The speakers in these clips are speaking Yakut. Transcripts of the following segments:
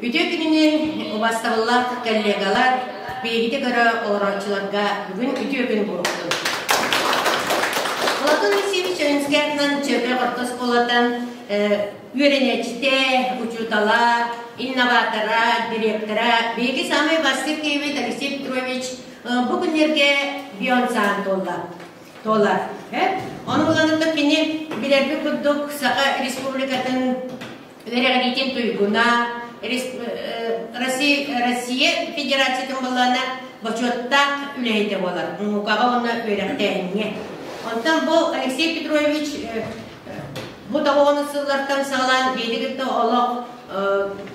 Үтүө күнүнэн убастабыллаах коллегалар, биһигити көрө олорооччуларга бүгүн үтүө күн буолуохтун. Платон Алексеевич Ленскэй атынан Чөпө орто оскуолатан үөрэнээччитэ, учуутала, инноватора, директора, биһиги самый бастык киһибит Алексей Петрович бу күннэргэ Бионсаан туолла. Туолар. Ону буланыттан кини билэрбит курдук Саха Республикатын үөрэҕириитин туйгуна, Россия Федерациятын былаана бочуоттаах үлэһитэ буолар, наукаҕа уонна үөрэхтээһиҥҥэ. Онтон бу Алексей Петрович бу тоҕуону сыллартан саҕалаан биһиги кытта олох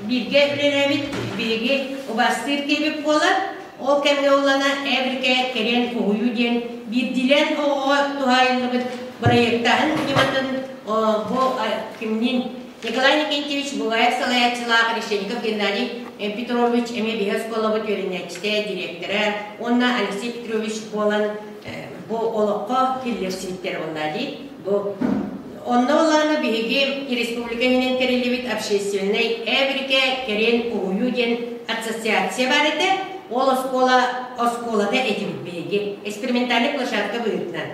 бииргэ үлэлээбит, биһиги убаастыыр киһибит буолар. Ол кэмҥэ уллана Эврика кэриэн уһуйуу диэн биирдиилээн оҕоҕо туһаайыллыбыт бырайыактааһын ньыматын бу кимниин Николай Никитич Бугаев салайааччылаах Решетников Геннадий Петрович эмиэ биһи оскуолабыт үөрэнээччитэ, дириэктэрэ уонна Алексей Петрович буолан бу олоххо киллэрсибиттэр уонна дии. Бу онно улаана биһиги республика иһинэн тэриллибит общественнай Эврика кэриэн уһуйуу диэн ассоциация баар этэ. Ол оскуола оскуолата этибит биһиги экспериментальный площадка быһыытынан.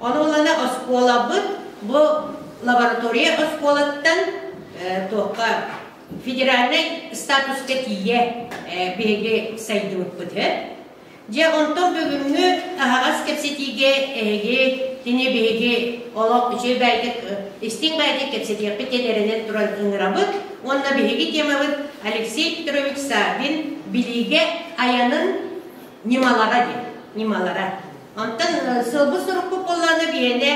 Ону ылана оскуолабыт бу лаборатория оскуолаттан туохха федеральнай статуска тиийэ биһиги сайдыбыппыт. Дьэ, онтон бүгүҥҥү аһаҕас кэпсэтиигэ эһиги кини биһиги олох үчүгэй баайдык, истиҥ баайдык кэпсэтиэхпит диэн эрэнэн туран ыҥырабыт. Уонна биһиги темабыт Алексей Петрович Саввин билиигэ айанын ньымалара диэн, ньымалара. Онтон сылбыт-сорукпут буоллаҕына биһиэнэ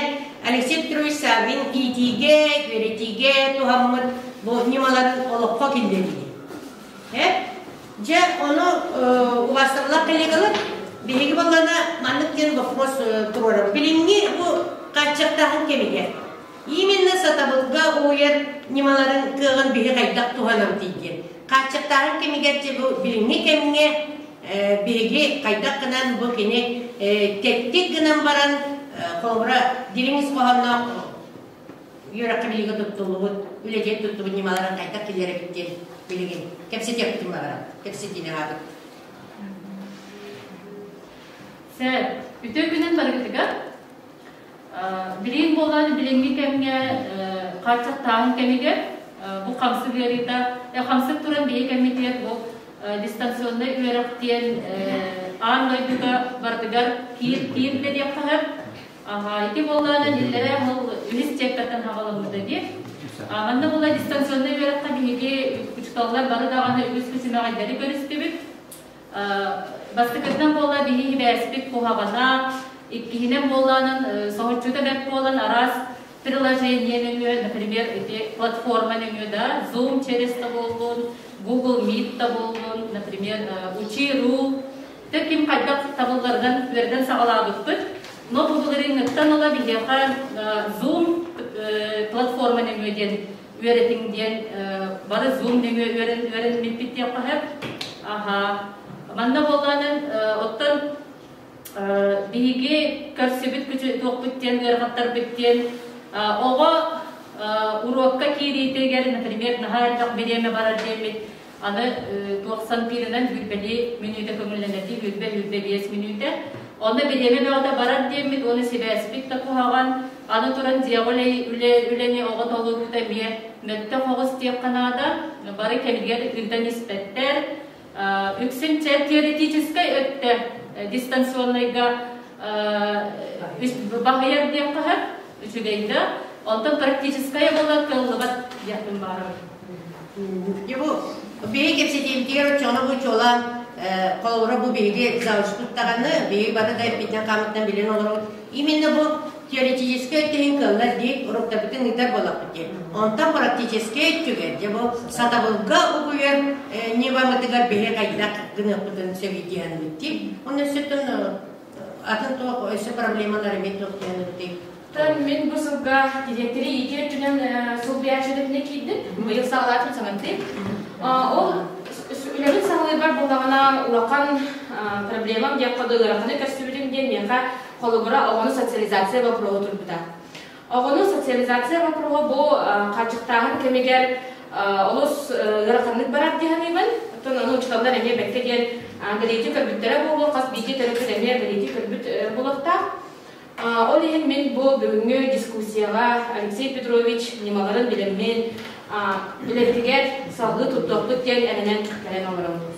Алексей Петрович Саввин иитиигэ, үөрэтиигэ туһаммыт бу ньымаларын олоххо киллэрии. Э? Дьэ, ону убаастабыллаах коллегалар, биһиги буоллаҕына маннык диэн вопрос туруорабыт. Билиҥҥи бу хааччахтааһын кэмигэр именно сатабылга уһуйар ньымаларын кыаҕын биһи хайдах туһанабытый диэн. Хааччахтааһын кэмигэр дьэ бу билиҥҥи кэмҥэ биһиги хайдах гынан бу кини тэттик гынан баран холобура дириҥ ис хоһоонноох үөрэххэ билиигэ туттуллубут үлэтигэр туттубут ньымаларын хайдах киллэрэбит диэн билигин кэпсэтиэхпитин баҕарабыт кэпсэтиини аҕабыт. Сэр, үтүө күнүн барыгытыгар. Билигин буолан билиҥҥи кэмҥэ хааччахтааһын кэмигэр бу хамсык ыарыыта хамсык туран биһиги кэммитигэр бу дистанционнай үөрэх диэн аан дойдуга барытыгар киир киирдэ диэххэ сөп. Ити буоллаҕына иллэрээ сыл үһүс чиэппэртэн хаҕаламмыта дии. Манна буолла дистанционнай үөрэххэ биһиги учууталлар бары даҕаны үгүс күчүмэҕэйдэри көрүстүбүт. Бастакытынан буолла биһи сибээспит куһаҕана, иккиһинэн буоллаанан соһуччута бэрт буолан араас приложение нөҥүө, например, ити платформа нөҥүө да, Zoom через да буоллун, Google Meet да буоллун, например, Учи.ру Тэ ким хайдах табылларынан үөрдэн саҕалаабыппыт. Но бу былырыыҥҥыттан ыла биһиэхэ Zoom платформа нөҥүө диэн үөрэтиҥ диэн бары Zoom нөҥүө үөрэн үөрэммиппит диэххэ сөп. Аха. Манна буоллаанан оттон биһиги көрсүбүт туохпут диэн ыарахаттарбыт диэн оҕо уруокка киириитигэр, например, наһаа элбэх бириэмэ барар диэммит Аны туохсан пииринэн сүүрбэлии мүнүүтэ көҥүллэнэрдии 20-25 мүнүүтэ. Онно бириэмэ бөҕөтө барар диэммит уонна сибээспит да куһаҕан. Аны туран дьиэҕэ үлэ, үлэни оҕо толоруута эмиэ мөлтөх оҕус диэххэ наада. Бары кэмигэр ыытан испэттэр. Үксүн чэ теоретическай өттө дистанционнайга баһыйар диэххэ сөп, үчүгэй да. Онтон практическая буолар кыаллыбат диэхпин баҕарабын. Дьэ бу биһиги кэпсэтиибитигэр оччоҕуна бу чуолаан холобура бу биһиги завучпут даҕаны биһиги бары да эппитинэн-хааммытынан билэн олоробут. Именно бу теоретическай өттүһүн кыаллар дии уруктарбытын ыытар буоллахпыт дии. Онтон практическай өттүгэр дьэ бу сатабылга угуйар ньымамытыгар биһи хайдах гыныахпытын сөбүй диэн дии. Онно өссөттөн атын туох өссө проблемалар эмиэ туох диэн Тан мин бу сылга дириэктэри иитии өттүнэн солбуйааччы үлэтинэ киирдим. Быйыл саҕалаатым саҥардыы. Ол үлэбин саҕалыырбар буоллаҕына улахан проблемам диэххэ дылы ыараханы көрсүбүтүм диэн миэхэ холобура оҕону социализация боппуруоһа турбута. Оҕону социализация боппуруоһа бу хааччахтааһын кэмигэр олус ыараханнык барар дии саныыбын. Оттон ону учууталлар эмиэ бэккэ диэн бэлиэтии көрбүттэрэ буолуо, хас биирдии төрөппүт эмиэ бэлиэтии көрбүт буолуохтаах. Ол иһин мин бу бүгүҥҥү дискуссияҕа Алексей Петрович ньымаларын билэммин, үлэбитигэр салгыы туттуохпут диэн эрэнэн кэлэн олоробун.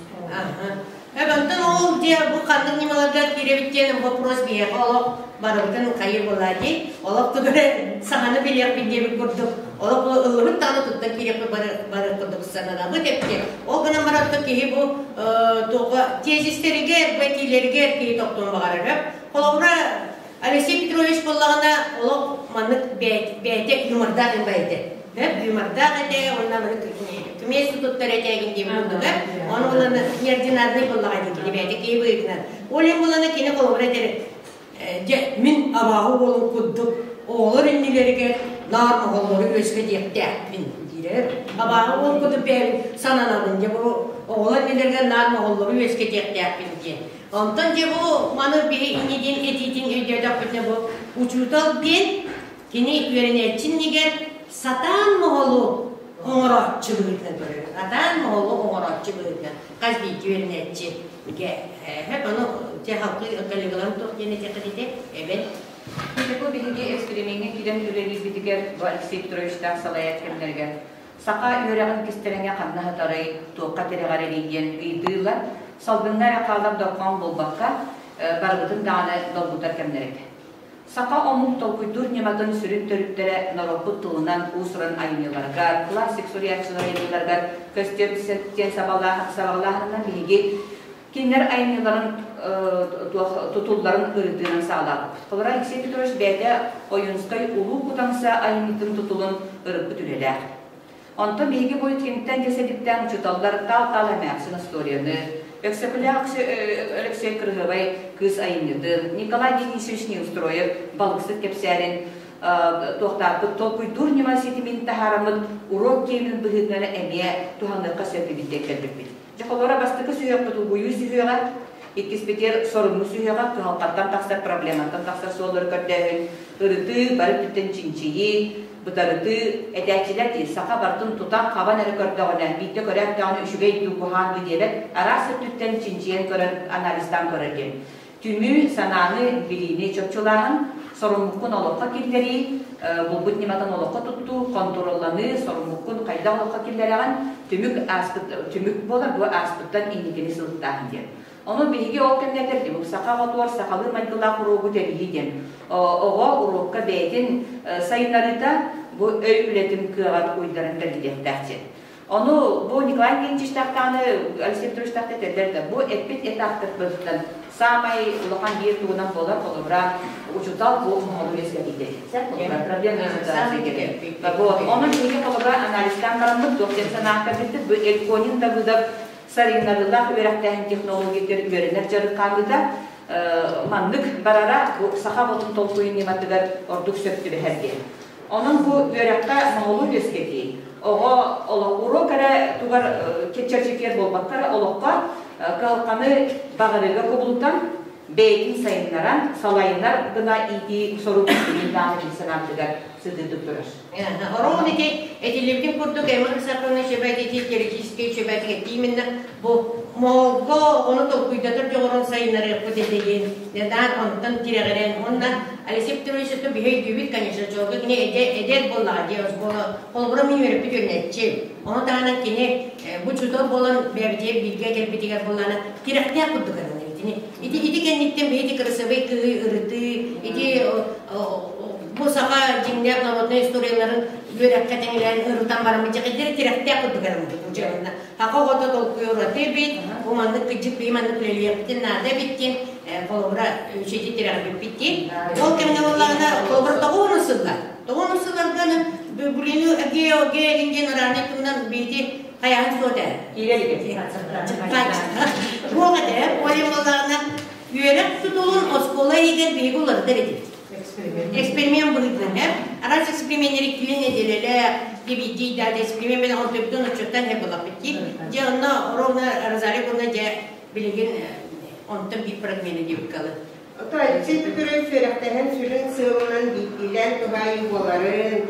Онтон ол дьэ бу ханнык ньымаларга киирэбит диэн вопрос биһиэхэ олох барыбытын хайы буолаа дии. Олох тугу эрэ саҥаны билиэхпит диэбит курдук олох ыллыбыт даҕаны туттан киириэхпит бары бары курдук сананабыт эпти. Ол гынан баран киһи бу туга тезистэригэр, этиилэригэр киһи тохтуон баҕарара. Холобура, Алексей Петрович буоллаҕына олох маннык бэйэтэ юмордаах бэйэтэ. Юмордаах этэ, уонна маннык күмиэс туттар этэ эгин диэбит курдуга. Ону булан неординарный буоллаҕа дии кини бэйэтэ киһи быһыытынан. Ол иһин булана кини холобура этэр дьэ мин абааһы уолун курдук оҕолор иннилэригэр наар оҕолору үөскэтиэхтээхпин диирэр. Абааһы уол курдук бэйэбин сананабын дьэ бу оҕолор иннилэригэр наар оҕолору үөскэтиэхтээхпин диэн. Онтон дьэ бу маны биһи инньэ диэн этиитин өйдөөтөхпүтүнэ бу учуутал диэн кини үөрэнээччи иннигэр сатаан моһолу оҥорооччу быһыытынан көрөр. Сатаан моһолу оҥорооччу быһыытынан хас биирдии үөрэнээччи хэп ону дьэ халкы коллегаларым туох диэн этиэххит эбэн. Бу биһиги эксперимеҥҥэ киирэн үлэлиирбитигэр бу Алексей Петровичтаах салайар кэмнэригэр Саха үөрэҕин кистэлэҥэ ханна сытарый, туохха тирэҕирэрий диэн ыйытыылар салгыҥҥа эрэ хаалар дорҕоон буолбакка, барыбытын даҕаны долгутар кэмнэр этэ. Саха омук толкуйдуур ньыматын сүрүн төрүттэрэ норуоппут тылынан уус-уран айымньыларыгар, классик суруйааччылар айымньыларыгар көстүөм диэн сабаҕалааһынынан биһиги кинилэр айымньыларын туох тутулларын ырытыынан саҕалаабыппыт. Холобура, Алексей Петрович бэйэтэ Ойуунскай Улуу Кутаҥса айымньытын тутулун ырыппыт үлэлээх. Онтон биһиги бу киниттэн дьэсэдиктээн учууталлар таал-таал эмээхсин остуоруйаны, Өксөкүлээх Өлөксөй Кырыһыбай кыыс айымньытын, Николай Денисович Неустроев балыксыт кэпсээнин туохтаахпыт толкуйдуур ньыма ситимин таһаараммыт уруок киэбин быһыытынан эмиэ туһаныахха сөп эбит диэн кэлбиппит. Дьэ, холобура, бастакы сүһүөхпүт угуйуу сүһүөҕэ, иккиспитигэр сорунуу сүһүөҕэ, кыһалҕаттан тахсар, проблематтан тахсар суоллары көрдөөһүн, ырытыы, бары өттүттэн чинчийии, бытарытыы, этээччилэр дии, саха барытын тутан-хабан эрэ көрдөҕүнэ, биирдэ көрөөт даҕаны үчүгэй дуу, куһаҕан дуу диэбэт, араас өттүттэн чинчийэн көрөн, анализтаан көрөр диэн. Түмүү, санааны, билиини чопчулааһын, соруммуккун олоххо киллэрии, булбут ньыматын олоххо туттуу, хонтуруолланыы, соруммуккун хайдах олоххо киллэрэҕин, түмүк ааспыт түмүк буолар, бу ааспыттан инникини сылыктааһын диэн. Ону биһиги ол кэмҥэ этэрдибит, саха оҕотугар сахалыы майгылаах уруогу тэрийии диэн. Оҕо уруокка бэйэтин сайыннарыыта бу өй үлэтин кыаҕар уйдаран бэриллиэхтээх диэн. Ону бу Николай Евгеньевичтаахтааны Алексей Петровичтаахта этэллэр да, бу эппит этаптарбыттан саамай улахан биир тугунан буолар, холобура, учуутал бу моһолу үөскэтиитэ. Проблемная ситуация Вот. Ону биһиги холобура анализтаан бараммыт, туох диэн санаан кэлбиппит, бу Эльконин Давыдов сайыннарыылаах үөрэхтээһин технологиятыгар үөрэнэр дьарык хаамыыта маннык барара бу саха оҕотун толкуйун ньыматыгар ордук сөп түбэһэр диэн. Онон бу үөрэххэ моһолу үөскэтии, оҕо уруок эрэ тугар чэпчэкиэр буолбакка эрэ олоххо кыһалҕаны баҕарыыга кубулутан, бэйэтин сайыннаран, салайынар гына иитии сорук билин даҕаны дии санаабытыгар сытыытык турар. Ороон ити этиллибитин курдук Эмма Хрисаповна чэбэтити теоретическэй чэбэтигэ именно бу моолго ону толкуйдатар дьоҕурун сайыннарыахпыт этэ диэн даан онтон тирэҕирэн уонна Алексей Петрович это биһи өйдүүбүт конечно чолго кини эдэр буоллаҕа дии оскуола холобура мин үөрэппит үөрэнээччи ону таһынан кини бу учуутал буолан бэйэбитигэр бииргэ кэлбитигэр буоллаҕына тирэхтээх курдук арынар итини ити ити кэнниттэн биһи кырасыбай кыһыы ырытыы ити бу саха дьиҥнээх народнай историяларын үөрэххэ тэҥилээн ырытан бараммыт дьэхиддэр тирэхтээх курдук арыммыт учебна Саха оҕото толкуйа ураты эбит, бу маннык кыдьык бии маннык үлэлиэхпитин наада эбит диэн холобура үчүгэйдик тирэҕирбиппит дии. Ол кэмҥэ буоллаҕына холобура тоҕуону сыллар. Тоҕуону сылларга Булину ГЕОГ диэн араанай туһунан биити хайаһын суот ээ. Туох этэ, ол буоллаҕына үөрэх тутулун оскуола иһигэр биһиги уларытар этибит. Эксперимент быһыытынан эр араас эксперименнери килин нэдиэлэлээх DVD да эксперимент мен онтубутун отчуттан һэ булаппыт дии. Дьэ онно ровно Розалия Егоровна дьэ билигин онтон биир фрагмены диэбиккалы. Ото Алексей Петрович үөрэхтэһэн сүрүн сыалынан биирдиилээн туһаайыы буоларын,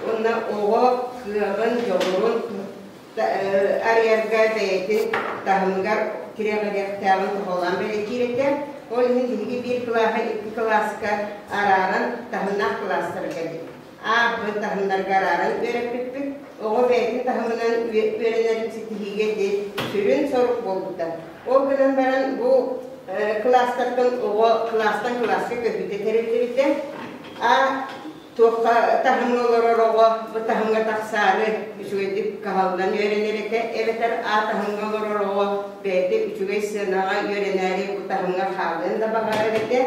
Уонна оҕо кыаҕын, дьоҕурун арыйарга бэйэтин таһымыгар тирэҕириэхтээҕин тоһоҕолоон бэлиэтиир этэ. Ол иһин биһиги биир кылааһы икки кылааска арааран таһымнаах кылаастарга А, Б таһымнарга арааран үөрэппиппит. Оҕо бэйэтин таһымынан үөрэнэрин ситиһиигэ ити сүрүн сорук буолбута. Ол гынан баран бу кылаастартан оҕо кылаастан кылааска көһүүтэ тэриллибитэ. А туохха таһымҥа олорор оҕо бу таһымҥа тахсаары үчүгэйдик кыһаллан үөрэнэр этэ, эбэтэр А таһымҥа олорор оҕо бэйэтэ үчүгэй сыанаҕа үөрэнээри бу таһымҥа хаалыан да баҕарар этэ.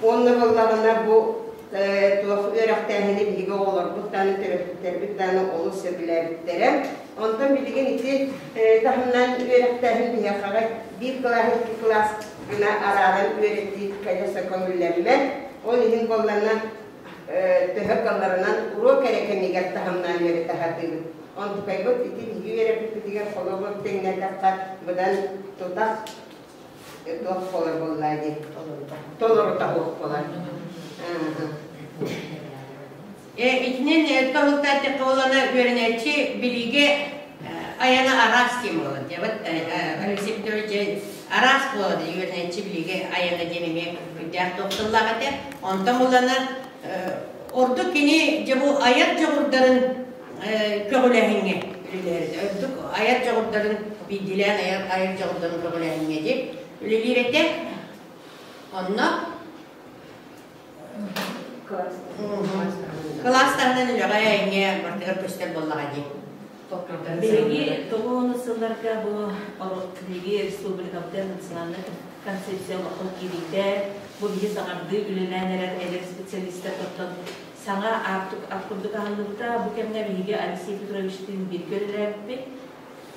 Уонна буоллаҕына бу туох үөрэхтээһини биһиги оҕолорбут даҕаны, төрөппүттэрбит даҕаны олус сөбүлээбиттэрэ. Онтон билигин ити таһымнаан үөрэхтээһин биһиэхэҕэ биир кылаас, икки кылаас гына арааран үөрэтии конечно көҥүллэммэт. Ол иһин буоллаҕына төһө кыалларынан уруок эрэ кэмигэр таһымнаан үөрэтэ сатыыбыт. Онтукайбыт ити биһиги үөрэппиппитигэр холобур тэҥнээтэххэ быдан тутах туох буолар буоллаа дии толорута суох буолар. Итинэн тоһутаатык буолана үөрэнээччи билиигэ айана араас диэн буолар диэбит Алексей Петрович араас буолар үөрэнээччи билиигэ айана диэн эмиэ үрдээх туох тыллаах этэ. Онтон булана ордук кини дьэ бу айар дьоҕурдарын көҕүлээһиҥҥэ үлэлэһэр. Ордук айар дьоҕурдарын биирдиилээн айар айар дьоҕурдарын көҕүлээһиҥҥэ дии үлэлиир этэ. Онно Кылаас таһынан үлэҕэ эҥҥэ бартыгар көстөр буоллаҕа дии. Биһиги тоҕуону сылларга бу биһиги республикабытыгар национальнай концепция олоххо киириитэ, бу биһи саҥардыы үлэлээн эрэр эдэр специалистар оттон саҥа аартык курдук аһыллыбыта. Бу кэмҥэ биһиги Алексей Петровичтыын бииргэ үлэлээбиппит.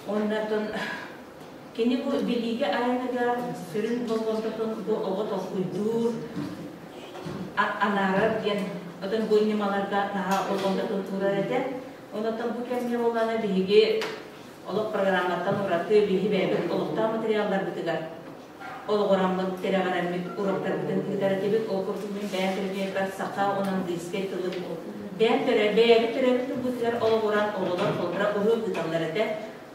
Уонна Кини бу билиигэ айаныгар сүрүн болҕомтотун бу оҕо толкуйдуур, анаарар диэн отон бу ньымаларга наһаа болҕомтотун уурар этэ. Онон бу кэмҥэ буоллаҕына биһиги олох программаттан ураты биһи бэйэбит олохтоох материалларбытыгар олоҕураммыт, тирэҕирэммит уроктарбытын ыытар этибит. Ол курдук мин бэйэм предмеппэр саха уонна английскай тылы бэйэм бэйэбит төрөөбүт тылбытыгар олоҕуран оҕолор холобура уруок ыыталлар этэ.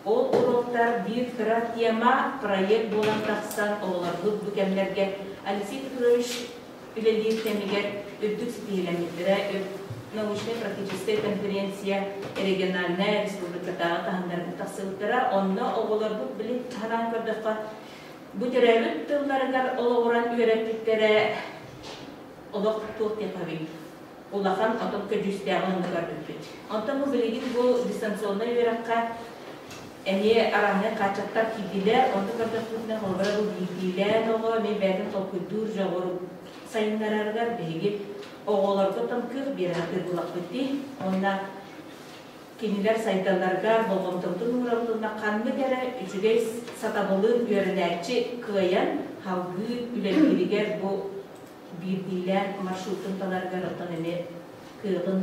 Ол уроктар биир кыра тема, проект буолан тахсан, оҕолорбут бу кэмнэргэ Алексей Петрович үлэлиир кэмигэр үрдүк ситиһиилэммиттэрэ, научнай-практическай конференция региональнай, республикатааҕы таһымнарга тахсыбыттара. Онно оҕолорбут били санаан көрдөххө, бу төрөөбүт тылларыгар олоҕуран үөрэппиттэрэ олох туох диэххэ улахан отон көдьүүстээҕин оннугар бүппүт. Онтон бу билигин бу дистанционнай үөрэххэ эмиэ арааннай хааччахтар киирдилэр. Онто көрдөхпүтүнэ, холобура бу биирдиилээн оҕо эмиэ бэйэтин толкуйдуур дьоҕуру сайыннарарыгар биһиги оҕолорго тон кыах биэрэр булаппыт дии. Уонна кинилэр сайдалларыгар болҕомтобутун уурабытына ханнык эрэ үчүгэй сатабылын үөрэнээччи кыайан салгыы үлэлииригэр бу биирдиилээн маршрутун таларыгар оттон эмиэ кыаҕын,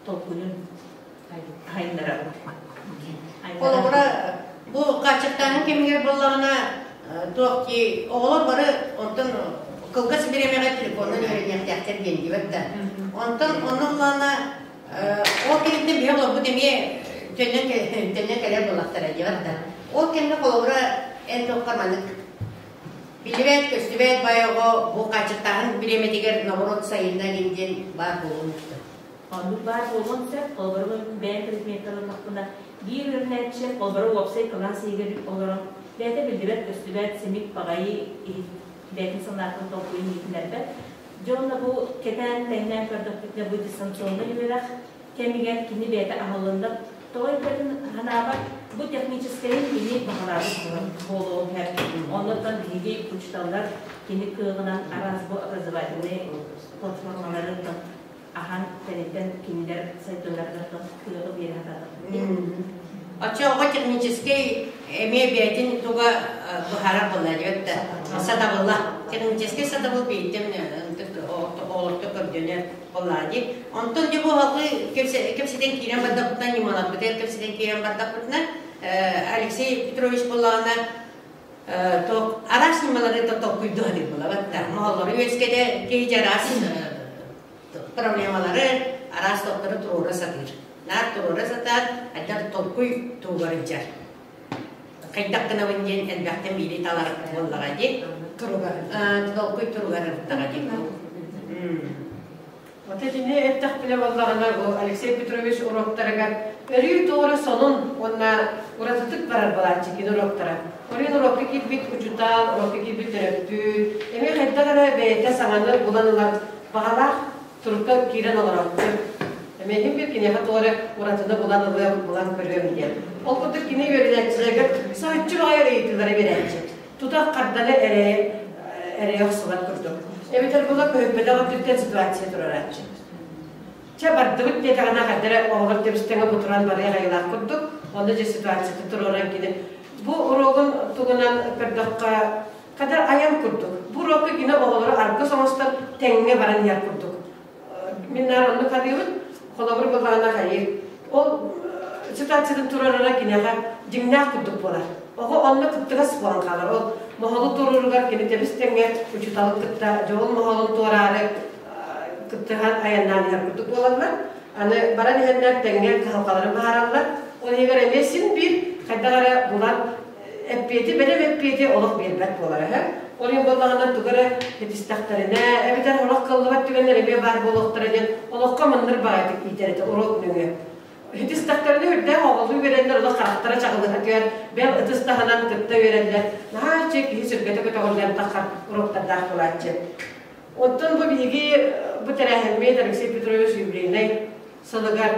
толкуйун айыннарабыт. Холобура, бу хааччахтааһын кэмигэр буоллаҕына, туох дии, оҕолор бары онтон кылгас бириэмэҕэ телефонунан үөрэниэхтээхтэр диэн диэбэт да. Онтон онно буллаҕына, ол кэнниттэн биһи олорбут эмиэ төннөн төннөн кэлэр буоллахтара диэбэт да. Ол кэмҥэ холобура эн туохха маннык Биллибэт, көстүбэт бай оҕо бу хааччахтааһын бириэмэтигэр ноҕуруот сайынна диэн диэн баар буолуон сөп. Оннук баар буолуон сөп. Холобура, бэйэм предметтэр ыллахпына, биир үөрэнээччи холобура уопсай кылаас иһигэр олорон бэйэтэ биллибэт-көстүбэт симик баҕайы бэйэтин санаатын толкуйун иһитиннэрбэт. Дьэ уонна бу кэтээн тэҥнээн көрдөхпүтүнэ бу дистанционнай үөрэх кэмигэр кини бэйэтэ аһыллынна тоҕо өйдөтүн санаабар бу техническэйин кини баҕалаабыт буолуон сөп. Оннуттан биһиги учууталлар кини кыаҕынан араас бу образовательнай платформалары аһан тэнитэн кинилэр сайдыыларыгар кыаҕы биэрэ сатаатахпыт. Оччо оҕо техническэй эмиэ бэйэтин туга быһаарар буолла диэбит да сатабыла. Техническэй сатабыл биирдэм оҕолорто көрдөнөр буолла дии. Онтон дьэ бу халгыы кэпсэтэн киирэн бардахпытына, ньымаларбытыгар кэпсэтэн киирэн бардахпытына, Алексей Петрович буоллаҕына араас ньымалары толкуйдуу сатыыр буолабат да. Моһоллору үөскэтэ киһи араас проблемалары. араас тохтору туруора сатыыр. Наар туруора сатаан, айдар толкуй туһугар илдьэр. Хайдах гынабын диэн элбэхтэн биири талар буоллаҕа дии. Туругар. Толкуй туругар ырыттаҕа дии. Вот итини эттэхпинэ буоллаҕына, бу Алексей Петрович уруоктарыгар өрүү туора сонун уонна уратытык барар балааччы кини уруоктара. Орин уруокка киирбит учутаал, уруокка киирбит төрөппүт, эмиэ хайдах эрэ бэйэтэ саҥаны булан ылар баҕалаах турукка киирэн олорооччу. Эмиэ бир киниэхэ туора уратыны булан ылыам, булан көрүөм диэн. Ол курдук кини үөрэнээччилэригэр соһуччу баҕайы ыйытыылары биэрээччи. Тута харданы эрэ эрэ охсубат курдук. Эбэтэр була көһүппэтэх өттүттэн ситуация турарааччы. Чэ бардыбыт диэтэҕинэ хардара оҕолор тэбистэҥэ бутуран барыах айылаах курдук, онно дьэ ситуацията туруоран кини бу уруогун тугунан көрдөххө хадar айан курдук. Бу уруокка кини оҕолору аргыс оҥостон тэҥҥэ баран иһэр курдук. Мин наар оннук саныыбын, холобур былаана хайыр. Ол ситуациятын турарара киниэхэ дьиҥнээх курдук буолар. Оҕо онно кыттыгас буолан хаалар. Ол моһолу туруоругар кини тэбис-тэҥҥэ учууталын кытта дьоһун моһолун туораары кыттыһан айаннаан иһэр курдук буолаллар. Аны баран иһэннэр тэҥҥэ кыһалҕаларын быһаараллар. Ол иһигэр эмиэ син биир хайдах эрэ булан эппиэти, бэлэм эппиэти олох биэрбэт буолар үһү. Ол иһин буоллаҕына тугу эрэ этистэхтэринэ, эбэтэр олох кыллыбат түгэннэр эмиэ баар буолуохтара диэн олоххо мындыр баҕайытык иитэр этэ уруок нөҥүө. Итистэхтэринэ үрдээх оҕолуу үөрэннэр олох харахтара чаҕылыһа түһэн, бэл ытыс таһынан кытта үөрэллэр. Наһаа чэ киһи сүргэтэ көтөҕүллэн таххар уруоктардаах буолааччы. Оттон бу биһиги бу тэрээһиммит Алексей Петрович юбилейнай сылыгар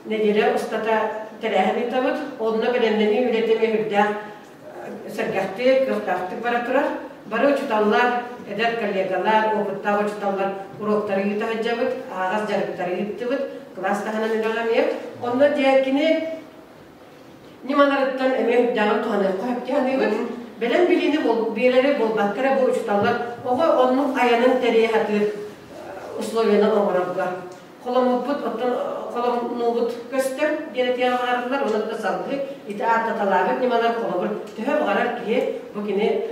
нэдиэлэ устата тэрээһин ыытабыт. Онно бэлэмнэнии үлэтэ эмиэ үрдээх сэргэхтик, кыахтаахтык бара турар. Бары учууталлар, эдэр коллегалар, опыттаах учууталлар уруоктары ыыта сылдьабыт, аһаҕас дьарыктары ыыттыбыт, кылаас таһынан үлэҕэ эмиэ. Онно дьэ кини ньымаларыттан эмиэ үрдээҕин туһаныахха сөп дии саныыбыт. Бэлэм билиини биэрэри буолбакка эрэ бу учууталлар оҕо оннук айанын тэрийэ сатыыр условияны оҥорорго. Холоммуппут, оттон холомнуубут көстөр диэн этиэҕэ баҕарыллар, уонна да салгыы ити ааттаталаабыт ньымалар холобур төһө баҕарар киһи бу кини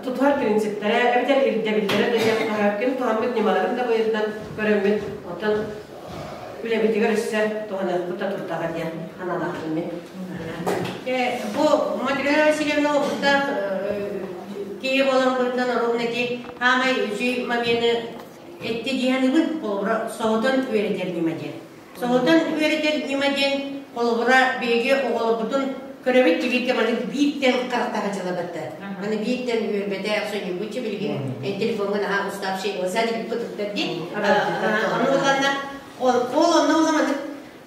тутуһар принциптэрэ эбэтэр ирдэбиллэрэ да диэн кини туһаммыт ньымаларын да быһыытынан көрөммүт, оттон үлэбитигэр өссө туһаныахпыт да турдаҕа диэн санаалаахпын мин. Бу Матрена Васильевна уһуктаах киһи буолан быһыытынан оруобуна ити хаамай үчүй момены этти диэханыбын холобура соһутан үөрэтэр ньыма диэн. Соһутан үөрэтэр ньыма диэн холобура биһиги оҕолорбутун көрөбүт тилииккэ маны бииртэн харахтаха дьылабатта. Маны бииртэн үөрбэтэ сонньуйбучча билигин телефоҥҥа наһаа уставший глаза деп кытыктар диэн. Ону ыланна ол онно уламанык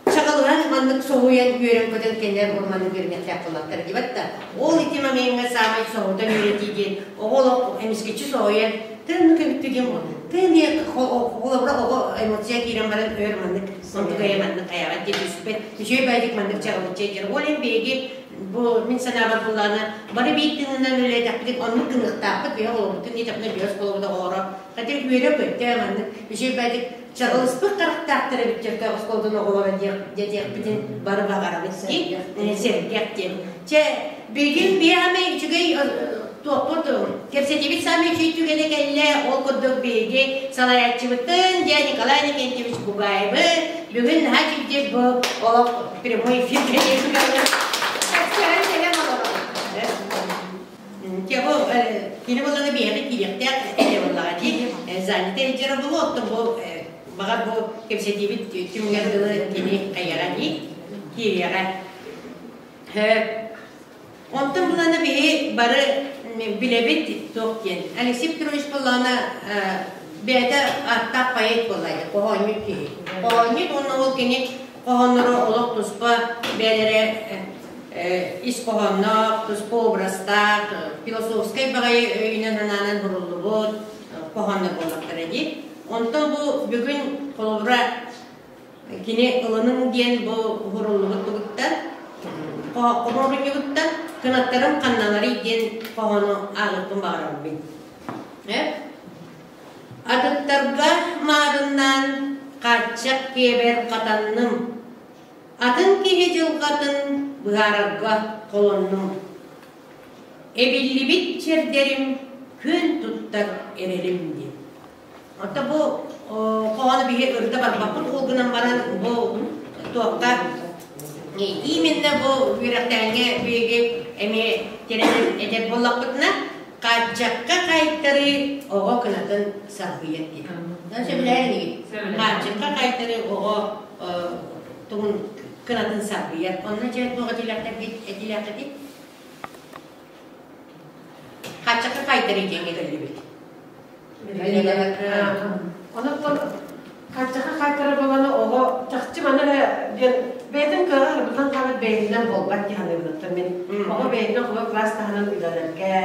чаҕылыһан маннык соһуйан үөрэн-көтөн кэлэр урманы үөрэнэхтээх буоллахтар дибат да ол ити момеҥҥа саамай соһутан үөрэтии диэн оҕо олох эмискэччи соһуйан тыынны көбүттү диэн тыын холобура оҕо эмоция киирэн баран өр маннык онтукайа маннык хайаҕа диэн түспэт үчүгэй баайдык маннык чаҕылычча диэн ол иһин биһиги бу мин санаабар буллаана бары биир тыынынан үлэлээтэхпитин оннук гыныахтаахпыт биһи оҕолорбутун диэтэхпинэ биһи оскуолабыт оҕолоро хотя үөрэ-көттө маннык үчүгэй баайдык Чаҕылыспыт харахтаахтар эбиттэр оскуолатын оҕолоро диэхпитин бары баҕарабыт дии сэргэх диэн. Чэ, билигин биһиэхэ үчүгэй туохпут кэпсэтиибит саамай үчүгэй түгэнэ кэллэ. Ол курдук биһиги салайааччыбытын дьэ Николай Иннокентьевич Бугаевы бүгүн наһаа чигдир бу олох прямой эфир Дьэ бу кини буоллаҕына биһиэхэ киириэхтээх этэ буоллаҕа дии. Занята илдьэрэ буолуо, оттон бу баҕар бу кэпсэтиибит түмүгэр дылы кини хайаҕа дии киириэҕэ. Онтон булана биһи бары билэбит туох диэн. Алексей Петрович буоллаҕына бэйэтэ ааттаах поэт буолла хоһоонньут киһи. Хоһоонньут уонна ол кини хоһоонноро олох туспа бэйэлэрэ ис хоһоонноох, туспа образтаах, философскай баҕайы өйүнэн-санаанан буруллубут хоһооннор буоллахтара дии. Онтон бу бүгүн холобура кини ылының диэн бу уһуруллубут тугуттан, хомуурунньугуттан кынаттарым ханналарый диэн хоһоону ааҕыахпын баҕарабын. Атыттарга маарыннаан хааччах киэбэр хатанным, Атын киһи дьылҕатын быһаарарга холоннум. Эбиллибит чэрдэрим күөн туттар эрэлим диэн. Ото бу хоһоону биһи ырыта барбаппыт ол гынан баран бу туохха именно бу үөрэхтээҥҥэ биһиги эмиэ тирэнэн этэр буоллахпытына хааччахха хаайтарыы оҕо кынатын сарбыйар диэн. Сөбүлэһэр инигит? Хааччахха хаайтарыы оҕо тугун кынатын сарбыйар. Онно дьэ туох этилэхтэргит этилэххитий? Хааччахха хаайтарыы диэҥҥэ кэллибит. Онон хааччахха хаайтарар буоланы оҕо чахчы маны эрэ диэн бэйэтин кыаҕа арбытан хаалар бэйэтинэн буолбат дии саныыбын мин. Оҕо бэйэтинэн холобур кылаас таһынан үлэлэргэ,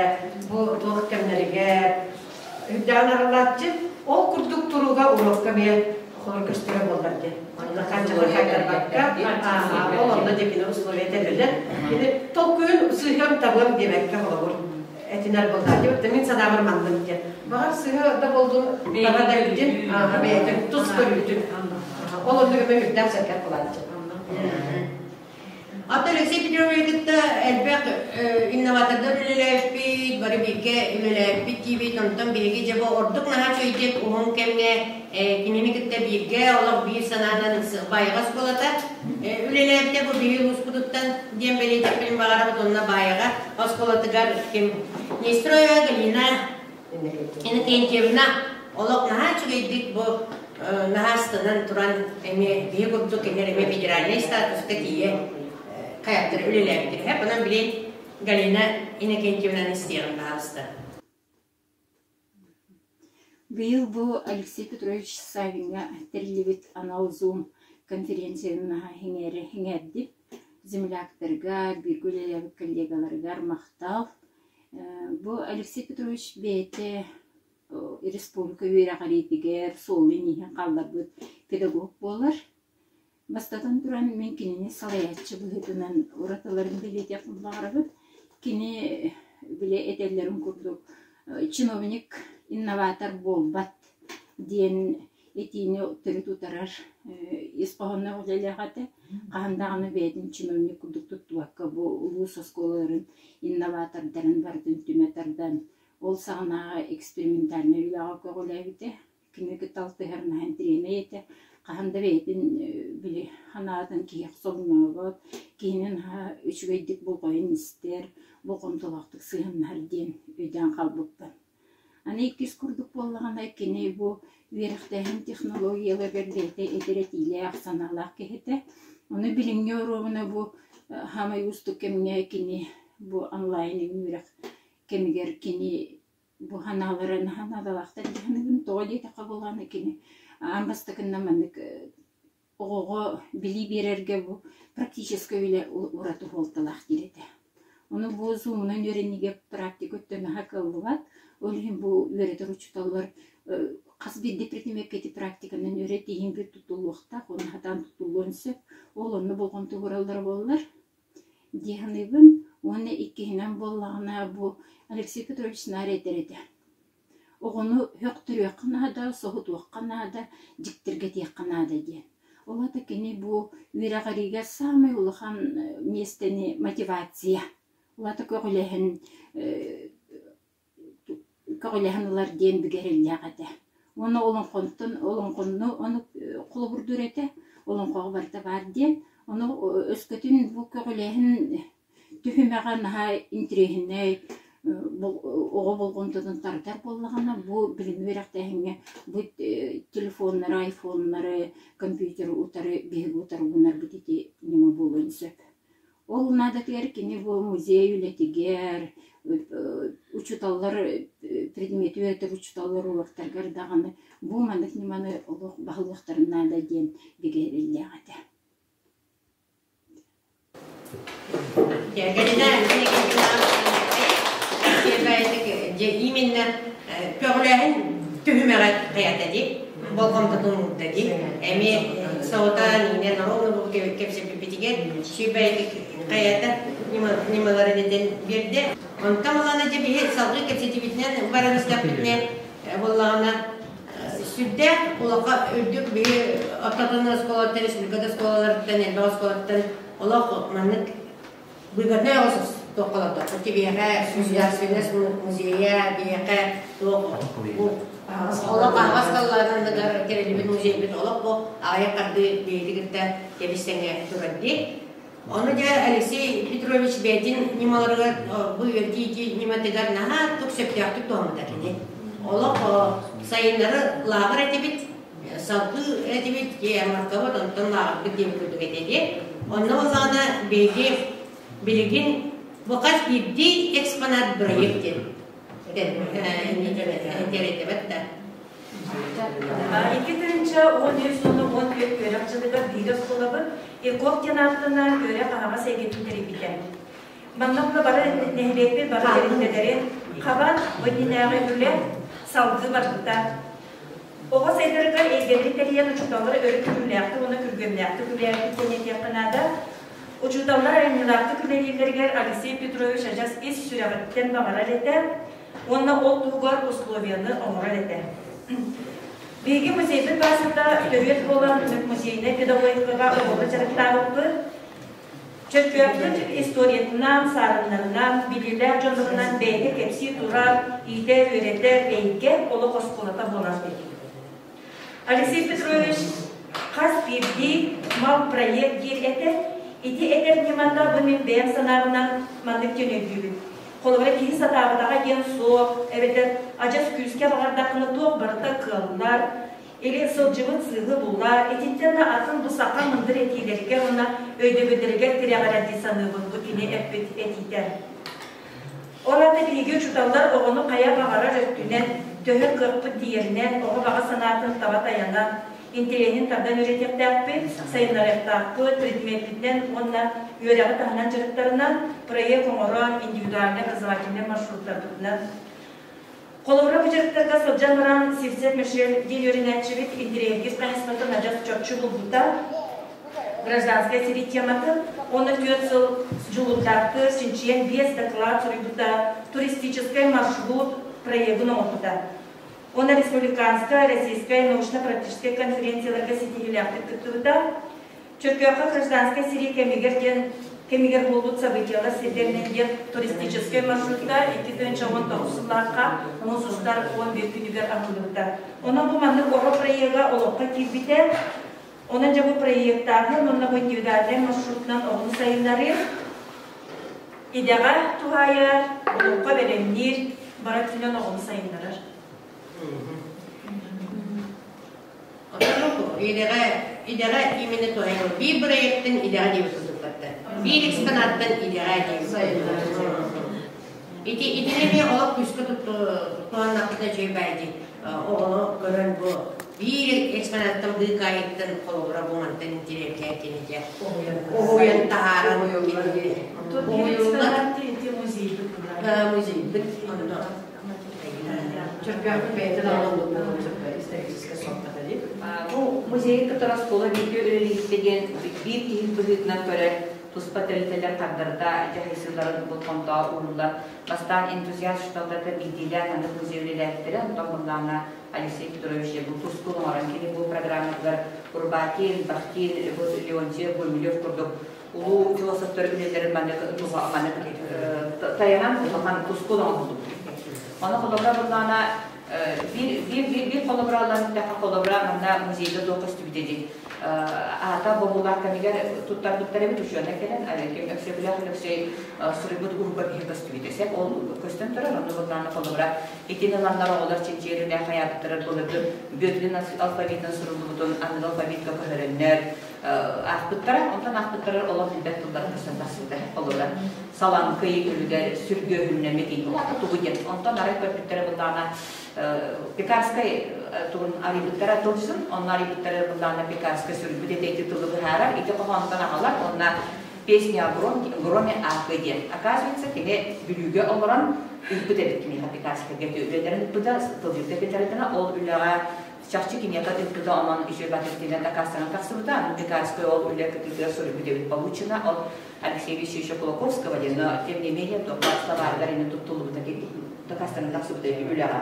бу туох кэмнэригэр үрдээн арыллааччы ол курдук туруга уруокка эмиэ холобур көстөрө буоллар диэн. Онно хааччахха хаайтарбакка, ол онно дьэ кини условия тэриллэр. Кини толкуйун сыыһыам табыам диэбэккэ холобур этинэр буоллар диэбит мин санаабар маннык диэн. Баҕар сыыһа да буоллун, таба да илдьин, бэйэтин тус көрүүтүн. Ол оннук эмэ үрдээх сэргэх буолааччы. Ата Алексей Петрович кытта элбэх инноватордар үлэлээбиппит, бары бииргэ үлэлээбиппит диибит. Онтон биһиги дьэ бу ордук наһаа үчүгэйдик уһун кэмҥэ кинини кытта бииргэ олох биир санаанан Баайаҕа оскуолата үлэлээбитэ бу биһиги улууспутуттан диэн бэлиэтэхпин баҕарабыт уонна Баайаҕа оскуолатыгар ким Нестроева Галина Иннокентьевна олох наһаа үчүгэйдик бу наһаа астынан туран эмиэ биһи курдук кинилэр эмиэ федеральнай статуска тиийэ хайаттар үлэлээбиттэр. Онон билин Галина Иннокентьевнаны истиэҕин баһаалыста. Быйыл бу Алексей Петрович Савиҥҥа тэриллибит анал Zoom конференцияны наһаа иҥэрдим. Земляктарга, бииргэ үлэлээбит коллегаларыгар махтал. Бу Алексей Петрович бэйэтэ республика үөрэҕириитигэр суолун-ииһин хаалларбыт педагог буолар. Бастатан туран, мин кинини салайааччы быһыытынан уратыларын бэлиэтиэхпин баҕарабын. Кини, били этэллэрин курдук, чиновник инноватор буолбат диэн этиини төрүт утарар ис хоһоонноох үлэлээх этэ. Хаһан даҕаны бэйэтин чиновник курдук туттубакка бу улуус оскуолаларын инноватордарын барытын түмэ тардан, ол саҕанааҕы экспериментальнай үлэҕэ көҕүлээбитэ. Кини кытта алтыһар наһаа интэриэһинэй этэ. Хаһан да бэйэтин били санаатын киһиэхэ солонообот, киһини наһаа үчүгэйдик болҕойон истэр, болҕомтолоохтук сыһыаннаһар диэн өйдөөн хаалбыппын. Аны иккис курдук буоллаҕына, кини бу үөрэхтээһин технологияларыгар бэйэтэ этэр этиилээх, санаалаах киһи этэ. Ону билиҥҥи оруобуна бу саамай уустук кэмҥэ кини бу онлайн үөрэх кэмигэр кини Бу санаалара наһаа наадалаахтар дии саныыбын. Тоҕо диэтэххэ буоллаҕына кини аан бастакыннан маннык оҕоҕо билии биэрэргэ бу практическай үлэ ураты суолталаах диир этэ. Ону бу Zoom-унан үөрэниигэ практика өттө наһаа кыаллыбат. Ол иһин бу үөрэтэр учууталлар хас биирдии предмеккэ ити практиканан үөрэтииһин биир тутуллуохтаах уонна сатаан тутуллуон сөп. Ол онно болҕомто уураллара буоллар дии саныыбын уонна иккиһинэн буоллаҕына бу Алексей Петрович наар этэр этэ: оҕону сөхтөрүөххэ наада, соһутуохха наада, дьиктиргэтиэххэ наада диэн. Ол аата кини бу үөрэҕириигэ саамай улахан миэстэни мотивация, ол аата көҕүлээһин көҕүлэһэн ылар диэн бигэ эрэллээх этэ. Уонна олоҥхонтон олоҥхону ону холобурдуур этэ, олоҥхоҕо барыта баар диэн. Ону өскөтүн бу көҕүлээһин түһүмэҕэ наһаа интириэһинэй, оҕо болҕомтотун тардар буоллаҕына, бу билиҥҥи үөрэхтээһиҥҥэ бу телефоннары, айфоннары, компьютеры утары биһиги утары уунарбыт ити ньыма буолуон сөп. Ол наадатыгар кини бу музей үлэтигэр, учууталлар предмети үөрэтэр учууталлар уруоктарыгар даҕаны бу маннык ньыманы олох баһылыахтарын наада диэн бигэ эрэллээх этэ. Именно көҕүлээһин түһүмэҕэ хайата дии, болҕомтотун уурда дии. Эмиэ соҕотоон иинэн ровно бу кэпсэппиппитигэр сүбэйдик хайата ньымаларын этэн биэрдэ. Онтон ылана дьэ биһи салгыы кэпсэтибитинэн баран истэхпитинэ буоллаҕына сүрдээх улахан үрдүк биһи ортотун оскуолаттан республика оскуолаларыттан элбэх оскуолаттан олох маннык Выгоднай оҕус туоххалордохпут биһиэхэ государственность музейа биһиэхэ туох бу Олох аһаҕас халлаанныгар тэриллибит музейбит олох бу аҕыйах хардыы бэйэтин кытта тэбис-тэҥҥэ турар дии. Ону дьэ Алексей Петрович бэйэтин ньымаларыгар бу үөрдии ньыматыгар наһаа тук сөптөөхтүк туһаммыта кини. Олох сайыннары лааҕыр этибит, салгыы этибит, ярмаркабыт, онтон лааҕырбыт диэн курдук этэ дии. Онно буоллаҕына биһиги билигин бу хас биирдии экспонат бырайыак диэн этэр да. 2013 уонна 14 үөрэх дьылыгар биир оскуолабыт Яков диэн ааттанар үөрэх аһаҕас эйгэтин тэрийбитэ. Манна бары нэһилиэкпит бары тэрилтэлэрин хабан иннинээҕи үлэ салгыы барбыта. Оҕо сайдарыгар эйгэни тэрийэн учууталлар өрө күрүүлээхтик уонна күргүөмнээхтик үлэлээбит диэн этиэххэ наада. Учууталлар айымньылаахтык үлэлииллэригэр Алексей Петрович адьас ис сүрэҕиттэн баҕарар этэ уонна ол туһугар условияны оҥорор этэ. Биһиги музейбыт баасата төрүөт буолан музейнай педагогикаҕа оҕону дьарыктаабыппыт. Чөркөөхпүт историятынан, саарыннарынан, билиилээх дьоннорунан бэйэтэ кэпсии турар, иитэр-үөрэтэр эйгэ олох оскуолата буолар. Алексей Петрович хас биирдии мал проект диир этэ. Ити этэр ньымата бу мин бэйэм санаабынан маннык диэн өйдүүбүн. Холобура, киһи сатаабатаҕа диэн суох, эбэтэр адьас күүскэ баҕардаххына туох барыта кыаллар, или сылдьыбыт сыыһы булар, итинтэн да атын бу саха мындыр этиилэригэр уонна өйдөбүллэригэр тирэҕирэр дии саныыбын бу кини эппит этиитэ. Ол аата биһиги учууталлар оҕону хайа баҕарар өттүнэн, төһө кыахпыт тиийэринэн, оҕо баҕа санаатын таба тайанан, интэриэһин тардан үөрэтиэхтээхпит, сайыннарыахтаахпыт, предмеппитинэн уонна үөрэҕи таһынан дьарыктарынан, проект оҥорон, индивидуальнай образовательнай маршруттарбытынан. Холобура, бу дьарыктарга сылдьан баран Сивцев Мишель диэн үөрэнээччибит интэриэһиргиир хайысхатын адьас чопчу булбута. Гражданскай сэрии тематын уонна 4 сыл дьулуурдаахтык чинчийэн биэс доклад суруйбута, туристическай маршрут проегын оҥорбута. Уонна республиканскай, российскай научно-практическай конференцияларга ситиһиилээхтик кыттыбыта. Чөркөөххө гражданскай сэрии кэмигэр диэн кэмигэр буолбут событиялар сирдэринэн диэн туристическай маршрутта 2019 сыллаахха муус устар 11 күнүгэр аһыллыбыта. Онон бу маннык оҕо проега олоххо киирбитэ. Онон дьэ бу проектааһын уонна бу индивидуальнай маршрутунан оҕону сайыннарыы, идэҕэ туһаайар, олоххо бэлэмниир, бары өттүнэн оҕону сайыннарар. Идэҕэ, идэҕэ именно туһайар. Биир проекттан идэҕэ диэбит курдуктар. Биир экспонаттан идэҕэ диэбит. Ити итини эмиэ олох күүскэ туһаннахпытына үчүгэй баайы дии. Оҕону көрөн бу биир экспонаттан быыкаайыттан холобура бу мантан интириэккээтини дьэ уһуйан таһааран уһуйуллар музейбыт онно Чөркөөхпүт бэйэтин историческай суолтата дии. Бу музейы кытары оскуола бииргэ үлэлииргэ диэн биир киһи быһыытынан көрөр туспа тэрилтэлэр хардарыта дьаһайсыыларын болҕомтоҕо ууруллар. Бастаан энтузиаст учууталларга биирдиилээн маннык музей үлэлээбиттэрэ, онтон былаана Алексей Петрович бу тускул оҥорон кини бу программатыгар Курбатин, Бахтин, Леонтьев, Гумилев курдук улуу философтар үлэлэрин маннык маннык тайанан улахан тускул оҥоһуллубут. Ону холобура былаана биир биир биир биир холобура ылан холобура манна музейга туох көстүбүтэ дии. Аата бобуулаах кэмигэр туттарбыттар эбит учуонай кэлэн Өксөкүлээх Өлөксөй суруйбут уһуга киһи көстүбүтэ. Сеп ол көстөн турар, онно былаана холобура итини ыланнар оҕолор чинчийэр хайаабыттарар былыргы Бүөтүлүн алфавитынан суруллубутун аныгы алфавитка көһөрөннөр аахпыттара, онтон аахпыттара олох билбэт тыллара көстөн тахсыбыта. Холобура, салаҥкый үлүгэр сүргүөһүннэммит ата тугу диэн. Онтон арай көрбүттэрэ былаана Пекарскай тугун арыйбыттара тылдьытын, онно арыйбыттара былаана Пекарскай суруйбут эти тылы быһаарар, ити хоһоонтон аҕалар, онно песня о громе Акы диэн. Оказывается, кини Бүлүүгэ олорон ыыппыт эбит киниэхэ Пекарскайга үлэлэрин ыыппыта, тылдьытта киллэритинэ, ол үлэҕэ чахчы киниэхэ ыыппыта, онон үчүгэй батыктынан дакаастанан тахсыбыта. Аны Пекарскай ол үлэ кытыытыгар суруйбут эбит получено от Алексея Алексеевича Кулаковского диэн, но тем не менее туохха словарыгар ини туттуллубута дакаастанан тахсыбыта үлэҕэ.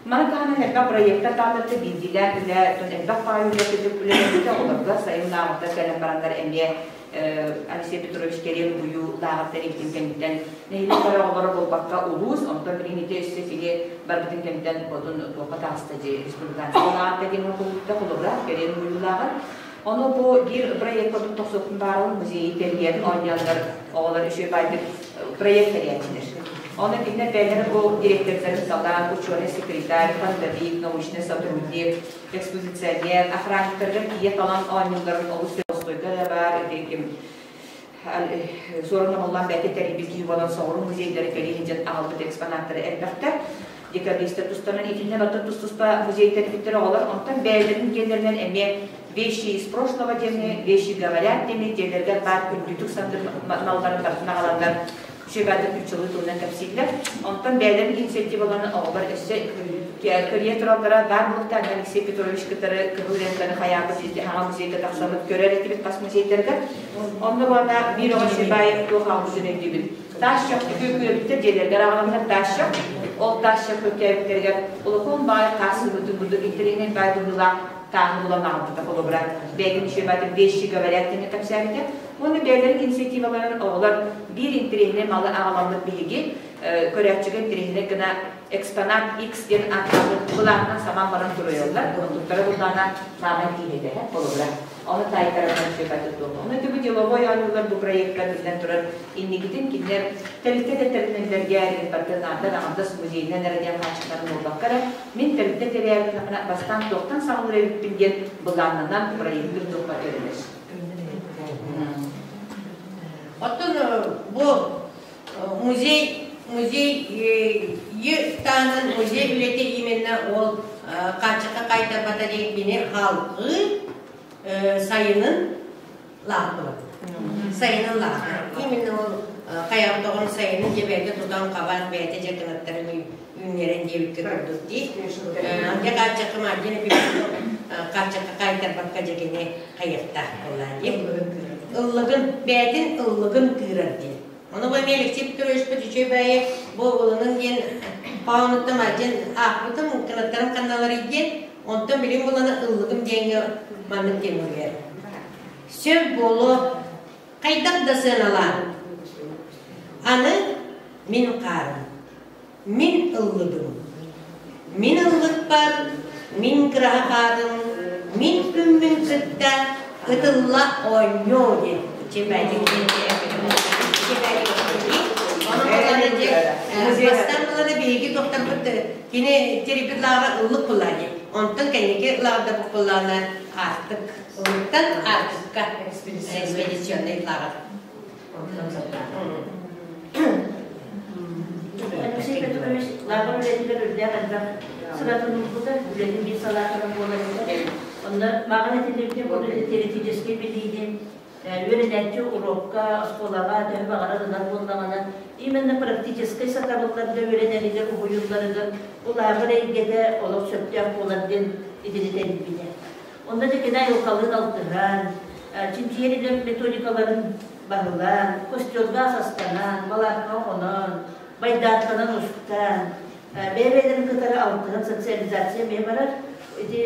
Маны таһынан элбэх проекттар таалларга биирдиилээн үлэ, элбэх баай үлэ үлэлэрбитэ олорго сайыннааҕыта кэлэн бараннар эмиэ Алексей Петрович кэриэн буйуу лааҕыр тэрийбитин кэнниттэн нэһилиэк эрэ оҕолоро буолбакка улуус, онтон билигин ити өссө кини барбытын кэнниттэн отун туохха таҕыста дии республиканскай лааҕыр тэтимин кулуутта холобура кэриэн буйуулааҕар. Ону бу биир проект курдук тохсуохпун баарабын музейы тэрийэн оонньооннор оҕолор үчүгэй баайдык проект тэрийээччилэр. Ону кинилэр бэйэлэрэ бу директордарын салаан, ученый секретарь, фондовик, научный сотрудник, экспозиционер, охранниктарга тиийэ талан оонньуулларын олус Толстойга да баар, ити ким Суорун Омоллоон бэйэтэ тэрийбит киһи буолан соҕуруу музейдары кэлии сылдьан аҕалбыт экспонаттара элбэхтэр. Декабристар тустанан итиннэ барыта тус-туспа музей тэрийбиттэр оҕолор. Онтон бэйэлэрин дьиэлэринэн эмиэ вещи из прошлого диэни, вещи говорят диэни дьиэлэригэр баар күндүтүк сандыр малларын барытын аҕаланнар үчүгэйдик нууччалыы тылынан кэпсииллэр. Онтон бэйэлэрин инициативаларын оҕолор өссө кэрийэ тураллара баар буолуохтаах Алексей Петрович кытары кыһыл лентаны хайаабыт хаҥа музейга тахсаммыт көрөр этибит хас музейдарга. Онно буолла биир оҕо Шибаев туох аҕабытын өйдүүбүт. Таас чох күөкүөбүттэр дьиэлэргэр аҕаланнар таас чох. Ол таас чох күөкээбиттэригэр улахан баай хаас сыбытын курдук интэриэһинэй баай быһыылаах тааһы булан аҕалбыта холобура бэйэтин Шибатын вещи говорят диэн кэпсээбитэ. Уонна бэйэлэрин инициативаларын оҕолор биир интэриэһинэй малы аҕаламмыт биһиги көрөөччүгэ интэриэһинэй гына экспонат X диэн ааттаабыт былаанынан самаан баран туруйаллар. Онтуктара былаана маамай киинэтэ холобура. Ону таайтаран сөпөтө туох. Ону ити бу деловой оонньуулар бу проектка биллэн турар инникитин кинилэр тэрилтэ да тэринэллэргэ барытын наардан аҥардас музейынан эрэ диэн хааччахтарын буолбакка эрэ мин тэрилтэ тэрийээбитинэ бастаан туохтан саҕалыыр эбиппин диэн былааннанан проектын туохха өрөлөр. Оттон бу музей музей таанан музей үлэтэ именно ол хааччахха кайтарбата диэн кини халгыы сайынын лаахпылар. Сайынын лаахпылар. Именно ол хайаҕын сайынын дьэ бэйэтэ тутан хабан бэйэтэ дьэ кынаттарын үүннэрэн диэбиккэ курдук дии. Дьэ хааччахха маадьын хааччахха кайтарбакка дьэ кини хайыахтаах буоллаан дии. Ыллыгын бэйэтин ыллыгын тыырар диэн. Ону бу эмиэ Алексей Петровичпыт үчүгэй баайы бу ылынын диэн хоһоонуттан маадьын аахпытым кынаттарым ханналарый диэн онтон билим буланы ыллыгым диэҥҥэ маннык диэн уруйар. Сөп буолуо хайдах да сыаналаан. Аны мин хаарым. Мин ыллыгым. Мин ыллыкпар, мин кыраһа хаатым, мин күммүн кытта ытылла оонньоо диэн Бастаан булана биһиги тохтарбыт кини терипит лааҕа ыллык буллаа диэн. Онтон кэнники лааҕырда буккуллаана аартык. Ыллыктан аартыкка экспедиционный лааҕыр. Алексей Петрович лааҕыр үлэтигэр үрдээх элбэх сыратын уурбута, үлэтин биир салаатынан буолар этэ. Онно мааҕын этиллибитин курдук теоретическэй билиини үөрэнээччи уруокка, оскуолаҕа төһө баҕарар ылар буоллаҕына, именно практическай сатабылларга үөрэнэригэр, уһуйулларыгар бу лааҕыр эйгэтэ олох сөптөөх буолар диэн итини тэрийбитэ. Онно да кини айылҕалыын алтыһан, чинчийэр үлэм методикаларын баһылаан, костюмга астанан, балаакка хонон, байдааттанан устан, бэйэ-бэйэлэрин кытары алтыһан социализация эмиэ барар. Ити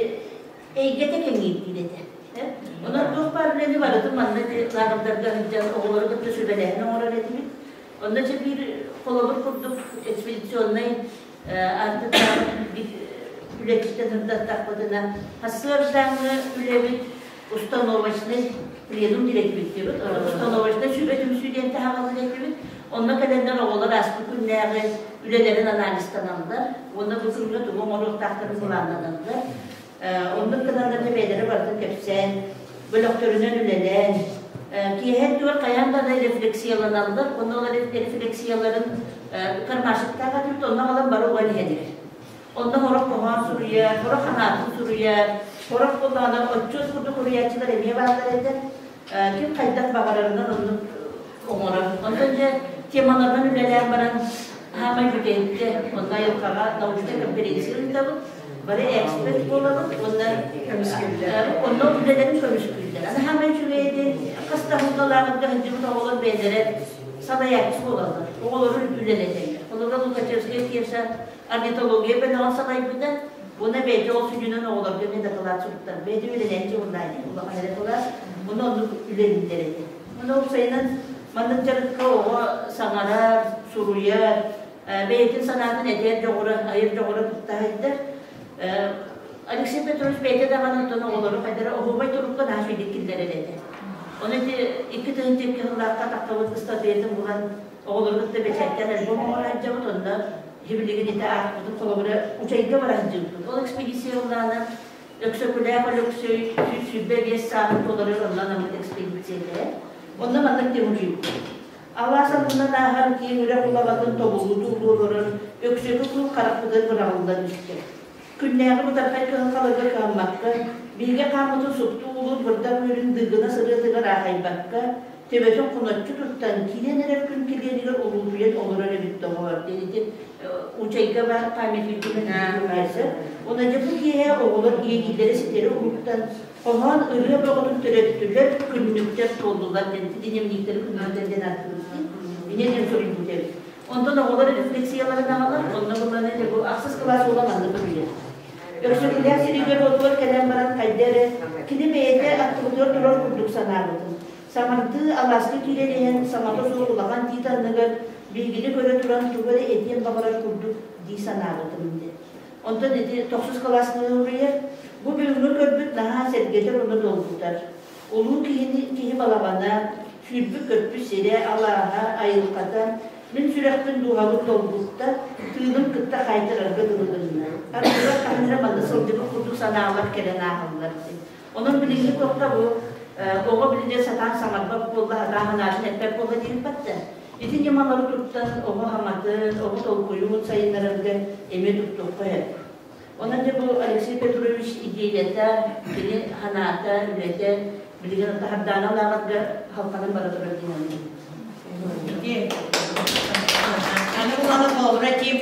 эйгэтэ кэҥиир диир этэ. Онон туох баар үлэни барытын манна лааҕырдарга сылдьан оҕолору кытта сүбэлэһэн оҥорор этибит. Онно дьэ биир холобур курдук экспедиционнай ардытааҕы үлэтиттэн сырдаттахпытына, сарсыардааҥҥы үлэбит установочнай пленум дирэктибит, установочнай сүбэ түмсүү диэн таһаҕалыыр этибит. Онно кэлэннэр оҕолор ааспыт күннээҕи үлэлэрин анализтаналлар уонна бу күҥҥэ тугу оҥоруохтаахтарын былааннаналлар. Оннук гынаннар бэйэлэрэ барытын кэпсээн, бөлөхтөрүнэн үлэлээн, киэһэ өттүгэр хайаан да рефлексияланаллар, уонна ол рефлексияларын кармашиктаах этибит, онно аҕалан бары уган иһэллэр. Онно сорох хоһоон суруйар, сорох санаатын суруйар, сорох буоллаҕына отчуот курдук суруйааччылар эмиэ бааллар этэ. Ким хайдах баҕарарынан оннук оҥорор. Онтон дьэ темаларынан үлэлээн баран хаамай бүтэһиккэ онно айылҕаҕа научнай конференция ыытабыт, бары эксперт буолабыт уонна онно үлэлэрин көмүскүүллэр. Аны хаамай үчүгэйэ диэн хас да сыллааҕыга сылдьыбыт оҕолор бэйэлэрэ салайааччы буолаллар, оҕолору үлэлэтэллэр. Холобура Лукачевская Кеша орнитология бөлөҕүн салайбыта уонна бэйэтэ ол сүнньүнэн оҕолорго эмиэ дакылаат суруттар. Бэйэтэ үлэлээччи онлайн улахан эрэ кылаас, уонна оннук үлэлииллэр этэ. Онно уопсайынан маннык дьарыкка оҕо саҥарар, суруйар, бэйэтин санаатын этэр дьоҕура, айар дьоҕура кытта Алексей Петрович бэйэтэ даҕаны онтон оҕолору хайдара оһуобай турукка наһаа үчүгэйдик киллэрэр этэ. Ону ити 2002 сыллаахха тахсыбыт ыстатыйатын булан оҕолору кытта бэчээттээн альбом оҥоро сылдьабыт, онно билигин ити аахпытын холобура Учайга бара сылдьыбыппыт. Ол экспедиция ыллаана Өксөкүлээх Өлөксөй 125 сааһын толору онно анаммыт экспедициялара. Онно маннык диэн учуйбут. Алаас аннынан ааһар киэҥ үрэх улабатын тобулу туулуу олорон Өксөкү куул харахпытыгар быраҕыллан түстэ. Күннээҕи бытархай кыһалҕаларга кыһаммакка, биһиги хааммытын супту уулуур бырдах үөрүн дыыгына сырыатыгар аахайбакка, төбөтүн хоноччу туттан, киирэн эрэр күн килиэнигэр улуутуйан олорор эбит доҕоор диэн ити Учайга баар памятникпытын туһаайсар. Онон дьэ бу киэһэ оҕолор иэйиилэрэ ситэри уһуктан, хоһоон ырыа бөҕөтүн төрөттүлэр, күннүктэр туоллулар диэн дневниктэри күннүктэр диэн ааттыыбыт. Инньэ диэн суруйбут эбит. Онтон оҕолор рефлексияларын аҕалан, онно булан этэ бу ахсыс кылаас уола маннык үлүйэр. Өксөкүлээх сиригэр-уотугар кэлэн баран хайда эрэ кини бэйэтэ аттыбытыгар турар курдук санаабытым. Саҥардыы алааска киирэн иһэн саҥата суох улахан тиит анныгар биһигини көрө туран тугу эрэ этиэн баҕарар курдук дии санаабытым диэн. Онтон ити тохсус кылааска уруйар, бу бүгүҥҥү көрбүт наһаа сэргэтэр уонна долгутар. Улуу киһини киһи балаҕана, сүүрбүт-көппүт сирэ, алааһа, айылҕата мин сүрэхпин дууһабын долгутта, тыыным кытта хаайтарарга дылы гынна. Ардыгар хаһан эрэ манна сылдьыбыт курдук санаалар кэлэн ааһаллар. Онон билиҥҥи туохха бу оҕо билинэ сатаан саҥарбат буолла, сатаан санаатын эппэт буолла диэн батта. Ити ньымалары туттан оҕо хаҥатын, оҕо толкуйун сайыннарарга эмиэ туттуохха сөп. Онон дьэ бу Алексей Петрович идеята, кини санаата, үлэтэ билигин Сардаана лааҕырга халҕанан бара турар диэн Ити аны улахан холобура тип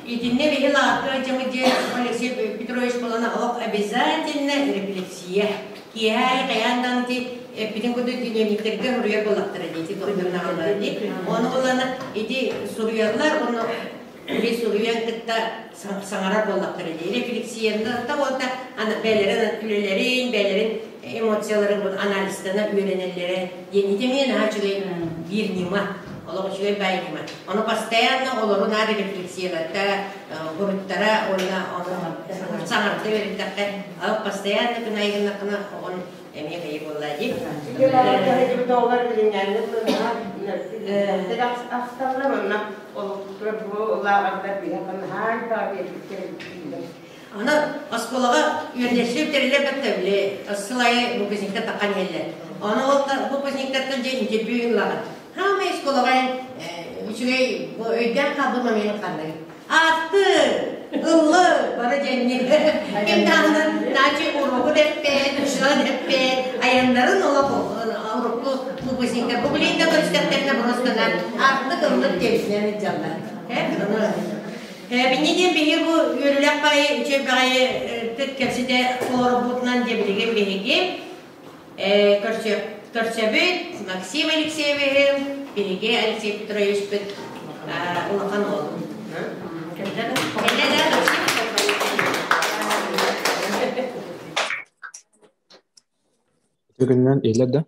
итиннэ биһи лаахтыа дьаҥы дьэ Алексей Петрович булана олох обязательно рефлексия киэһэ хайаан даҕаны ити эппитин курдук дневниктэргэ суруйар буоллахтара дии ити туһунан дии ону булана ити суруйаллар ону Били суруйан кытта саҥарар буоллахтара дии. Рефлексияны да уонна бэйэлэрин үлэлэрин, бэйэлэрин эмоцияларын анализтана үөрэнэллэрэ диэн ити эмиэ наһаа үчүгэй биир ньыма. Олох үчүгэй баай ньыма. Ону постоянно олору наар рефлексияларда буруттара уонна ону саҥарда үөрэттэххэ, постоянно күн айгыннаххына оҕон эмиэ хайы буолла дии. Оҕолор билиҥҥээҥҥи ахталлар онно олохтор бу лааҕырдар биһиэхэ наһаа элбэҕи биэрбиттэр дииллэр. Аны оскуолаҕа үөрэнээччилэр бүтэрэллэр бэрт били сыл аайы выпускниктар таххан иһэллэр. Ону ол выпускниктартан дьэ интервью ыллаҕын. Хаамай оскуолаҕа үчүгэй бу өйдөөн хаалбыт момент ханныгый? Аатты, ыллы, бары дьэнни. Ким даҕаны начи уруогу дэппэт, учула дэппэт, айаннарын олох урукку выпускниктар бу билин да көрүстэхтэринэ просто артык ыллык диэбитинэн ыдьаллар. Бинни диэн биһиги бу үөрүүлээх баҕайы, үчүгэй баҕайы кэпсэтэ олорбутунан дьэ билигин биһиги Көрсөбүт Максим Алексеевиһы, биһиги Алексей Петровичпыт улахан уолун. Кэллэ да, Максим? Бүгүннэн иһиллэр да?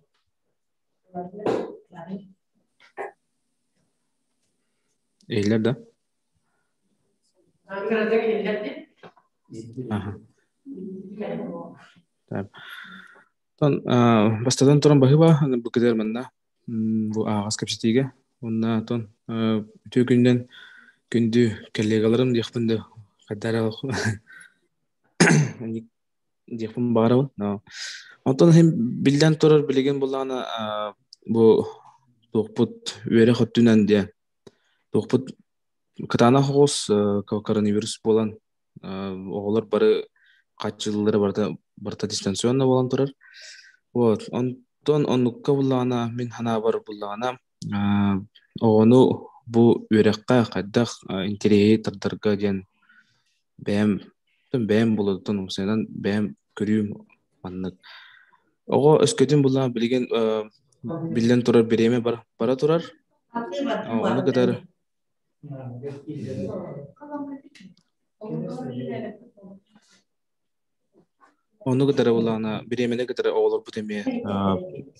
Иһиллэр да? Аха. Тон бастатан туран баһыба бу кытар манна бу ааҕас кэпсэтиигэ уонна тон үтүө күнүнэн күндү коллегаларым диэхпин да хайдара диэхпин баҕарабын. Онтон иһин биллэн турар билигин буллаҕына бу туохпут үөрэх өттүнэн диэн туохпут кытаанах оҕус коронавирус буолан оҕолор бары хаччыллара барыта барыта дистанционно буолан турар. Вот онтон оннукка буллаҕына мин санаабар буллаҕына оҕону бу үөрэххэ хайдах интэриэһи тардарга диэн бэйэм бэйэм булуттан умсайынан бэйэм көрүүм маннык. Оҕо өскөтүн буллаҕына билигин биллэн турар бириэмэ бара турар. Ону кытары Ону кытары булаана бириэмэни кытары оҕолорбут эмиэ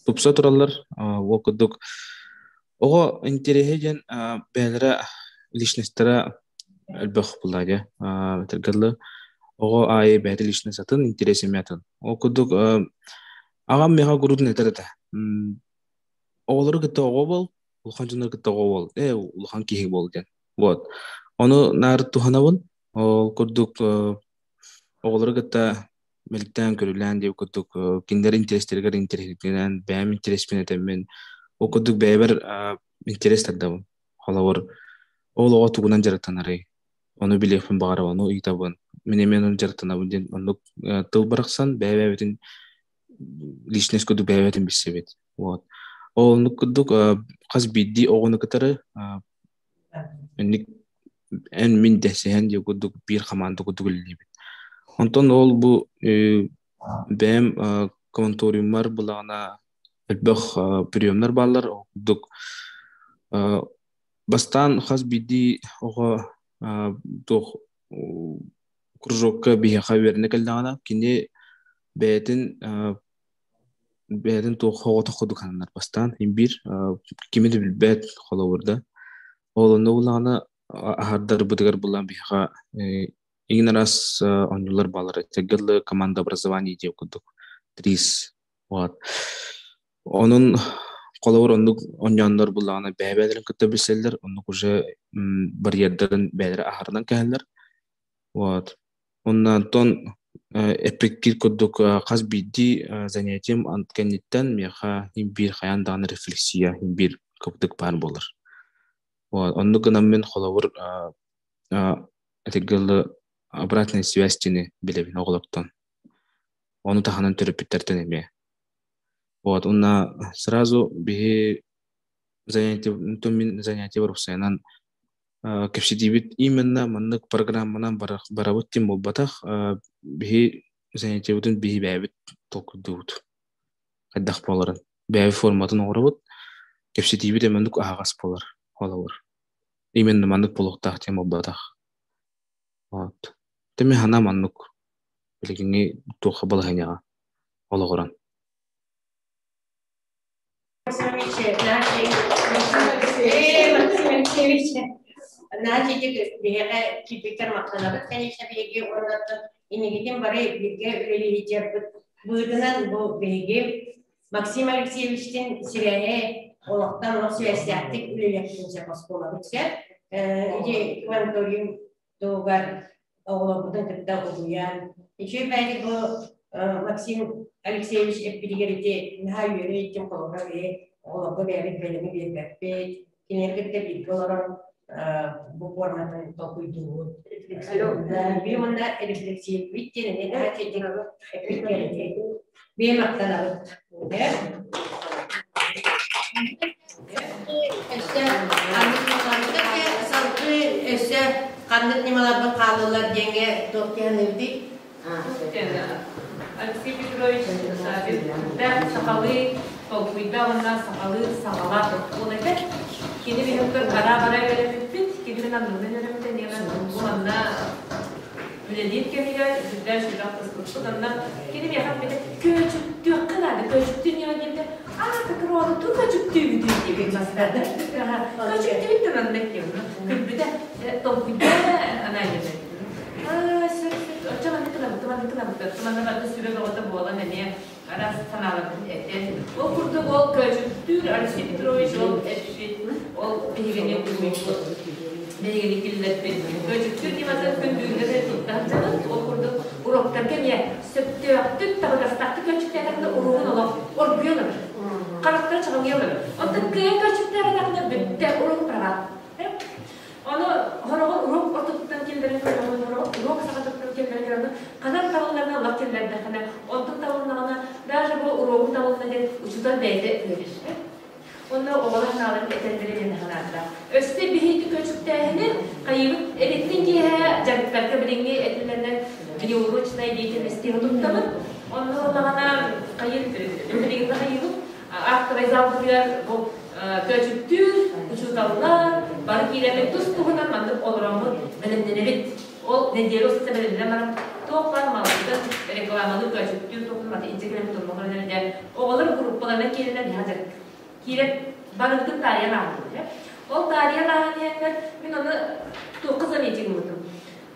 тупса тураллар. Ол курдук оҕо интэриэһэ диэн бэйэлэрэ личностара элбэх булла дьэ. Этэргэ оҕо аайы бэйэтэ личность атын, интэриэс эмиэ атын. Ол курдук аҕам миэхэ куруутун этэр этэ. Оҕолору кытта оҕо бол, улахан дьоннору кытта оҕо бол, улахан киһи бол диэн. Вот. Ону наар туһанабын. Ол курдук оҕолору кытта мэликтээн көрүлээн диэбит курдук кинилэр интэриэстэригэр интэриэһиргэнэн бэйэм интэриэспин этэммин ол курдук бэйэбэр интэриэс тардабын. Холобур, ол оҕо тугунан дьарыктанарый? Ону билиэхпин баҕарабын, ону ыйытабын. Мин эмиэ онон дьарыктанабын диэн оннук тыл барахсан бэйэ-бэйэбитин личность курдук бэйэ-бэйэбитин билсэбит. Вот. Ол оннук курдук хас биирдии оҕону кытары Инник эн мин дэсиһэн диэ курдук биир хамаанда курдук үлэлиибит. Онтон ол бу бэйэм кванториуммар былаана элбэх приемнар бааллар. Ол курдук бастаан хас биирдии оҕо туох кружокка биһиэхэ үөрэнэ кэллэҕинэ кини бэйэтин бэйэтин туох оҕото курдук сананар бастаан биир кими да билбэт холобур да ол онно буллаҕына аһардарбытыгар буллаан биһиэхэ иҥин араас оонньуулар бааллар этэргэ команда образование диэн курдук трис вот онон холобур оннук оонньооннор буллаҕына бэйэ-бэйэлэрин кытта билсэллэр оннук уже барьердарын бэйэлэрэ аһарынан кэһэллэр вот Онтон эппиккит курдук хас биирдии занятием кэнниттэн миэхэ биир хайаан даҕаны рефлексия биир кыбытык баар буолар. Оннук гынан мин холобур этэргэ дылы обратная связь диэни билэбин оҕолортон. Ону таһынан төрөппүттэртэн эмиэ. Вот уонна сразу биһи занятие мин занятиебар уопсайынан Кэпсэтиибит именно маннык программанан барабыт диэн буолбатах, биһи занятиебытын биһи бэйэбит толкуйдуубут. Хайдах буоларын. Бэйэбит форматын оҥоробут, кэпсэтиибит эмэ аһаҕас буолар, холобур. Именно маннык буолуохтаах диэн буолбатах. Вот. Теми хана маннык билигиҥҥи туохха балаһыанньаҕа олоҕуран. Максим Алексеевич, Начитик биһиэхэ киирбиттэр махтанабыт, конечно, биһиги уоннаттан иннигитин бары бииргэ үлэлиһиджэрбит быһыытынан бу биһиги Максим Алексеевичтин сибээһи олохтон олох сибээстээхтик үлэлиэхпитин сөп оскуолабыт сөп. Ити кванториум туһугар оҕолорбутун кытта угуйан. Үчүгэй бэйдик бу Максим Алексеевич эппитигэр ити наһаа үөрэ иттим холобура биһи оҕолорго бэйэбит бэлэми биэрбэппит. Кинилэр кытта бииргэ олорон бу форматын толкуйдуубут. Би уонна рефлексиябит диэн эмиэ наһаа чэйдик эппиккэр Биэ махтанабыт. Өссө салгыы өссө ханнык ньымаларбыт хааллылар диэҥҥэ туох диэханыыбытый? Алексей Петрович сахалыы толкуйда уонна сахалыы саҕалаах ол этэ. Кини биһиктэр бара-бара үөрэммиппит, кини мин аннынан үөрэммитэ, уонна үлэлиир кэмигэр сүрдээх сүрэх тыспыппыт. Онно кини миэхэ эппитэ, көөчүктүөххэ наада, көөчүктүү ньыма диэбитэ, аа, такырону ту көөчүктүүбүтүй диэбит бастаата. Көөчүктүүбүт да маннык диэн. Күлбүтэ, толкуйдаана анаайдата. Аа, сөп, сөп, оччо маннык гынабыт, маннык гынабыт, манна барыта сүбэ бөҕөтө буолан эмиэ араас санааларбын этэн. Ол курдук ол көөчүктүүр Алексей Петрович ол эппит, ол биһигини угуйбут, биһигини киллэрбит. Көөчүктүүр ньыматын күн бүгүҥҥэ дылы тутта сылдьабыт. Ол курдук уроктарга эмиэ сөптөөхтүк, табыгастаахтык көөчүктээтэххинэ уруогун олох оргуйа олорор. Харахтара чаҕылыйа олорор. Оттон кыайан көөчүктээбэтэххинэ бүттэ, уруок права. Ону хороҕор уруок ортотуттан киллэрэн көрөҕүн, уруок саҕатыттан киллэрэн көрөҕүн, ханан табылларына олох киллэрдэххинэ, онтун табылыннаҕына, даже бу уруогум табылынна диэн учуутал бэйэтэ үөрэр. Онно оҕолор санааларын этэллэрэ диэн санаатылар. Өссө биһиги көчүктээһини хайыыбыт эриттин киэһэ дьарыктарга билиҥҥи этиллэринэн внеурочная деятельность туттабыт. Онно ыллаҕына хайыр билигин да хайыыбыт Актовай залбытыгар бу көөчүктүүр учууталлар бары киирэммит тус туһунан маннык олороммут бэлэмнэнэбит. Ол нэдиэлэ устата бэлэмнэнэн баран Туох баар малбытын рекламалыы көчүктүүр туохтун маты инче кэлэн тулмахын дьэ оҕолор группаларынан киирэннэр биһа дьарык киирэн барыбытын таарыйан ааһаллар. Ол таарыйан ааһан иһэннэр мин ону туохха заметить гыммытым.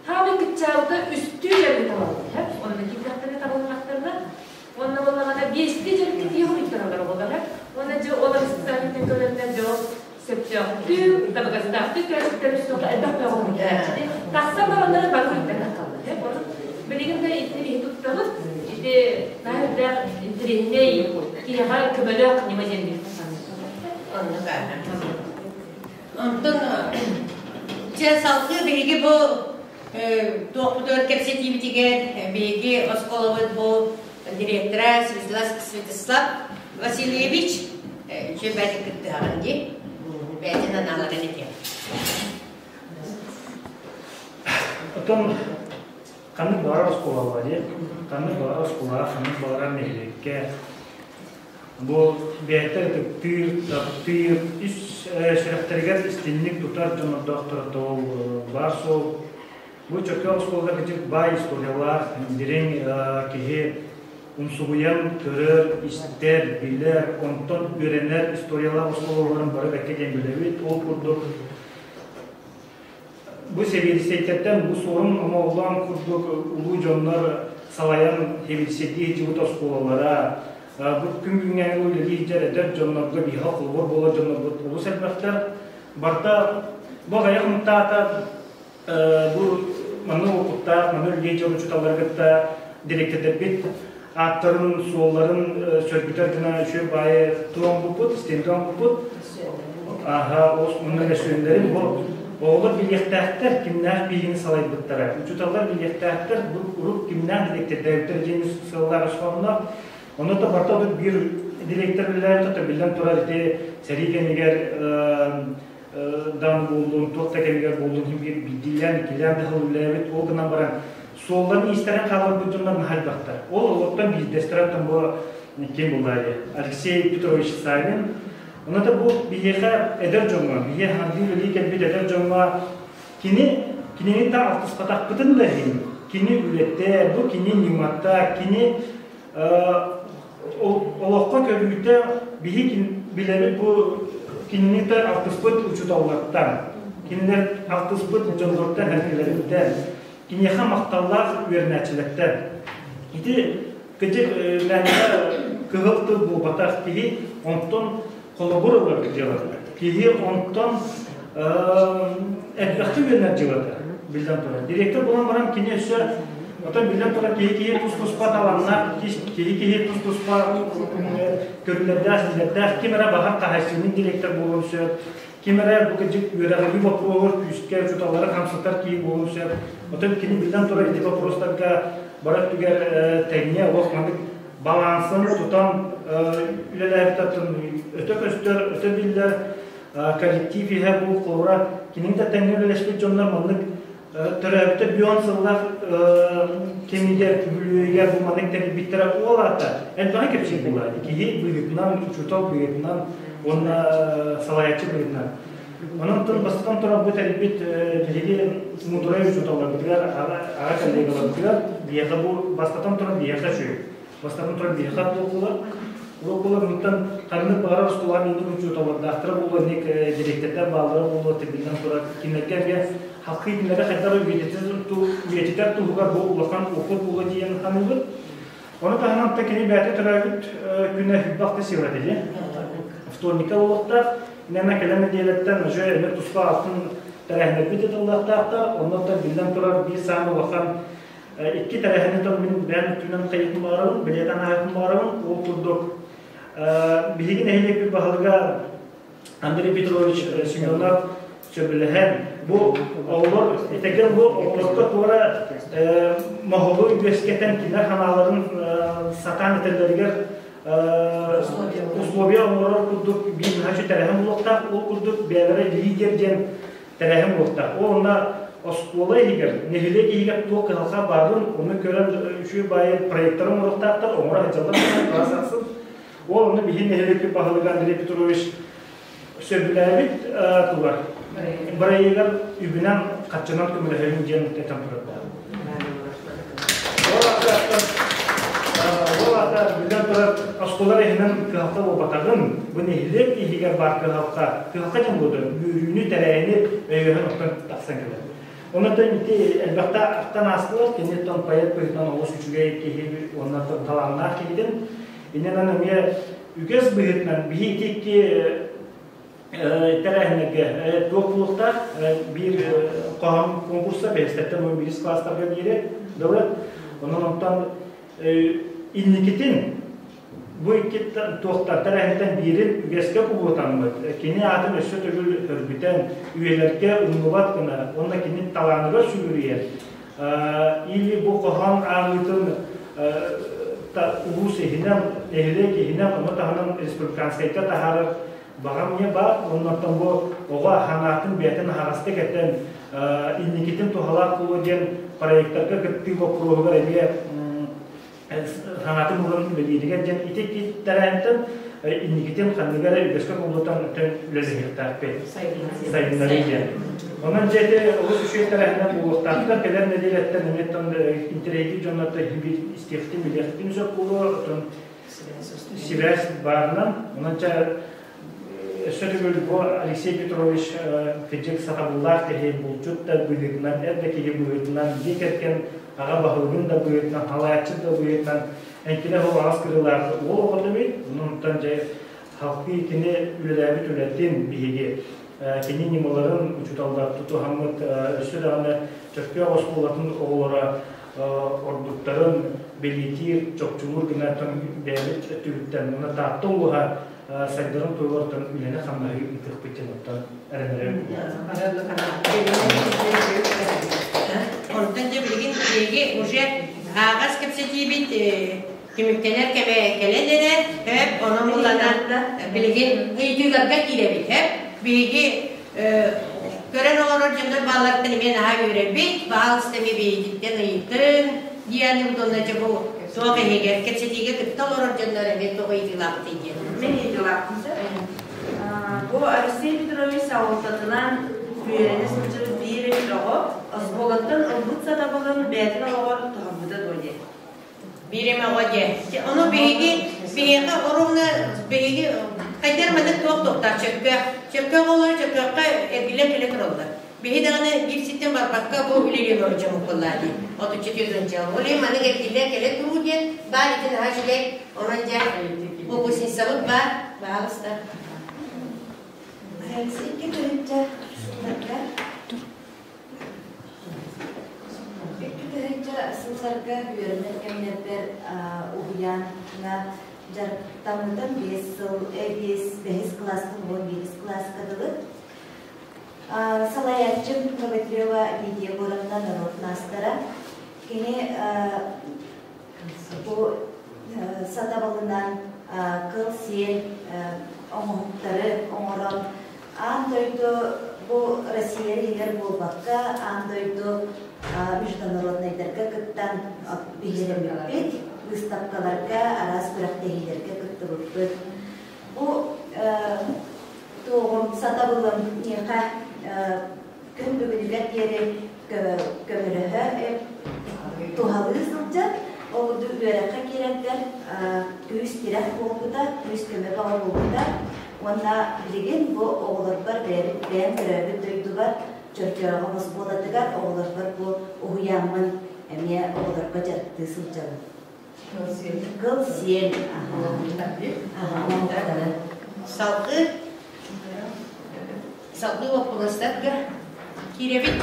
Хаамай кыччаабыта үстүү дьарыгы табаллар. Онно киирдэхтэринэ табылыннахтарына уонна буоллаҕына биэстии дьарыкка тиийэ хоруйтараллар оҕолор. Уонна дьэ ол расписаниетын көрөннөр дьэ ол сөптөөхтүү, табыгастаахтык көрсүктэр суох элбэх бөҕө хоруйтарааччы. Тахсан бараллара бары хоруйтаран хааллар. Ону билигин да итини биһи туттабыт. Ити наһаа үрдээх интэриэһинэй киһиэхэ көмөлөөх ньыма диэн Оннук Онтон чэ салгыы биһиги бу туохпутугар кэпсэтиибитигэр биһиги оскуолабыт бу директора Святослав Васильевич үчүгэй бэйэтин кыттыһаҕын дии бэйэтин анааларын этиэ. Оттон ханнык баҕарар оскуолаҕа дии, ханнык баҕарар оскуолаҕа, ханнык баҕарар нэһилиэккэ Бу бэйэтэ ытыктыыр, таптыыр, ис сүрэхтэригэр истинник тутар дьоннордоохторо баар суол. Бу Чөкө оскуолата кырдьык баай историялаах, дириҥ киһи умсугуйан көрөр, истэр, билэр, онтон үөрэнэр историялаах оскуолаларын бары бэккэ диэн билэбит. Ол курдук бу сэбиэдиссэйтэртэн бу суорун омоллоон курдук улуу дьоннор салайан сэбиэдиссэйдии сылдьыбыт оскуолалара, бу күн күҥҥэ үлэлии сылдьар эдэр дьоннорго биһиэхэ холобур буолар дьоннорбут олус элбэхтэр. Барыта бу аҕыйах мунтаата бу манна уопуттаах, манна үлэлии дьон учууталлары кытта дириэктэрдэрбит ааттарын, суолларын сөргүтэр гына үчүгэй баайы туруон истиэнтэ оҥорбуппут. Аха, онно мөссүөннэрин бу оҕолор билиэхтээхтэр, кимнээх биһигини салайбыттара. Учууталлар билиэхтээхтэр, бу урук кимнээх дириэктэрдээбиттэр диэн сыаллаах өсхонно. Онно да барыта биир директор үлэлээбит, то биллэн турар ити сэрии кэмигэр дан буоллун, туох да кэмигэр буоллун, биир биирдиилээн, иккилээн да үлэлээбит, ол гынан баран суолларын иистэрин хааларбыт дьоннор наһаа элбэхтэр. Ол олортон биирдэстэрэ бу ким буллаайы Алексей Петрович Савин. Онно да бу биһиэхэ эдэр дьоҥҥо, биһиэхэ хандыы үлэлии кэлбит эдэр дьоҥҥо кини кинини та алтыспатахпытын да иһин, кини үлэтэ, бу кини ньымата, кини олоххо көрүүтэ биһи билэбит бу кинини та алтыспыт учууталлартан, кинилэр алтыспыт дьоннортон эргилэриттэн, киниэхэ махталлаах үөрэнээччилэртэн. Ити кыдьык мээнэ кыһыл тыл буолбатах киһи онтон холобур ылар дьыалата. Киһи онтон элбэхтик үөрэнэр дьыалата, биллэн турар. Директор буолан баран кини өссө оттон биллэн турар киһи киһи тус-туспа талааннаах, киһи киһи тус-туспа көрүүлэрдээх, силэрдээх, ким эрэ баҕар хаһаайыстыбаннай директор буолуон сөп, Ким эрэ бу кырдьык үөрэҕирии боппуруоһугар күүскэ учууталлары хамсатар киһи буолуон сөп. Оттон кини биллэн турар ити боппуруостарга бары өттүгэр тэҥҥэ олох маннык балансын тутан үлэлээбит өтө көстөр, өтө биллэр коллектив иһэ бу холобура кинини да тэҥҥэ үлэлэспит дьоннор маннык төрөөбүтэ бүөн сыллаах кэмигэр үбүлүөйүгэр бу маннык тэрийбиттэрэ ол аата элбэҕи кэпсиир буолаа киһи быһыытынан учуутал быһыытынан уонна салайааччы быһыытынан онон тыл бастатан туран бу тэрийбит биһиги мудрай учууталларбытыгар аҕа коллегаларбытыгар биһиэхэ бу бастатан туран биһиэхэ үчүгэй Бастатан туран биһиэхэ туохулар, уруокулар мантан ханнык баҕарар оскуолаҕа инник учууталлардаахтара буолуо, инник дириэктэрдэр бааллара буолуо, биллэн турар, кинилэргэ эмиэ халкы кинилэри хайдах үйэтитэр туһугар бу улахан опыт буолуо диэн саныыбын. Ону таһынан та кини бэйэтэ төрөөбүт күнэ хүлбэх сила дии. Вторника буолуохтаах. Иннэнэ кэлэн нэдиэлэттэн уже эмиэ туспа алтын тэрээһиннэрбит ыытыллыахтаахтар. Онно биллэн турар биир саамай улахан Икки тэрээһини тон мин бэйэм өттүнэн хайытын баҕарабын, бэлиэтээн ааһытын баҕарабын. Ол курдук биһиги нэһилиэкпит баһылыга Андрей Петрович Семенов сөбүлэһэн, бу оҕолор итэгэн бу оҕолорго туора моһолу үөскэтэн кинилэр санааларын сатаан этэллэригэр условия оҥорор курдук биир наһаа тэрээһин буолуохтаах. Ол курдук бэйэлэрэ лидер диэн тэрээһин буолуохтаах. Ол онно оскуола иһигэр, нэһилиэк иһигэр туох кыһалҕа баарын, ону көрөн үчүгэй баайы проектары оҥоруохтаахтар, оҥоро сылдьаллар класс ахсын. Ол онно биһиги нэһилиэкпит баһылыга Андрей Петрович сөбүлээбит тугар бырайыагар үбүнэн, харчынан көмөлөһөрүн диэн этэн турардаах. ата билэн турар оскуолар иһинэн кыһалҕа буолбатаҕын, бу нэһилиэк иһигэр баар кыһалҕа, кыһалҕа диэн буолуо, үөрүүнү, тэрээһини өйөһөн оттон тахсан кэлэр. Онон ити элбэхтэ ахтан аастылар, кини оттон поэт быһыытынан олус үчүгэй киһи уонна талааннаах киһитин. Иннинэн эмиэ үгэс быһыытынан биһи ити икки тэрээһиннэргэ туох буолуохтаах биир хоһоон конкурса бэһистэттэн он биирис класстарга биири дылы онон онтон инникитин бу икки туохтар тэрээһинтэн биирин үгэскэ кубулутаммыт кини аатын өссө төгүл өргүтэн үйэлэргэ умнубат гына уонна кини талааныгар сүгүрүйэн или бу хоһоон ааҕыытын улуус иһинэн нэһилиэк иһинэн ону таһынан республиканскайга таһаарар баҕам не баар оннортон бу оҕо ханаатын бэйэтин аһаҕастык этэн инникитин туһалаах буолуо диэн проектарга кыттыы боппуруоһугар эмиэ санаатын ууран үлэлииригэр диэн ити тэрээһинтэн инникитин ханныга эрэ үгэскэ кубулутан үлэлэһиэхтээхпит сайыннарыы диэн. Онон дьэ ити олус үчүгэй тэрээһиннэр буолуохтаахтар кэлэр нэдиэлэттэн эмиэ интэриэһиргиир дьоннортон биир истиэхтин билиэхтин сөп буолуо оттон сибээс баарынан онон чэ өссө төгүл бу Алексей Петрович кырдьык сатабыллаах киһи булчут да быһыытынан эр да киһи быһыытынан дьиэ кэргэн аҕа баһылыгын да быһыытынан халааччы да быһыытынан эҥкилэ суох кырыылаах уол оҕото эбит онон дьэ халкыы кини үлэлээбит үлэтин биһиги кини ньымаларын учууталлар тутуһаммыт өссө даҕаны Чөркөөх оскуолатын оҕолоро ордуктарын бэлиэтиир, чопчулуур гына бэйэбит өттүбүттэн уонна Таатта улууһа сайдарын туһугар үлэни-хамнаһы ыытыахпыт диэн оттон эрэнэрим. Онтон дьэ билигин биһиги уже ааҕас кэпсэтиибит түмүктэнэр кэмэ кэлэн эрэр, хөп, онон буллана билигин ыйытыыларга киирэбит, хөп. Биһиги көрөн олорор дьоннор баалларыттан эмиэ наһаа үөрэбит, баһаалыста эмиэ бэйэтиттэн ыйытыҥ диэн уонна дьэ бу туох иһигэр кэпсэтиигэ кытта олорор дьоннор эмиэ туох ыйытыылаахтый диэн. Мин ыйытыылаахпын сэр. Бу Алексей Петрович салалтатынан үөрэнэ сылдьыбыт биир эмит оҕо оскуолаттан ылбыт сатабылын бэйэтин олоҕор туһаммыта дуо диэн. Биир эмэ оҕо диэ. Ону биһиги биһиэхэ ровно биһиги хайдах маннык туох туохтаах чөккөөх. Чөккөөх оҕолор чөккөөххө эргиллэн кэлэ тураллар. Биһи даҕаны биир сиртэн барбакка бу үлэлии олорор дьоммут буоллаа дии. Отучча түөрт Ол иһин маннык эргиллэн кэлэ туруу диэн баар ити наһаа үчүгэй. Онон дьэ выпускницабыт баар. Баһаалыста. Икки тыһыынча сылларга Икки тыһыынча сылларга үөрэнэр кэмнэрбэр уһуйааҥҥа дьарыктаммытым биэс сыл, биэс, бэһис кылаастан уон биирис кылааска дылы. Салайааччым Богатырева Лидия Егоровна норуот маастара. Кини бу сатабылынан кыл-сиэл оҥоһуктары оҥорон аан дойду бу Россия иһигэр буолбакка, аан дойду международнайдарга кыттан биһирэммиппит, выставкаларга, араас күрэхтэһиилэргэ кыттыбыппыт. Бу туоҕум, сатабылым миэхэ күн бүгүнүгэр диэри көмөлөһө, туһалыы сылдьар. Ол курдук үөрэххэ киирэргэр күүс-тирэх буолбута, күүс-көмө бөҕө буолбута. Уонна билигин бу оҕолорбор бэйэбит бэйэм төрөөбүт дойдубар Чөркөөҕүм оскуолатыгар оҕолорбор бу уһуйааммын эмиэ оҕолорго дьарыктыы сылдьабын. Кыл сиэл. Салгыы Салгыы боппуруостарга киирэбит.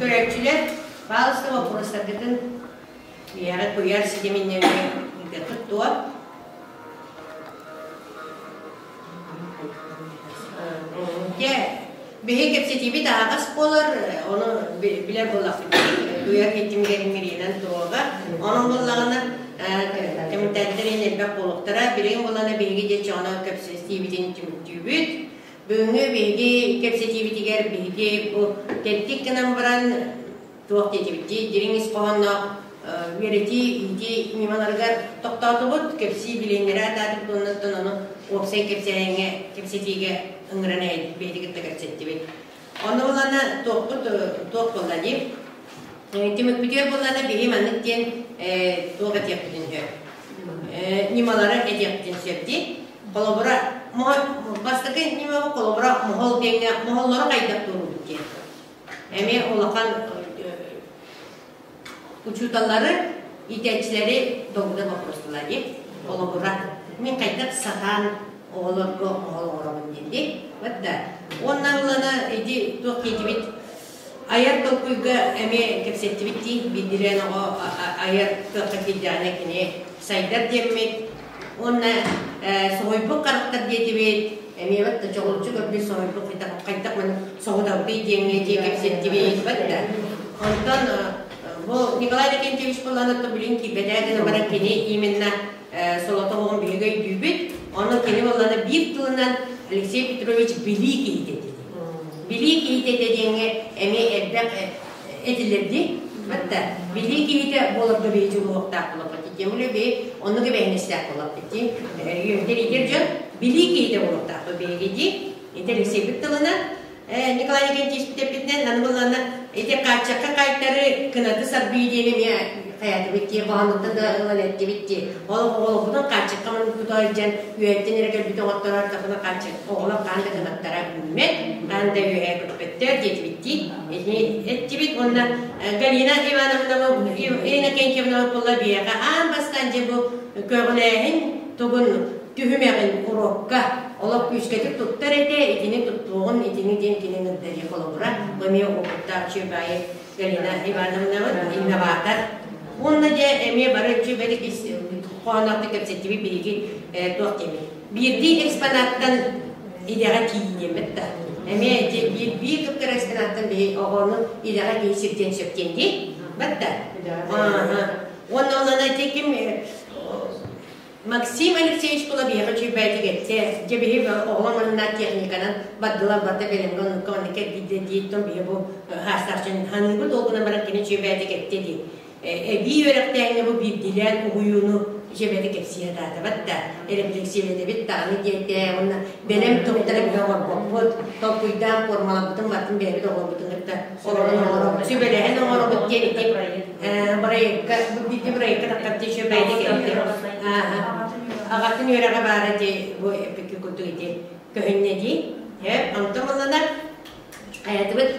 Көрөөччүлэр, баалыста боппуруостаргытын биһиэхэ куйаар ситиминнэргэ ыытыаххыт дуо? Дьэ, биһи кэпсэтиибит аһаҕас буолар, ону билэр буоллахпыт. Куйаар ситимигэр иҥириинэн туруоҕа. Онон буоллаҕына, кэмитээттэр элбэх буолуохтара. Билигин буоллаҕына биһиги дьэ чоҕоно кэпсэтиибитин түмүктүүбүт. Бүгүҥҥү биһиги кэпсэтиибитигэр биһиги бу тэттик гынан баран туох диэтибит дириҥ ис хоһоонноох үөрэтии, иитии ньымаларыгар тохтоотубут, кэпсии билиэннэрэ атаатыбыт уоннаттан ону уопсай кэпсээһиҥҥэ, кэпсэтиигэ ыҥыран биһиги кытта кэпсэттибит. Онно буоллаҕына туохпут туох буолла дии? Түмүкпүтүгэр буоллаҕына биһи маннык диэн туох этиэхпитин сөп. ньымалары этиэхпитин сөп дии. Холобура, бастакы ньыма холобура моһол диэҥҥэ моһоллору хайдах туруубут диэн. Эмиэ улахан учууталлары, иитээччилэри долгута боппуруостулар дии. Холобура, мин хайдах сатаан оҕолорго моһол оҥоробун диэн дии. Вот да. Уонна ылана ити туох диэтибит айар толкуйга эмиэ кэпсэттибит дии. Биирдиилээн оҕо айар кыахха киирдэҕинэ кини сайдар диэммит. Уонна соһуйбут харахтар диэтибит. Эмиэ вот да чоҕулуччу көрбүт соһуйбут хайдах маны соһутабытый диэҥҥэ дии кэпсэттибит. Вот да. Онтон бу Николай Викентьевич буолланыттан билин киирбэтээ гына баран кини именно солотоҕун биһиги өйдүүбүт. Ону кини буоллана биир тылынан Алексей Петрович билии киһитэ диэн. Билии киһитэ диэҥҥэ эмиэ элбэх этилэрди. Батта билии киһитэ буоларга биһи дьулуһуохтаах буолаппыт. Тем более би оннук эбэһинэстээх буолаппыт дии. Итер дьон билии киһитэ буолуохтаах биһиги дии. Ити Алексейбит тылынан Николай Никитич эппитинэн аны буллана ити хааччахха кайтары кынаты сарбыы диэн эмиэ хайаатыбыт дии хоһоонуттан да ылан эттибит дии ол оҕолорбутун хааччахха маны тутаайдьан үөһэттэн эрэ кэлбит оҕотторор тахына хааччах оҕолор хаан да кынаттара үүммэт хаан да үөһээ көппөттөр диэтибит дии итини эттибит уонна Галина Ивановна Ирина Кентьевна буолла биһиэхэ аан бастаан дьэ бу көҕүлээһин тугун түһүмэҕин урокка олох күүскэтик туттар этэ, итини туттуоҕун, итини диэн кини ырдарыы холобура, бу эмиэ опыттаах үчүгэй Галина Ивановнабыт, инноватор. Уонна дьэ эмиэ бары үчүгэйдик хоһоонноохтук кэпсэттибит биһиги туох диэмий. Биирдии экспонаттан идэҕэ тиийиэммит да. Эмиэ биир кыптар экспонаттан биһи оҕону идэҕэ тиий сирдиэн сөп диэн дии. Бат да. Уонна онон ити ким Максим Алексеевич була биһиэхэ үчүгэйдик эттэ. Дьэ биһи оҕолор манна техниканан бардылар барда бэлэмҥэ оннукка манна кэлбит диэттэн биһи бу хаастаах ханыыбыт ол гынан баран кини үчүгэйдик эттэ дии. Эбии үөрэхтээҥҥэ бу биирдиилээн уһуйууну үчүгэйдик кэпсиэ даатабат да рефлексиялэтебит даҕаны диэтэ уонна бэлэм туруктары биһи оҥорбоппут толкуйдаан формаларбытын барытын бэйэбит оҥорбутун кытта олорон оҥоробут сүбэлэһэн оҥоробут диэн ити проекка биирдии проекка таххар дии үчүгэйдик аҕатын үөрэҕэ баара дии бу эппикки курдук ити көһүннэ дии онтон ылланар хайатыбыт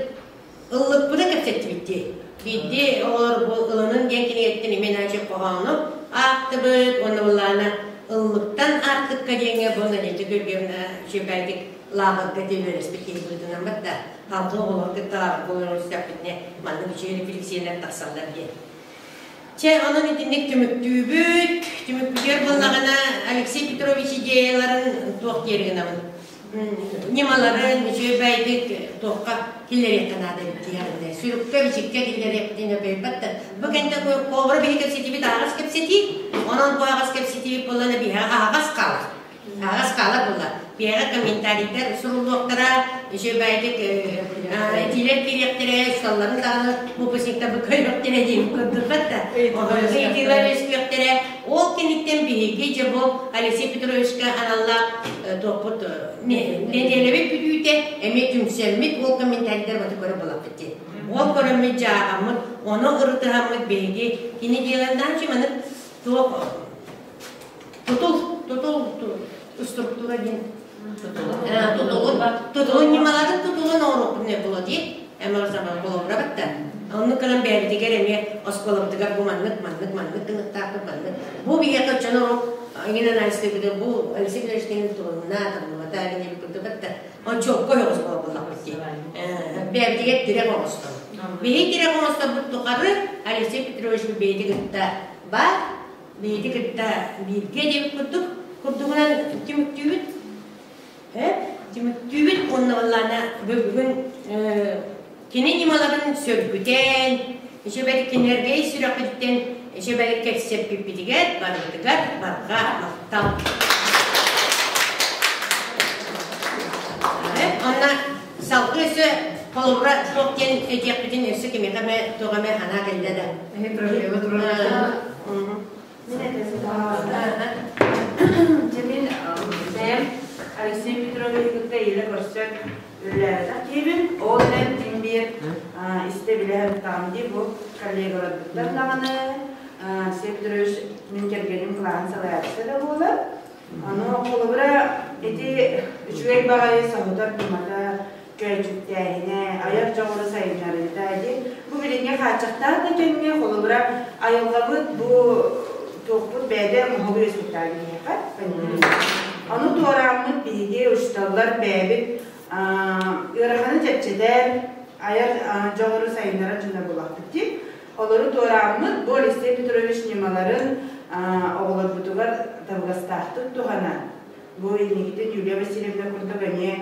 ыллыкпыта кэпсэттибит дии биирдии оҕолор бу ылынын диэн кинигэттэн именно иначе хоһоону аахтыбыт уонна былаана ыллыктан аартыкка диэҥҥэ бу Надежда Георгиевна үчүгэйдик лааҕырга үөрэспит киһи быһыытынан батта халга оҕолор кытта лааҕырга олорон маннык үчүгэй рефлексиялар тахсаллар диэн. Чэ, онон итинник түмүктүүбүт. Түмүкпүтүгэр буоллаҕына Алексей Петрович идеяларын туох диэри гынабын? Ньымаларын үчүгэйдик туохха киллэриэххэ наада эбит диэҕиннэ. Сүрүккэ, бичиккэ киллэриэхпитин өбөйбөт да. Бу кэннэ куобура биһи кэпсэтиибит аһаҕас кэпсэтии. Онон бу аһаҕас кэпсэтиибит буоллаҕына биһиэхэ аһаҕас хаалар. Аҕас хаалар буолла. Биэҕэ комментарийдар суруллуохтара, үчүгэйдик этиилэр киириэхтэрэ, салларын даҕаны выпускниктар бу көрүөхтэрэ диэн курдукпат да. Ыйытыылар үөскүөхтэрэ. Ол кэнниттэн биһиги дьэ бу Алексей Петровичка аналлаах туохпут нэдиэлэбит бүтүүтэ эмиэ түмсэммит ол комментарийдар баты көрө булаппыт диэн. Ол көрөммүт дьааҕаммыт, ону ырытыһаммыт биһиги кини диэлэндаан маннык туох Тутул, тутул, структура диэн тутулун, тутулун ньымаларын тутулун оҥоруохпут не буолуо дии. Эмэ саҥа холобура батта. Оннук гынан бэйэбитигэр эмиэ оскуолабытыгар бу маннык, маннык, маннык гыныктаахпыт, маннык. Бу биһиэхэ оччону иҥин анализтыыбыт бу Алексей Петрович тутулунна, табыллыбата, иҥин курдук батта. Ончуокка ойоҕос буоллахпыт дии. Бэйэбитигэр тирэх оҥостон. Биһи тирэх оҥосторбут тухары Алексей Петрович бэйэтэ кытта бар, Биһиги кытта бииргэ диэбит курдук курдугунан түмүктүүбүт. Түмүктүүбүт уонна буоллаана бүгүн кини ньымаларын сөргүтэн, үчүгэй кинилэргэ сүрэхпититтэн үчүгэй кэпсэппиппитигэр барыбытыгар барҕа махтал. Онно салгыы өссө холобура суох диэн этиэхпитин өссө кимиэхэ эмэ туох эмэ санаа кэллэ да. Дьэ мин бэйэм Алексей Петрович кытта илэ көрсөн үлэлээбэтэх киһибин. Ол эрэн ким биир истэ билэ сырыттаҕым дии бу коллегаларбыттан даҕаны. Алексей Петрович мин кэргэним кылааһын салайааччыта да буолар. Аны холобура ити үчүгэй баҕайы соһутар ньымата, көөчүктээһинэ, айар дьоҕуру сайыннарыыта ити бу билиҥҥи хааччахтаах да кэмҥэ холобура айылҕабыт бу туохпут бэйэтэ моһолу үөскүттээх биһиэхэ Ону туорааммыт биһиги учууталлар бэйэбит ыараханы чэпчэтэр, айар дьоҕуру сайыннарар дьоно буолахпыт дии. Олору туорааммыт бу Алексей Петрович ньымаларын оҕолорбутугар табыгастаахтык туһанан, бу инникитин Юлия Васильевна курдук эмиэ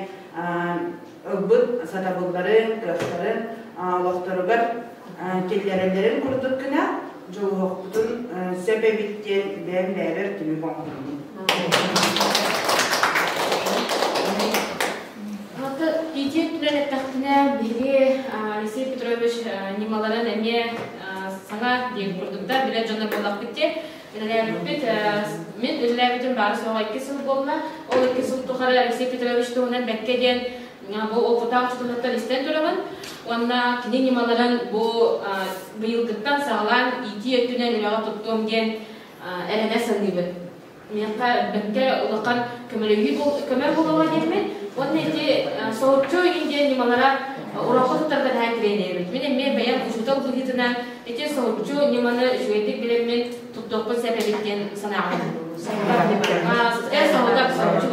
ылбыт сатабылларын, кыахтарын олохторугар киллэрэллэрин курдук гына дьулуһуохпутун сөп эбит диэн бэйэм бэйэбэр түмүк оҥоһуннум. Ити өттүнэн эттэхпинэ, биһиги Алексей Петрович ньымаларын эмиэ саҥа диэн курдук да билэр дьоннор буоллахпыт дии. Үлэлээбиппит, мин үлэлээбитим баара суоҕа 2 сыл буолла. Ол 2 сыл тухары Алексей Петрович туһунан бэккэ диэн бу опытаах учууталлартан истэн турабын. Уонна кини ньымаларын бу быйылгыттан саҕалаан иитии өттүнэн үлэҕэ туттуом диэн эрэнэ саныыбын. Миэхэ бэккэ улахан көмөлөһүү көмө буолуоҕа диэммин. Уонна ити соһуччу игин диэн ньымалара урокка туттарга наһаа тирэнэбит. Мин эмиэ бэйэм учуутал быһыытынан ити соһуччу ньыманы үчүгэйдик билэммин туттуохпун сөп эбит диэн санааҕым. Э, соһутар, соһуччу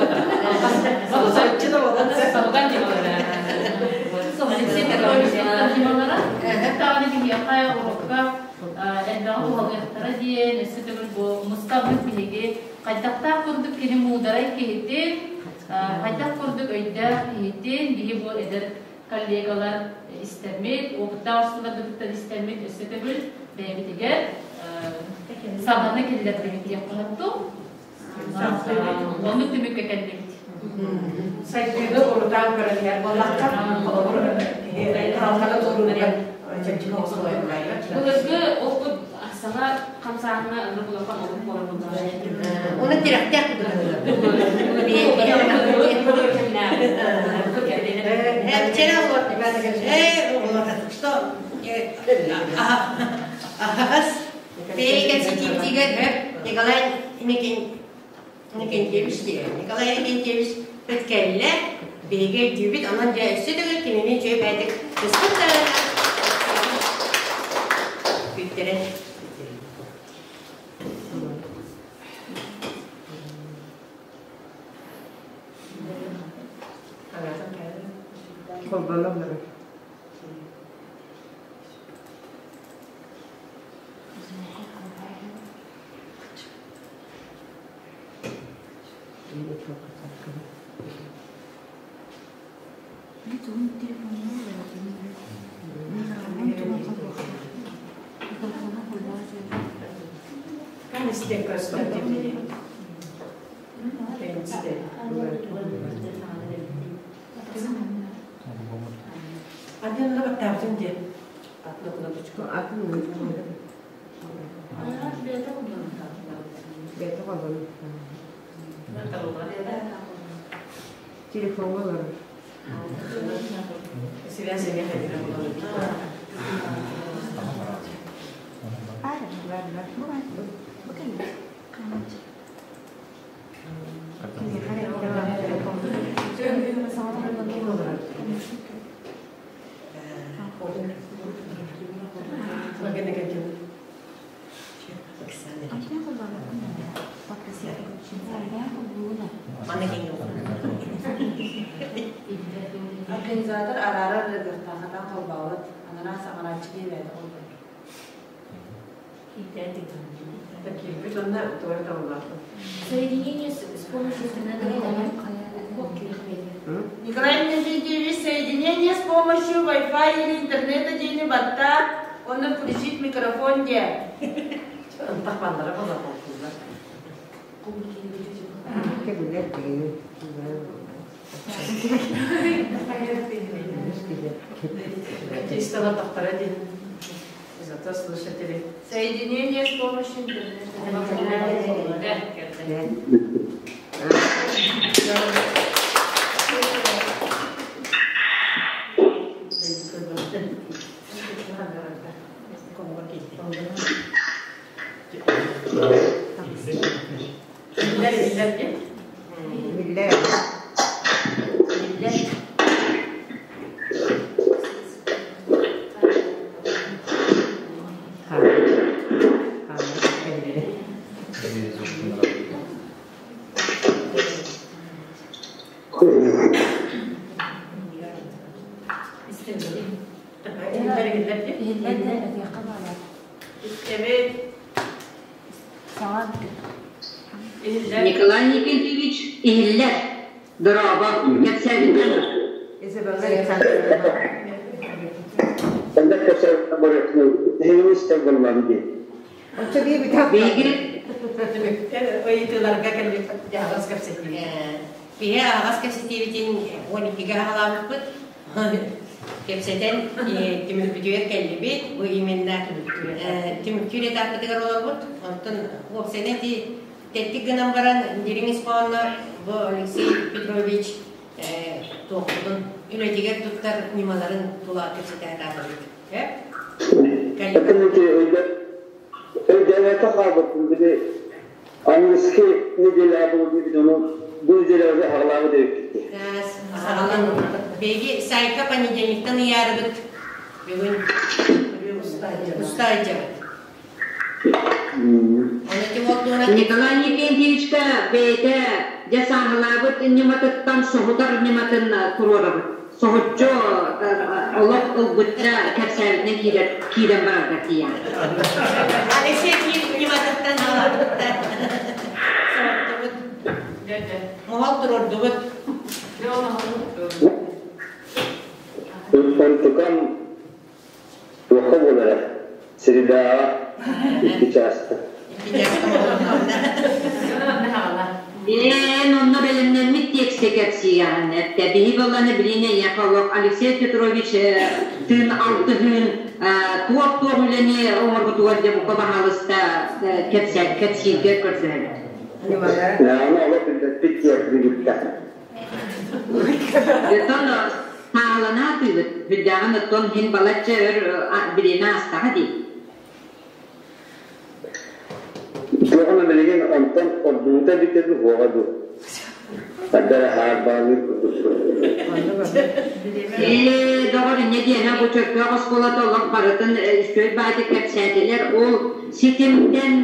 Соһутар ньымалара. Алексей Петрович ньымалара. Даҕаны биһиэхэ урокка элбэҕи туһалыахтара диэн өссө төгүл бу мустаммыт биһиги хайдахтаах курдук кини муударай киһитин, хайдах курдук өйдөөх киһитин биһи бу эдэр коллегалар истэммит, опыттаах устууларбытыттан истэммит өссө төгүл бэйэбитигэр сабаны киллэрдибит диэххэ сөп. Оннук түмүккэ кэллибит. Сайдыыны урутаан көрөн иһэр буоллахха, холобур, киһи кыһалҕаны туорууларыгар чэпчэки оҕусулайыллайар. Былыргы опыт саҥа хамсааһыҥҥа ынырык улахан олук буолар буоллаҕа. Оны тирэхтээх Что? Аһаҕас Бэйэ Николай Иннокентьевич Николай Иннокентьевич кэллэ, биһиги өйдүүбүт, онон дьэ өссө төгүл кинини үчүгэй бэйэтик ыспыт күүттэрэн. Холбоноллор. Атын баттаабытын диэн. Атын Бэйэтэ холбонор. Телефоҥҥа олорор. Связь эмиэ хайдах олорор. Организатор араарар ыарыахтаахатан холбообот, анараа саҥарааччы диэбээтэ холбонор. Киирбит онно туора табыллаахпын. Соединение с помощью Николай Иннокентьевич, соединение с помощью Wi-Fi или интернета диэни баттаат, онно включить микрофон диэ. Ынтах баллара була холкуллар. Чисто тохтора диэн. Зато слушатели. Соединение с помощью интернета. Николай Никитич иһиллэр. Дорообо, кэпсээбитин. Изабелла Александровна. Онда кэпсээбитин барытын эһигини буллам дии. Биһиги Ыйытыыларга кэлбит аһаҕас кэпсэтии. Биһи аһаҕас кэпсэтиибитин 12-гэ аһалаабыппыт. Кэпсэтэн түмүкпүтүгэр кэллибит. Бу именно түмүктүүр этаппытыгар олорбут. Онтон уопсайынан ити тэттик гынан баран дириҥ ис хоһоонно бу Алексей Петрович туохпутун үлэтигэр туттар ньымаларын тула кэпсэтэ сатаатыбыт. Өйдөмөтө хаалбыппын били английский неделя буолбут ону бу неделяга аҕалаабыт эбиккит. Биһиги сайка понедельниктан ыйаарыбыт бүгүн устаайдьабыт. Николай Никентьевичка бэйэтэ дьэ сааһылаабыт ньыматыттан соһутар ньыматын туруорабыт. Соһуччу олох ылбычча кэпсээбитинэн киирэр киирэн барарга тиийэн. Алексей ньыматыттан аҕалаабыттар. Соһуттубут. Моһол туруордубут. Онтукам туохха буолара? Средаҕа икки чааста. Эн онно бэлэмнэммит тиэксэ кэпсиэҕин эттэ. Биһи балланы билине Яковлев Алексей Петрович тыын алтыһыын туох-туох үлэни оҥорбутугар дьэ бука баһаалыста кэпсииргэ көрдөһөбүт. Аны олох билбэппит диэн Оттон таалана атыыбыт бүлдээҕин оттон иһин балачча өр бириэмэ аастаҕа дии. Туоҕуна билигин онтон ордуута эбитэ дуу, суоҕа дуу? Тардара хаарбаалыыр курдук. Ээ, доҕор, инньэ диэнэ бу Чөркөөх оскуолата олох барытын үчүгэй баайдык кэпсээтилэр. Ол ситимтэн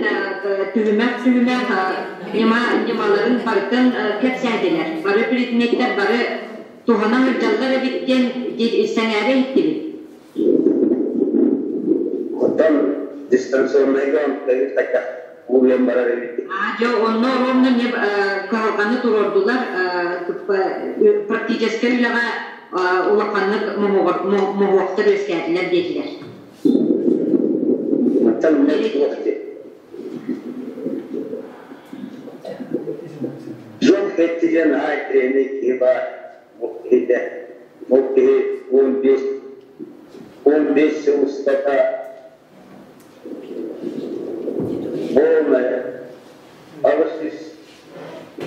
түһүмэх-түһүмэх ньыма ньымаларын барытын кэпсээтилэр. Бары предметтэр бары туһана сылдьаллар эбит диэн сэҥээрэ иһиттибит. Оттон дистанционнайга онтугар таках уулуйан барар эбит. Дьэ, онно ровно не кыһалҕаны туруордулар практическай үлэҕэ улаханнык моһуоктар үөскээтилэр диэтилэр. Оттон туох Дьон хэттиген аай тренер киһи баар киһитэ. Ол киһи 15 сыл устата полная 800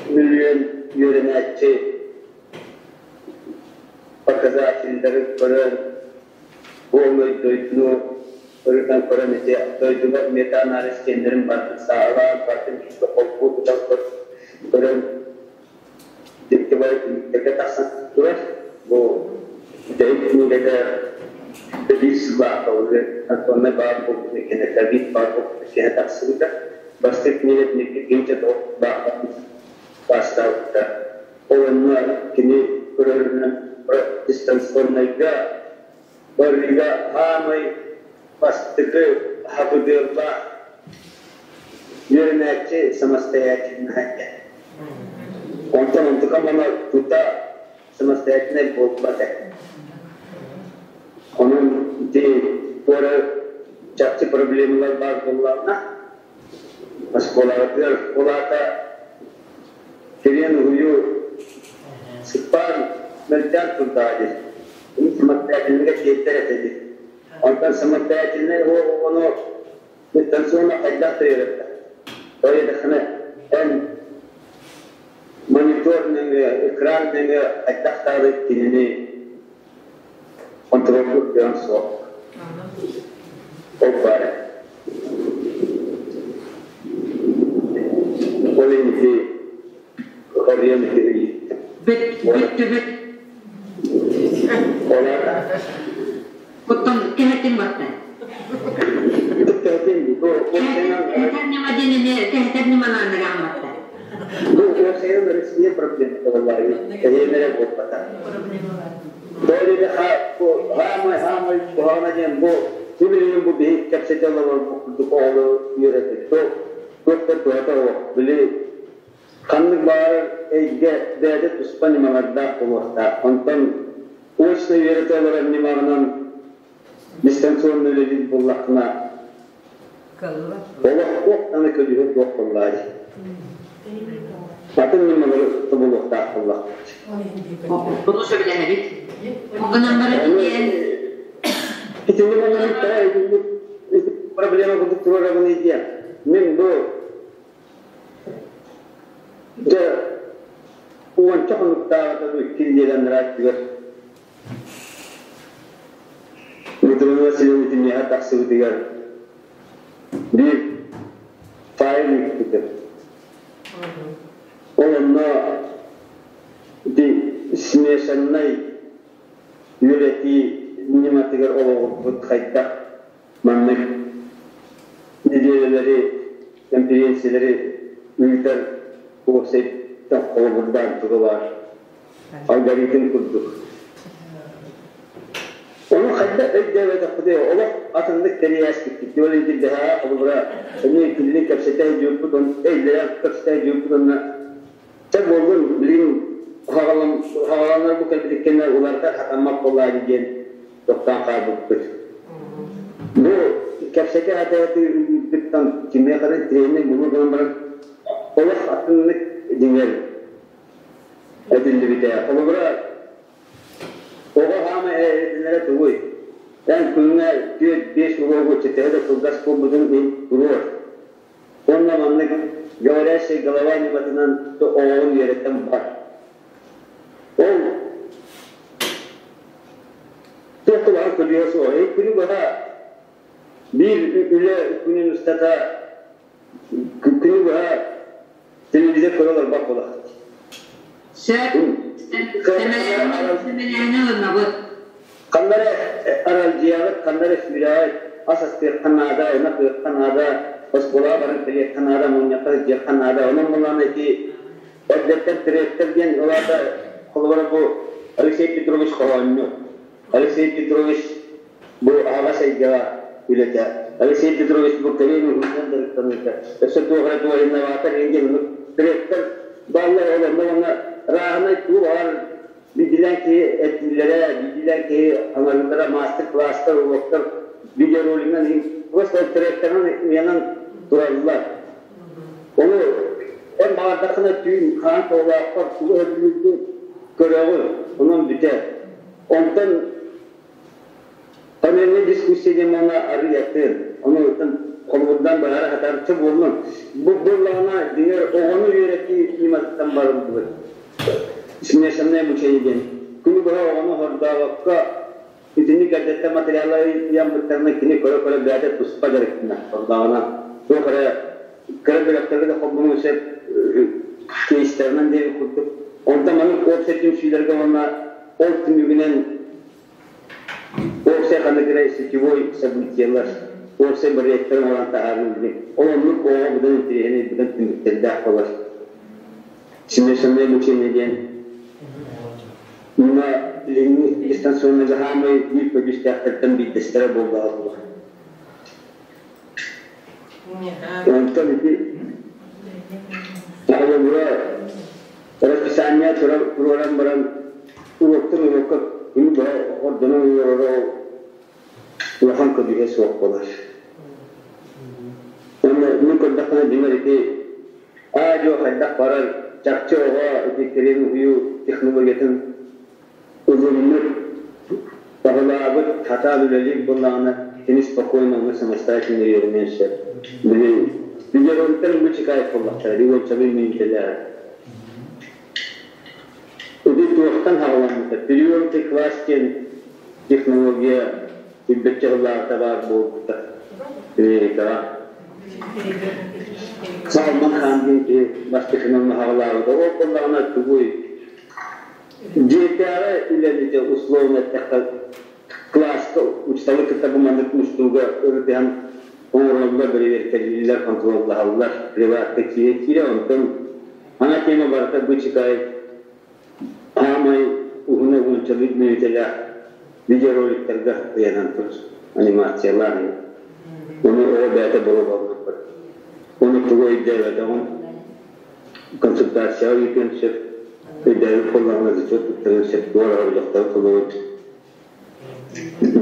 миллион үөрэнээччи показателлары көрөн полный дойдуну ырытан көрөн ити дойдуга метаанализ кэннэрин бартын саалаан бартын киһи холбуу тутан көрөн дикки бары түмүктэргэ тахсан турар. Бу дэйик кинигэтэ биир сыллаахха Антонна баар буолбут кэнэ Давид баар буолбут кэнэ тахсыбыта. Бастакы кинигэтин гинчэ бастаабыта. Ол онно кини көрөрүнэн дистанционнайга барыыга хаамай бастакы хабыдыаллаах үөрэнээччи самостоятельно этэ. Онтон онтукам аны тута самостоятельнай буолбат этэ. Онон ити туора чахчы проблемалар баар буоллаҕына, оскуолаҕытыгар оскуолаата кириэн уһуйуу сыппаан мөлтөөн турдаҕа дии. Самостоятельныйга тиэрдэр этэ дии. Онтон самостоятельнай оҕону дистанционно хайдах да үөрэттэ. Тоҕо эн монитор нөҥүө, экран нөҥүө хайдах даҕаны кинини контроллуур дьон суох. Ол баар. Ол инники хоруйан киһи. Бүттүбүт. Оттон кэһэтин батта. Кэһэтэр ньыма диэн эмиэ кэһэтэр ньымалааннар аамматта. Бу Россия проблема буоллар, эһиэмэрэ буолбата. Тоҕо Ол хаамай хаамай куһаҕана диэн бу билигин бу биһи кэпсэтэ олорор курдук оҕолору үөрэтэр. Туох да туһата суох. Били ханнык баҕарар эйгэ бэйэтэ туспа ньымалардаах буолуохтаах. Онтон очно үөрэтэ олорор ньымаҕынан дистанционно үлэлиир буоллаххына олох туох даҕаны көдьүүһэ суох буоллаҕа дии. Атын ньымалары тобулуохтаах буоллахпыт. Ону сөбүлэһэбит. Ол гынан баран итиэн Итинник оннуктара итинник проблема курдук туруорабын диэн. Мин бу дьэ уонча хонуктааҕыта бу икки нэдиэлэ анараа Дмитрий Васильевич миэхэ тахсыбытыгар биир файл ыыппытым. Ол онно ити смешаннай үөрэтии ньыматыгар олоҕурбут хайдах маннык нэдиэлэлэри, кэмпириэнсийэлэри ыытар уопсай холобурдаан туга баар алгоритм курдук. Ону хайдах өйдөөбөтөхпүтүй, олох атыннык тэрийээспиккит. Ол иһин бэһээ холобура эмиэ кинини кэпсэтэ сылдьыбыппыт, өйдөөн кэпсэтэ сылдьыбыппыт уонна чэ буоллун, билигин хаҕаланар бу кэлбит кэннэ уларытар хатаммат буоллаа диэн тохтоон хаалбыппыт. Бу кэпсэтэ сатаатыыттан кимиэхэ эрэ тренинг буолуо гынан баран олох атыннык дьиҥэр этиллибитэ. Холобура, оҕо хаама этинэрэ тугуй? Эн күҥҥэ түөрт-биэс уруогу төһө да кылгас буолбутун иһин туруор. Уонна маннык говорящая голова ньыматынан оҕоҕун үөрэтэн бар. Ол туох кулаҕын көдьүүһэ суох. Күнү быһа биир үлэ күнүн устата күнү быһа телевизор көрө олорбот буолахт. Сөп. Сэмэлээһини ылынабыт. Ханна эрэ аралдьыйаҕыт, ханна эрэ сүүрэҕит, ас астыахха наада, ынах ыахха наада, оскуолаҕа баран кэлиэххэ наада, мунньахха сылдьыахха наада. Онон булан ити эрдэттэн тректор диэн ол аата холобура бу Алексей Петрович хоһоонньу. Алексей Петрович бу аһаҕас эйгэҕэ үлэтэ. Алексей Петрович бу кэлин уһуннан дьарыктаныыта. Өссө туох эрэ туох инноватор иһин диэн тректор бааллар ол онно уонна рааһынай туу баар Биирдиилээн киһи этиилэрэ, биирдиилээн киһи аҥарыылара, маастар-кылаастар, уруоктар видеоролигынан иһин просто тректерынан ыйанан тураллар. Ону эн баҕардаххына түүн хаан тоолооххор тугу өйдүүргүн көрөҕүн, онон бүтэр. Онтон панельнай дискуссия диэн манна арыйатын, ону холобурдаан быһаара сатаабычча буоллун. Бу буоллаҕына, дьиҥэр, оҕону үөрэтии ньыматыттан барыллыбыт. Смешанное обучение диэн. Күнү быһа оҕону хордообокко, итинник эрдэттэн материаллары ыйаммыттарына кини көрө-көрө бэйэтэ туспа дьарыктанар. Хордооҕуна туох эрэ кыра бөлөхтөргө да холбонуон сөп кейстэринэн диэбит курдук. Онтон маннык уопсай түмсүүлэргэ уонна ол түмүгүнэн уопсай ханнык эрэ сетевой событиелар, уопсай проекттары оҥорон таһаарыы ол оннук оҕо быдан интэриэһинэй, быдан түмүктэрдээх буолар. Смешанное обучение диэн ньыма билиҥҥи дистанционнай хаамай биир көдьүүстээхтэртэн биирдэстэрэ буоллаҕа буолуо. Онтон ити холобура расписание туруоран баран уруоктан уруокка күнү быһа ордонон олороро улахан көдьүүһэ суох буолар. Уонна мин көрдөхпүнэ дьиҥэр ити аа-дьуо хайдах барар чахчы оҕо ити кэлин уһуйуу технологиятын ылыммыт, баһылаабыт, хатаан үлэлиир буоллаҕына, кини спокойно онно самостоятельно үөрэниэн сөп. Били видеороликтар бу чекает буоллахтара, уончалыы мүнүүтэлээх. Ити туохтан хаҕаламмыта? Переемный класс диэн технология билбэччэ сыллааҕыта баар буолбута Америкаҕа. Салман Хан диэн киһи бастакынан хаҕалаабыта. Ол буоллаҕына тугуй? Дьиэтээҕи үлэни условно эттэххэ кылааска учууталы кытта бу маннык мустууга ырытыһан оҥороллор, бэрэбиэркэлииллэр, хонтуруоллаһаллар, приватка киирэ-киирэ, онтон ана тема барыта бычыкай, аамай уһун уһунчалык мүнүүтэлээх. Видеороликтарга ыйанан турар анимациялаах. Оны оҕо бэйэтэ боруобаланан көрөр. Оны тугу өйдөөбөтөҕүн консультацияҕа ыытыан сөп, өйдөөбүт буоллаҕына зачет туттарыан сөп, туора дьахтары толорут.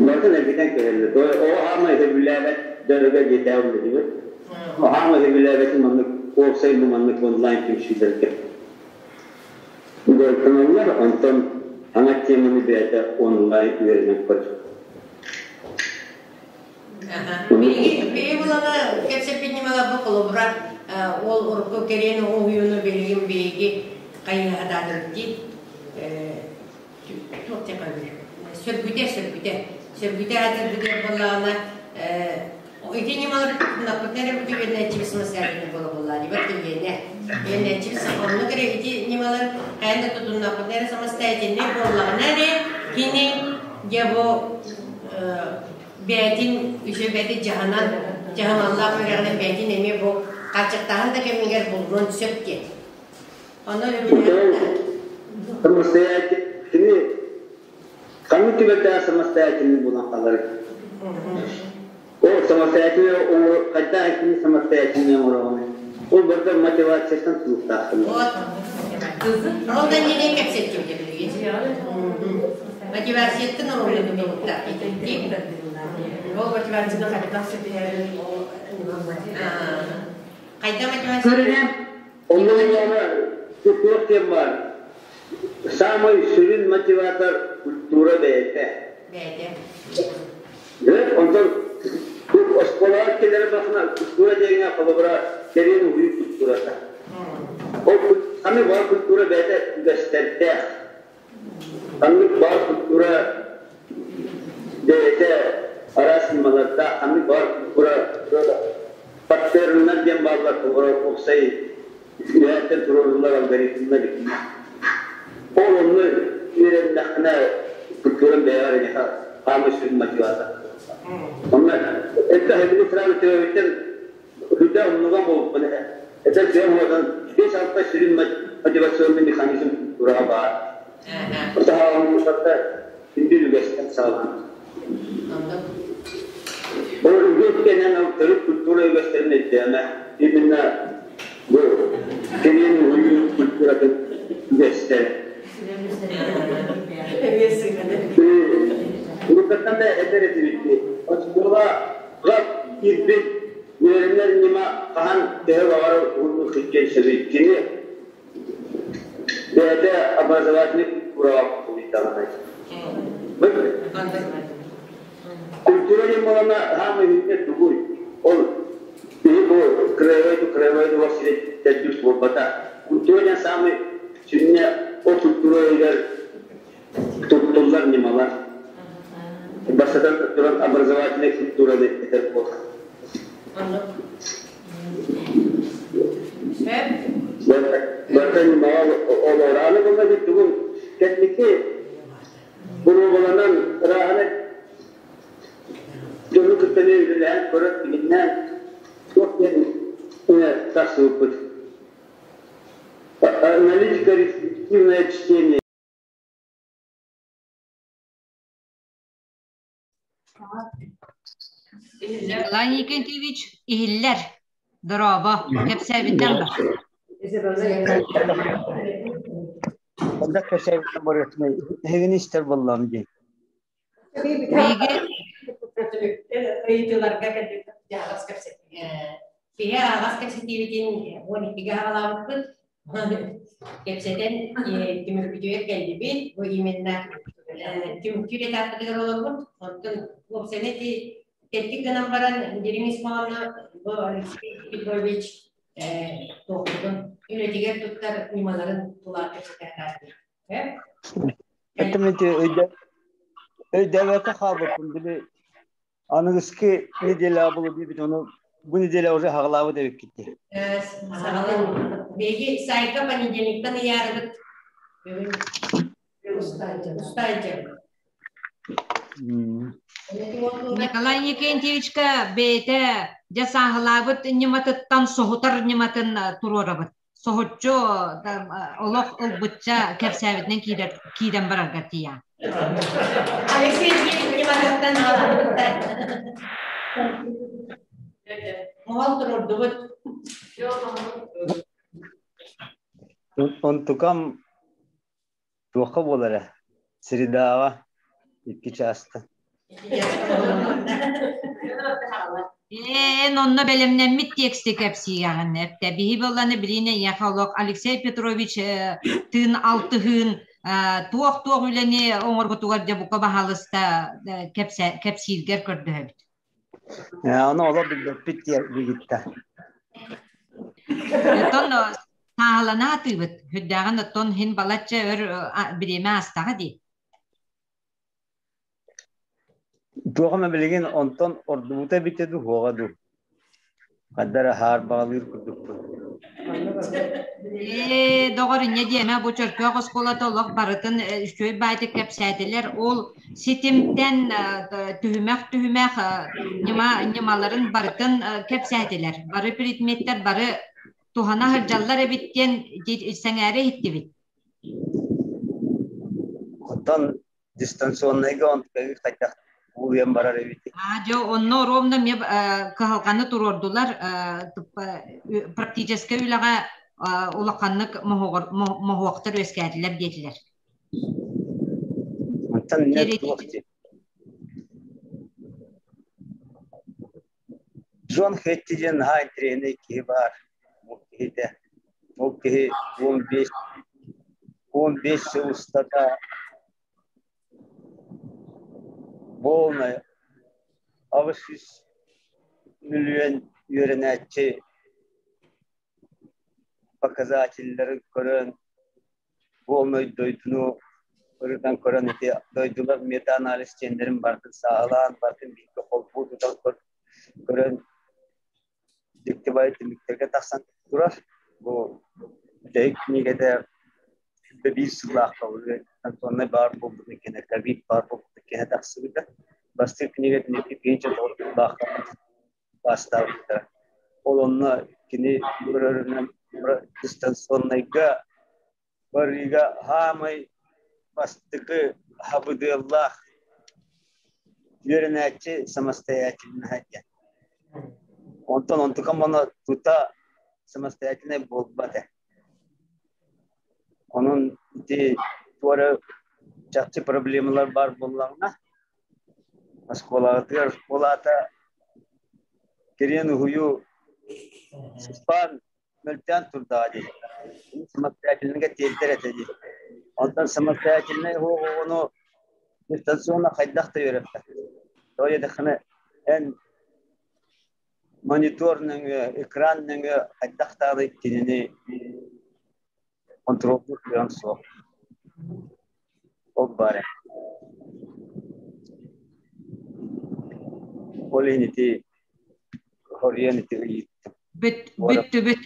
Барытын эргитэн кэһэллэр. Оҕо хаамай сөбүлээбэт дьарыга дьиэтээҕи үлэтигэр. Хаамай сөбүлээбэтин маннык уопсай бу маннык онлайн түмсүүлэргэ дьарыктаналлар, онтон саҥа теманы бэйэтэ онлайн үөрэнэн көрөр. Биһиги булана кэпсэппит ньымаларбыт холобура ол урукку кэриэн уһуйууну билигин биһиги хайыһадаатыбыт дии туох диэххэ сөргүтэ сөргүтэ сөргүтэ аатырбытыгар буоллаҕына ити ньымалар тутуннахпытына эрэ бу үөрэнээччибит самостоятельно буола буоллаа дибат тиийиэнэ үөрэнээччибит оннук эрэ ити ньымалар хайан да тутуннахпытына эрэ самостоятельнай буоллаҕына эрэ кини дьэ бу бэйэтин үчүгэй бэйэтин дьаһанан дьаһаналлаах үөрэҕинэн бэйэтин эмиэ бу хааччахтааһын да кэмигэр булуон сөп диэн. Онон Самостоятельный ханнык түбэлтэҕэ самостоятельный буолан хаалар? Ол самостоятельный оҥоро хайдах кини самостоятельный оҥороҕуный? Ол барыта мотивацияттан тутулуктаах. Вот. Ол да нелен кэпсэттим билигин. Мотивацияттан оҥоруу тутулуктаах дии. Ол мотивацияны хайдах ситиһэрин ол Хайда мотивация? Онно туох диэн баар. Самый сүрүн мотиватор культура бэйэтэ. Бэйэтэ. Онтон оскуолаҕа кэлэр бахына культура диэҥҥэ холобура кэриэн уһуйуу культурата. Ол ханнык баар культура бэйэтэ үгэстэрдээх. Ханнык баар культура бэйэтэ араас ньымалардаах, ханнык баар культура паттерннар диэн бааллар, холобура уопсай үөһэттэн туруоруллар алгоритмнар Ол онно үөрэннэххинэ культурам бэйэҕэр эйиэхэ хаамыы сүрүн мотивация. Онно элбэх эбили сразу төрөөбүттэн үрдэ оннуга буолбуппун этэр бэйэм уотан 5-6 сүрүн мотивационный механизм культураҕа баар. Саҕалаан күндү үгэстэн саҕаланар. Ол үгэс кэнэн ол төрүт культура үгэстэрин өйдөөнө именно бу кэриэн уһуйуу культуратын үгэстэр. Уруккаттан да этэр этибит оскуолаҕа киирбит үөрэнэр ньыма хаһан төһө баҕарар уһуннук сылдьыан сөбүй кини бэйэтэ образовательный культураҕа кубулуйдаҕына. Культура диэн буолана хаамай үһүнэ тугуй? Ол биһи бу краевой краевой дуох сирэйдэрбит буолбата. Культура диэн саамай сүнньэ ол культура туттуллар ньымалар. Бастатан туран образовательный культураны этэр буолар. Барыта ньымаҕа олорааны буолла тугун кэнники Боруобаланан ырааһына дьону кытта үлэлээн көрөн билиннээн туох диэн тахсыбыппыт. Аналитика рефлективное чтение. Николай Никитич иһиллэр. Дорообо, кэпсээбиттэн бар. Онда кэпсээбиттэн барыахтын эһигини истэр буоллаҕым дии. Биһиги ыйытыыларга кэлбит аҕас кэпсэтии. Биһи аҕас кэпсэтиибитин 12-гэ аҕалаабыппыт. Кэпсэтэн түмүкпүтүгэр кэллибит. Бу именно түмүктүүр этаппытыгар олорбут. Онтон уопсайынан ити тэттик гынан баран дириҥ ис хоһооно бу Алексей Петрович туохпутун үлэтигэр туттар ньымаларын тула кэпсэтэ Этим ити өйдөөбөккө хаалбыппын били аныгыскы неделя булу диэбит ону бу неделя уже хаҕалаабыт эбиккит дии. Биһиги сайтка понедельниктан ыйаарыбыт. Бүгүн устаайдьа. Николай Никентьевичка бэйэтэ дьэ сааһылаабыт ньыматыттан соһутар ньыматын туруорабыт. Соһуччу олох ылбычча кэпсээбитинэн киирэн барарга тиийэ. Алексей Ильич ньыматыттан аҕалбыттар. Моһол турурдубут. Онтукам туохха буолара? Средаҕа икки чааста. Эн онно бэлэмнэммит тексти кэпсиэҕин эптэ. Биһи буолланы билиинэ эйиэхэ олох Алексей Петрович тыын алтыһыын туох-туох үлэни оҥорбутугар дьэ бука баһаалыста кэпсииргэр көрдөһөбүт. Ону олор билбэппит диэбиттэ. Оттон сааһылана атыыбыт. Үрдээҕин оттон хин балачча өр бириэмэ аастаҕа дии. Туох эмэ билигин онтон ордубута эбитэ дуу, суоҕа дуу? Хайда эрэ хаарбаҕалыыр курдукпун. Ээ, доҕор, инньэ диэмэ, бу Чөркөөх оскуолата олох барытын үчүгэй баайдык кэпсээтилэр. Ол ситимтэн түһүмэх-түһүмэх ньыма ньымаларын барытын кэпсээтилэр. Бары предметтэр бары туһана сылдьаллар эбит диэн сэҥээрэ иһиттибит. Оттон дистанционнайга онтукайы хайдах ууруйан барар эбит? Аа, дьэ, онно ровно мне кыһалҕаны туруордулар. Практическай үлэҕэ улаханнык моһуоктар үөскээтилэр диэтилэр. Онтон не туох дии? Джон Хетти диэн наһаа интэриэһинэй киһи баар. Ол киһитэ. Ол киһи 15 сыл устата полный 800 миллион үөрэнээччи показателларын көрөн, полный дойдуну ырытан көрөн, ити дойдулар метаанализ диэннэрин барытын сааһылаан, барытын бииргэ холбуу тутан көрөн, дьикти баайы түмүктэргэ тахсан турар. Бу бүтэһик кинигэтэ 21 сыллаахха Антоннай баар буолбутун кэннэ, ковид баар буолбутун кэннэ тахсыбыта. Бастакы кинигэтин 2009 сыллаахха бастаабыттара. Ол онно кини көрөрүнэн дистанционнайга барыыга хаамай бастакы хабыдыаллаах үөрэнээччи самостоятельноһа диэн. Онтон онтукам оно тута самостоятельнай буолбат ээ. Онон ити туора чахчы проблемалар баар буоллаҕына, оскуолаҕытыгар ол аата кириэн уһуйуу сыспаан мөлтөөн турдаҕа дии. Самостоятельныйга тиэрдэр этэ дии. Онтон самостоятельнай оҕону дистанционно хайдах да үөрэппэт. Тоҕо диэтэххинэ, эн монитор нөҥүө, экран нөҥүө хайдах даҕаны кинини хонтуруоллуур кыаҕыҥ суох. Ол баар ээ. Ол иһин ити хоруйан ити ыйыттым. Бүт, бүттүбүт.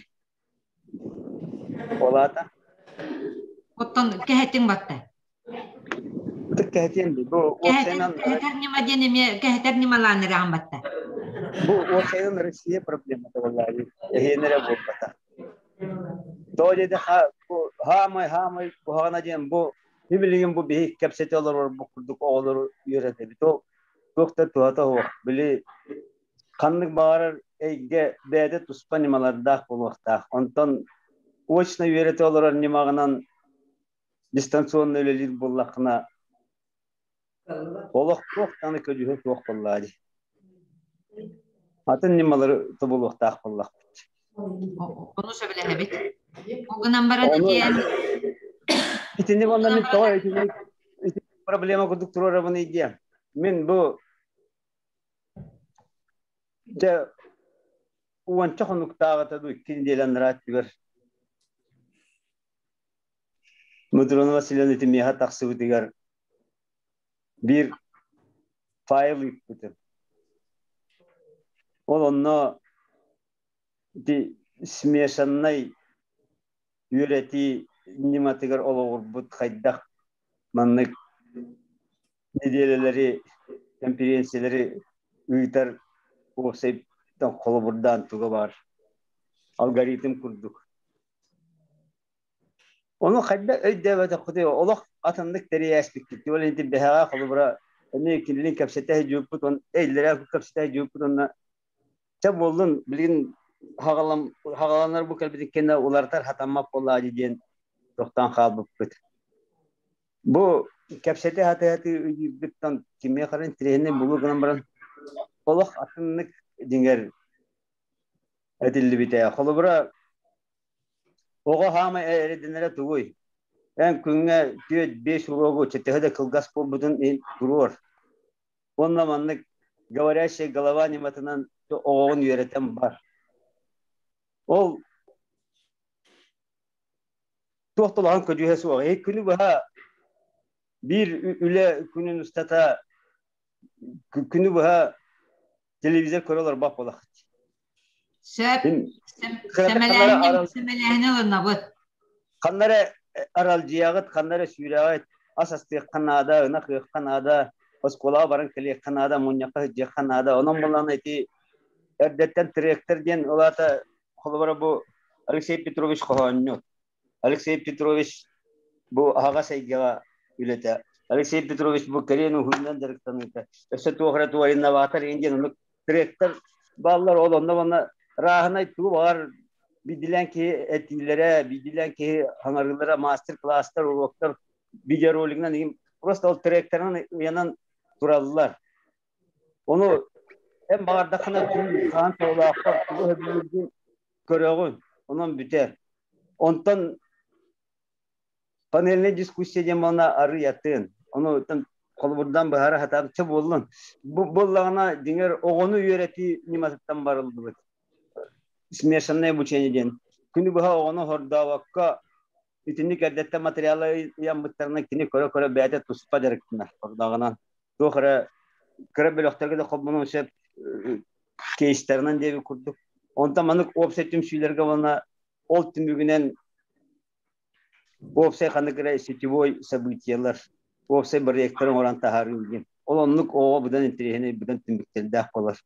Ол аата? Оттон кэһэтиҥ батта. Ытык кэһэтиэн дии. Бу уопсайынан Кэһэтэр ньыма диэн эмиэ кэһэтэр ньымалаан эрэҕин батта. Бу уопсайынан Россия проблемата буоллаҕа Эһиэн эрэ буолбата. Тоҕо диэтэххэ, бу хаамай хаамай куһаҕана диэн бу билигин бу биһи кэпсэтэ олорор бу курдук оҕолору үөрэтэбит. Ол туох да туһата суох. Били ханнык баҕарар эйгэ бэйэтэ туспа ньымалардаах буолуохтаах. Онтон очно үөрэтэ олорор ньымаҕынан дистанционно үлэлиир буоллаххына, олох туох даҕаны көдьүүһэ суох буоллаҕа дии. Атын ньымалары тобулуохтаах буоллахпыт. Ону сөбүлэһэбит. Ол гынан баран итиэн Итинник онно мин тоҕо итинник проблема курдук туруорабын диэн. Мин бу дьэ уонча хонуктааҕыта дуу икки нэдиэлэ анараа өттүгэр Мудрона Васильевна ити миэхэ тахсыбытыгар биир файл ыыппытым. Ол онно ити смешаннай үөрэтии ньыматыгар олоҕурбут хайдах маннык нэдиэлэлэри, кэмпириэнсийэлэри ыытар уопсай холобурдаан туга баар алгоритм курдук. Ону хайдах өйдөөбөтөххүтүй, олох атыннык тэрийээспиккит. Ол иһин бэһэҕэ холобура Эмиэ кинилин кэпсэтэ сылдьыбыппыт уонна эйлэрэ кэпсэтэ сылдьыбыппыт уонна чэ буоллун билигин хаҕаланар бу кэлбитин кэннэ уларытар хатаммат буоллаа дии диэн тохтоон хаалбыппыт. Бу кэпсэтэ сатыы-сатыы ыйыыргыттан кимиэхэ эрэ интэриэһинэй буолуо гынан баран олох атыннык дьиҥэр этиллибитэ. Холобура, оҕо хаамай эрэдинэрэ тугуй? Эн күҥҥэ түөрт-биэс уруогу төһө да кылгас буолбутун иһин туруор. Уонна маннык говорящая голова ньыматынан оҕоҕун үөрэтэн бар. Ол туох да улахан көдьүүһэ суох. Күнү быһа биир үлэ күнүн устата күнү быһа телевизор көрө олорбот буолахыт. Сөп. Сэмэлээһини ылынабыт. Ханна эрэ аралдьыйаҕыт, ханна эрэ сүүрэҕит, ас астыахха наада, ынах ыахха наада, оскуолаҕа баран кэлиэххэ наада, мунньахха сылдьыахха наада. Онон булан ити эрдэттэн тректор диэн ол аата холобура бу Алексей Петрович хоһоонньут. Алексей Петрович бу аһаҕас эйгэҕэ үлэтэ. Алексей Петрович бу кэриэн уһуйунан дьарыктаныыта. Өссө туох эрэ туох инноватор диэн оннук тректор бааллар ол онно манна рааһынай тугу баҕар бидилээн киһи этиилэрэ, бидилээн киһи хаҥарыылара, мастер-класстар, уруоктар видеоролигынан игин просто ол тректорынан ыйанан тураллар. Ону эн баҕардаххына түүн хаан сололооххор тугу сөбүлүүргүн көрөҕүн, онон бүтэр. Онтон панельнай дискуссия диэн буолна арыый атын. Ону холобурдаан быһаара сатаабычча буоллун. Бу буоллаҕына, дьиҥэр, оҕону үөрэтии ньыматыттан барыллыбыт. Смешанное обучение диэн. Күнү быһа оҕону хордообокко итинник эрдэттэн материалы ыйаммыттарынан кини көрө-көрө бэйэтэ туспа дьарыктанар. Хордооҕунан туох эрэ кыра бөлөхтөргө да холбонуон сөп кейстэринэн диэбит курдук. Онтон маннык уопсай түмсүүлэргэ уонна ол түмүгүнэн уопсай ханнык эрэ сетевой событиелар, уопсай проекттары оҥорон таһаарыы диэн. Ол оннук оҕо быдан интэриэһинэй, быдан түмүктэрдээх буолар.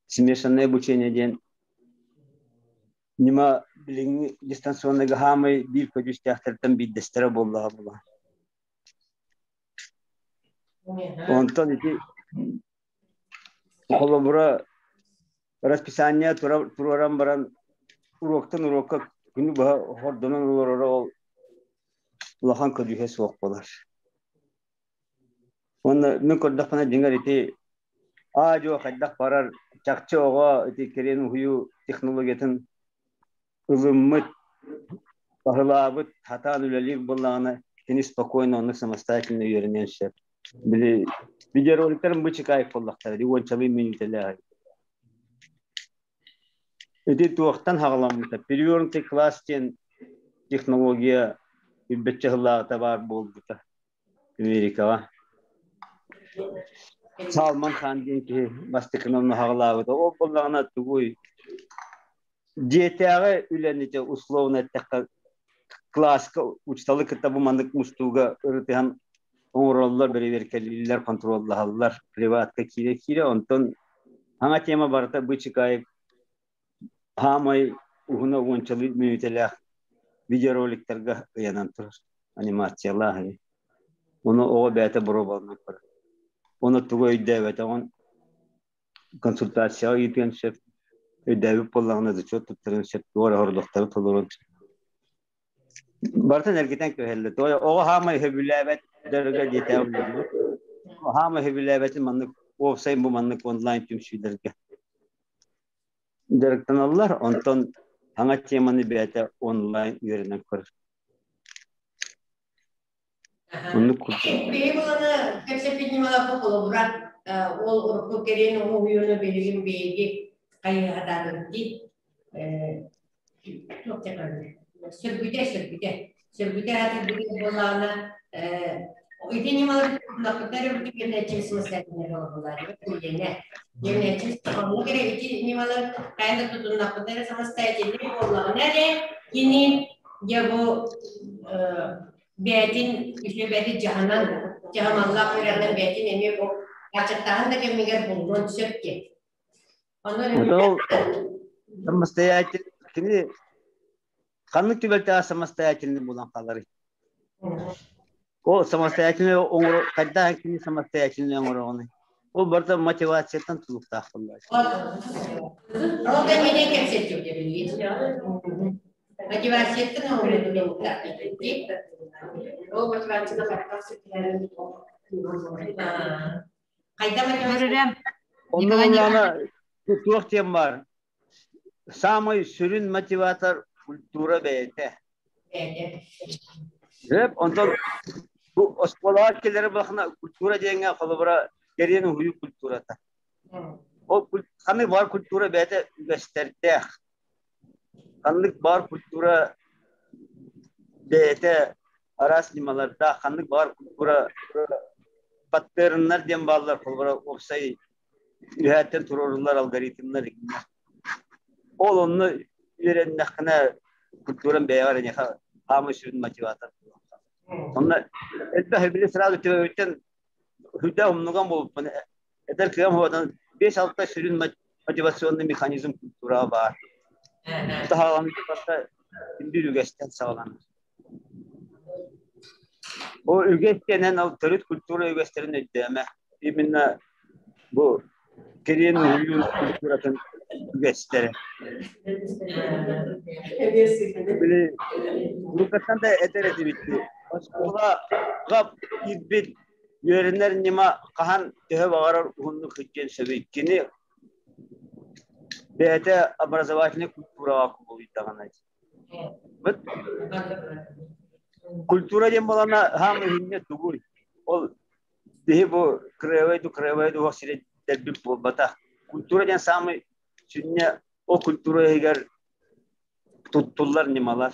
Смешанное обучение диэн ньыма билиҥҥи дистанционныйга хаамай биир көдьүүстээхтэртэн биирдэстэрэ буоллаҕа буолла. Онтон ити холобура расписание туруоран баран уруоктан уруокка күнү быһа хордонон олороро ол улахан көдьүүһэ суох буолар. Уонна мин көрдөхпүнэ дьиҥэр ити аа-дьуо хайдах барар чахчы оҕо ити кэриэн уһуйуу технологиятын ылыммыт, баһылаабыт, сатаан үлэлиир буоллаҕына, кини спокойно оннук самостоятельно үөрэниэн сөп. Били видеороликтарын бу чекаев буоллахтара, уончалыы мүнүүтэлээх. Ити туохтан хаҕаламмыта? Перевернутый класс диэн технология билбэччэ сыллааҕыта баар буолбута Америкаҕа. Салман Хан диэн киһи бастакынан онно хаҕалаабыта. Ол буоллаҕына тугуй? Дьиэтээҕи үлэни дьэ условно эттэххэ кылааска учууталы кытта бу маннык мустууга ырытыһан оҥороллор, бэрэбиэркэлииллэр, хонтуруоллаһаллар, приватка киирэ-киирэ. Онтон саҥа тема барыта бычыкаайык хаамай уһуна уончалыы мүнүүтэлээх видеороликтарга ыйанан турар анимациялаах. Ону оҕо бэйэтэ боруобаланан көрөр. Ону тугу өйдөөбөтөҕүн консультацияҕа ыытыан сөп, өйдөөбүт буоллаҕына зачет туттарыан сөп, туох эрэ хордохтору толоруон сөп. Барытын эргитэн кэбиһэллэр. Тоҕо оҕо хаамай сөбүлээбэт дьарыга диэтэҕим үлэлиир. Хаамай сөбүлээбэтин маннык уопсай бу маннык онлайн түмсүүлэргэ дьарыктаналлар. Онтон саҥа теманы бэйэтэ онлайн үөрэнэн көрөр. Оннук курдук. Биһи буланы кэпсэппит ньымаларбыт холобура ол урукку кэриэн уһуйууну билигин биһиги хайыһатаатыбыт дии. Туох Сөргүтэ, сөргүтэ. Сөргүтэ аатырбыт буоллаҕына ити ньымалар тутуннахпытына эрэ бүтүннээччи самостоятельно буолаллар. Үлэнэ. Дьиҥнээччи оннук эрэ ити ньымалар хайа да тутуннахпытына эрэ самостоятельно буоллаҕына эрэ кини дьэ бу бэйэтин үтүө бэйэтин дьаһанан дьаһамаллаах үөрэҕинэн бэйэтин эмиэ бу аччыктааһын да кэмигэр булунуон сөп диэн. Онон самостоятельно кини ханнык түбэлтэҕэ самостоятельный буолан хааларый? Ол самостоятельный оҥоро хайдах кини самостоятельный оҥороҕунуй? Ол барыта мотивацияттан тутулуктаах буоллаҕа. Ол да мини кэпсэтиэм диэбин. Мотивацияттан оҥорон тутулуктаах Ол мотивацияны хайдах ситиһэрин Хайда мотивация? Онно буоллаҕына туох диэн баар? Саамай сүрүн мотиватор культура бэйэтэ. Сөп, онтон бу оскуолаҕа кэлэр бахына культура диэҥҥэ холобура кэриэн уһуйуу культурата. Ол ханнык баар культура бэйэтэ үгэстэрдээх. Ханнык баар культура бэйэтэ араас ньымалардаах, ханнык баар культура паттерннар диэн бааллар, холобура уопсай үһээттэн туруоруллар алгоритмнар игиннэр. Ол онно үөрэннэххинэ культурам бэйэҕэр эйиэхэ хаамыы сүрүн мотиватор буолуохтаах. Онно элбэх били сразу төбөбүттэн үрдээх умнуган буолбуппун эдэр кыам хуотан 5-6 сүрүн мотивационный механизм культураҕа баар. Таһааланыы барыта үндүр үгэстэн саҕаланар. Ол үгэс диэнэн ол төрүт культура үгэстэрин өйдөөмө. Именно бу кэриэн уһуйуу культуратын үгэстэрэ. Били уруккаттан да этэр этибит оскуолаҕа киирбит үөрэнэр ньыма хаһан төһө баҕарар уһуннук сылдьыан сөбүй. Кини бэйэтэ образовательнай культураҕа кубулуйдаҕына. Культура диэн буолана хаам иһиннэ тугуй? Ол биһи бу кырыабай ду кырыабай ду сире дэлбит буолбатах. Культура диэн самый сүнньэ ол культура иһигэр туттуллар ньымалар.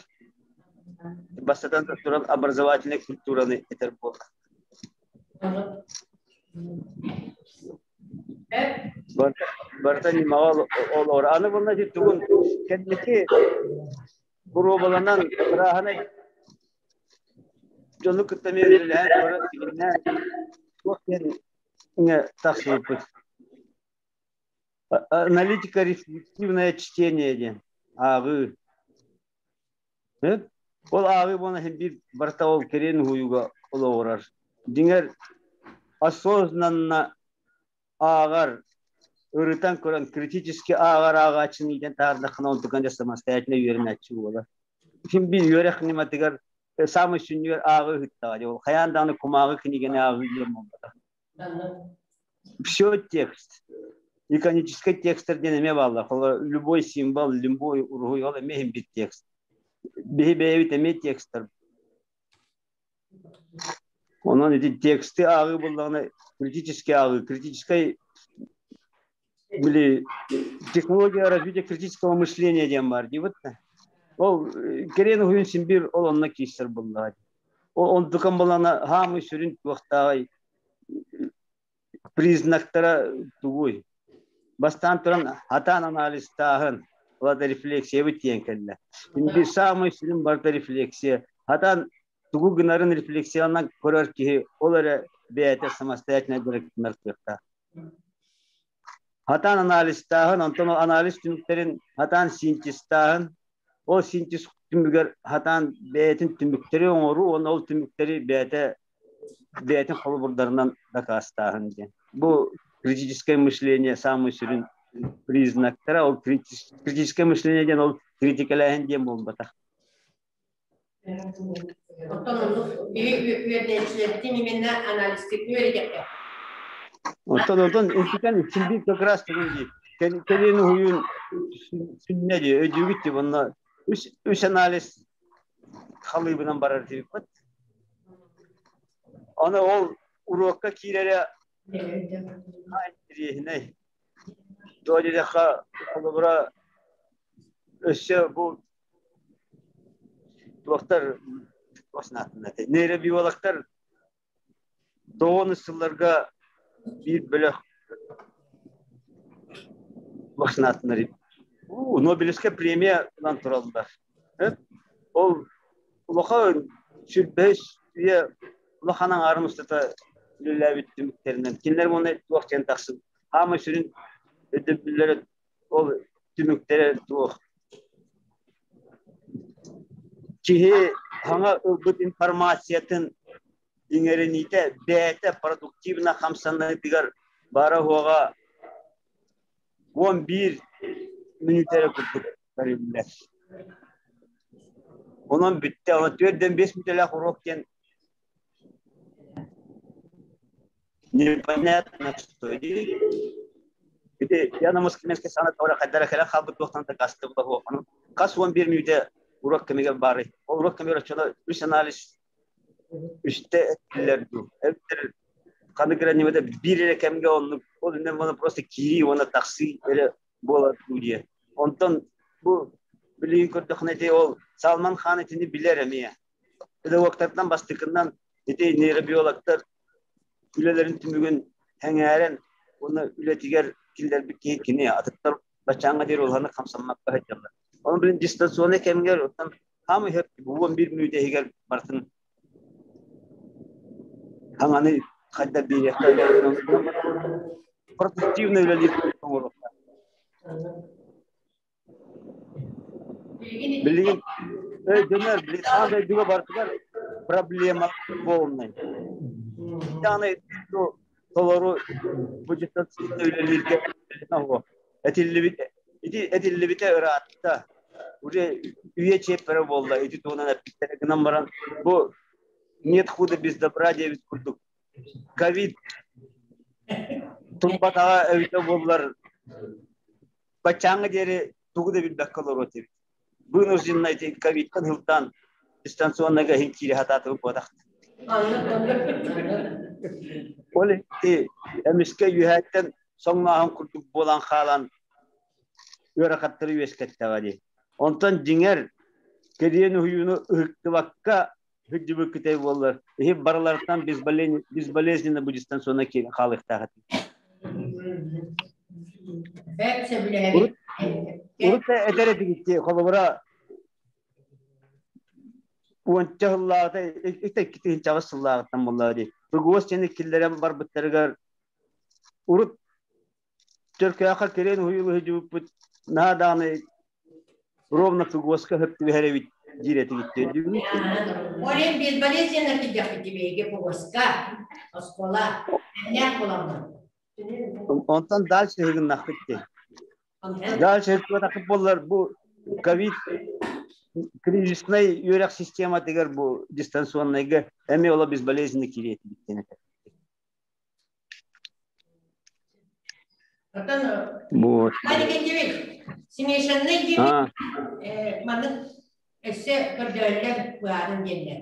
Бастатан туран образовательнай культураны этэр буолла. Барыта ньымаҕа олоор. Аны bunна тугун кэнники боруобаланан ырааһынай дьону кытта эмиэ үлэлэһэн көрөн тигиннээн туох диэн тахсыбыппыт. Аналитика рефлективное чтение диэн ааҕыы. Ол ааҕыы буолан иһин биир барыта ол кэриэн уһуйууга олоҕурар. Дьиҥэр, осознанно ааҕар, ырытан көрөн критически ааҕар ааҕааччыны иитэн таһаардаххына онтукан дьэ самостоятельно үөрэнээччи буолар. Ким биир үөрэх ньыматыгар самый сүнньүгэр ааҕыы ыһыттаҕа дии. Ол хайаан даҕаны кумааҕы кинигэни ааҕыы диэн буолбатах. Все текст. Иконический текстер диэн эмиэ бааллар. Любой символ, любой уруһуй ол эмиэ иһин бир текст. Биһи бэйэбит эмиэ текстер. Онон ити тексты ааҕыы буллаҕына критический ааҕыы, критическай били технология развития критического мышления диэн баар диибит да. Ол кэриэн уһуйун син биир ол онно киирсэр буллаҕа. Ол онтукан булана хаамый сүрүн туохтааҕый признактара тугуй? Бастаан туран хатаан анализтааһын, ол рефлексиябыт диэн кэллэ. Биир саамай сүрүн барыта рефлексия. Хатаан тугу гынарын рефлексиянан көрөр киһи ол эрэ бэйэтэ самостоятельно дьарыктанар кыахтаах. Хатаан анализтааһын, онтон ол анализ түмүктэрин хатаан синтезтааһын, ол синтез түмүгэр хатаан бэйэтин түмүктэри оҥоруу уонна ол түмүктэри бэйэтэ бэйэтин холобурдарынан дакаастааһын диэн. Бу критическое мышление самый сүрүн признактара. Ол критическое мышление диэн ол критикэлээһин диэн буолбатах. Оттон оннук үөрэнээччилэрбитин именно анализтык үөрэтиэххэ. Оттон онтон интикэн үчүгэй как раз тугун дии. Кэлин уһуйун сүнньэ дии өйдүүгүт дии онно үс анализ халыыбынан барар диэбиппит. Аны ол уруокка киирэрэ интэриэһинэй. Тоҕо диэтэххэ, холобура, өссө бу туохтар нейробиологтар тоҕон сылларга биир бөлөх вакцинатыннар Нобелевская премия ылан тураллар. Ол улахан сүрбэһис үйэ улахан аҥаарын устата үлэлээбит түмүктэринэн кинилэр уонна туох диэн тахсыбыт хаамай сүрүн өйдөбүллэрэ ол түмүктэрэ туох киһи саҥа ылбыт информациятын иҥэриниитэ бэйэтэ продуктивно хамсаныытыгар баара-суоҕа 11 мүнүүтэ эрэ курдук бэриллэр. Онон бүттэ. Онон 4-5 мүнүүтэлээх уруок диэн непонятно что. Ити я на Москве сана тора хайдара кэлэн хаалбыт туохтан да кастыбыта суох. Онон хас 11 мүнүүтэ уруок кэмигэр баарый. Ол уруок кэмигэр оччоно үс анализ үстэ этиллэр дуу. Эбэтэр ханнык эрэ ньымата биир эрэ кэмгэ оннук ол иннинэ уонна просто киирии уонна тахсыы эрэ буолар дуу диye. Онтон бу билигин көрдөххүнэ ити ол Салман Хан итини билэр эмиэ. Педагогтартан бастакынан ити нейробиологтар үлэлэрин түмүгүн сэҥээрэн уонна үлэтигэр киллэрбит киһи кини атыттар баччааҥҥа диэри улаханнык хамсаммакка сылдьаллар. Онон билин дистанционнай кэмигэр оттон хаамый сөп 11 мүнүүтэ иһигэр барытын хаҥаны хайда биэриэххэ продуктивно үлэлиир оҥоруохтаах. Билигин өйдөнөр, билигин аан дойдуга барытыгар проблема полный. Даҕаны толору бу дистанционно үлэлииргэ этиллибит ити этиллибитэ ыраатта. Уже үйэ чиэппэрэ буолла ити туһунан эппиттэрэ гынан баран бу нет худа без добра диэбит курдук ковид турбатаҕа эбитэ буоллар баччааҥҥа диэри тугу да билбэккэ олоруо этибит. Вынужденно эти ковидтан сылтаан дистанционныйга иһин киирэ сатаатыбыт буотах. Ол ити эмискэ үөһээттэн соҥнооһун курдук буолан хаалан ыарахаттары үөскэттэҕэ дии. Онтон дьиҥэр кэриэн уһуйууну ыһыктыбакка сылдьыбыккытай буоллар, иһи барыларыттан безболезненно бу дистанционно киирэн хаалыахтаах этим. Урут этэр этигитти, холобура, уонча сыллааҕыта, икки тыһыынчаҕыс сыллааҕыттан буоллаҕа дии. ФГОС диэни киллэрэн барбыттарыгар урут Чөркөөххө кириэн уһуйулу сылдьыбыппыт наһаа даҕаны ровно ФГОСка сөп түбэһэр эбит диир этигит өйдүүгүт? Олен безболезненно киирдэхпит биһиги ФГОСка, оскуола, эмнээх буоламмыт. Онтон дальше ыгыннахпыт дии. Дальше ыгыннахпыт буоллар бу ковид кризисный үөрэх систематыгар бу дистанционнайга эмиэ оло безболезненно киириэ этибит диэн этэр. Оттон Вот. Никитевич, смешанный диэбит маннык өссө көрдөөллөр быһаарын диэннэр.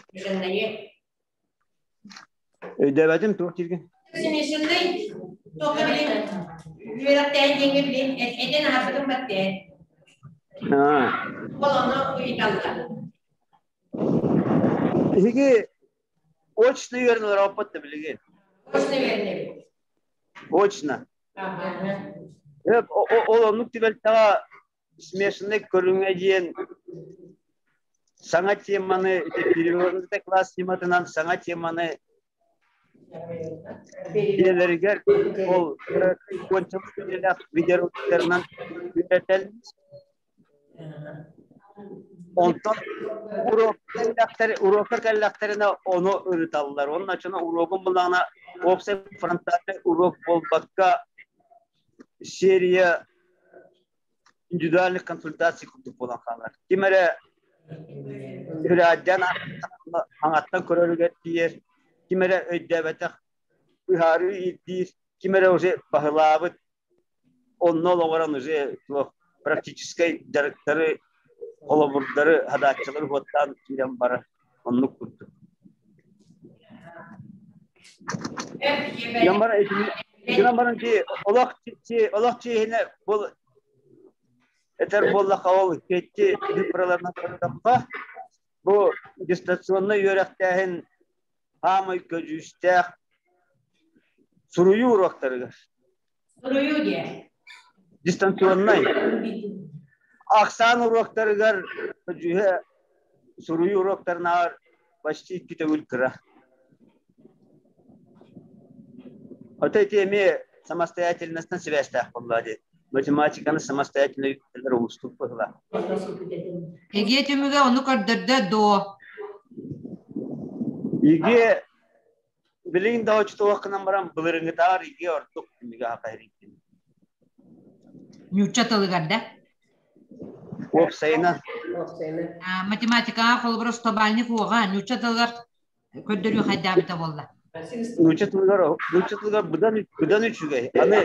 Смешанные. Өйдөөбөтүм туох дииргин? Смешанный туохха билин үөрэхтээн диэҥҥэ билин этэн аһарбытым баттээ. Ол ону ыйыталлар. Биһиги Очно үөрэнэлэр оппот да билигин. Очно үөрэнэбит. Очно. Ол оннук түбэлтэҕэ смешанный көрүҥэ диэн саҥа теманы перевернутый класс тематынан саҥа теманы дьиэлэригэр ол кончалаах видеороликтарынан үөрэтэн Онтон уруокка кэллэхтэринэ ону ырыталлар. Онно чона уруогун буллаҕына уопсай фронтальный уруок буолбакка серия индивидуальных консультаций курдук буолан хаалар. Ким эрэ үрэддэн аҥаттан көрөрүгэр тиийэр, ким эрэ өйдөөбөтөх быһаарыы ирдиир, ким эрэ уже баһылаабыт онно олоҕуран уже туох практическай дьарыктары, холобурдары, хадааччылары уоттаан киирэн барар. Оннук курдук. Гынан баран ки олох олох чиэһинэ бұл этэр буоллахха ол кетти цифраларынан көрдөххө бу дистанционнай үөрэхтээһин хаамай көдьүүстээх суруйуу уруоктарыгар. Суруйуу диэ. Дистанционнай. Ахсаан уруоктарыгар көдьүүһэ суруйуу уруоктарынааҕар почти икки төгүл кыра. Ото ити эмиэ самостоятельностан сибээстээх буолла дии. Математиканы самостоятельно үөрэтэллэр уустук быһыылаах. Эгиэ түмүгэ ону көрдөрдө дуо? ИГИ билигин да очутуоххынан баран былырыҥҥытааҕар ИГИ ордук түмүгэ хахайрыйдын. Ньуучча тылыгар да? Уопсайынан. Математикаҕа холобура стобальник уоҕа ньуучча тылыгар көрдөрүү хайдаабыта буолла. Нуучча тылыгар нуучча тылыгар быдан быдан үчүгэй. Аны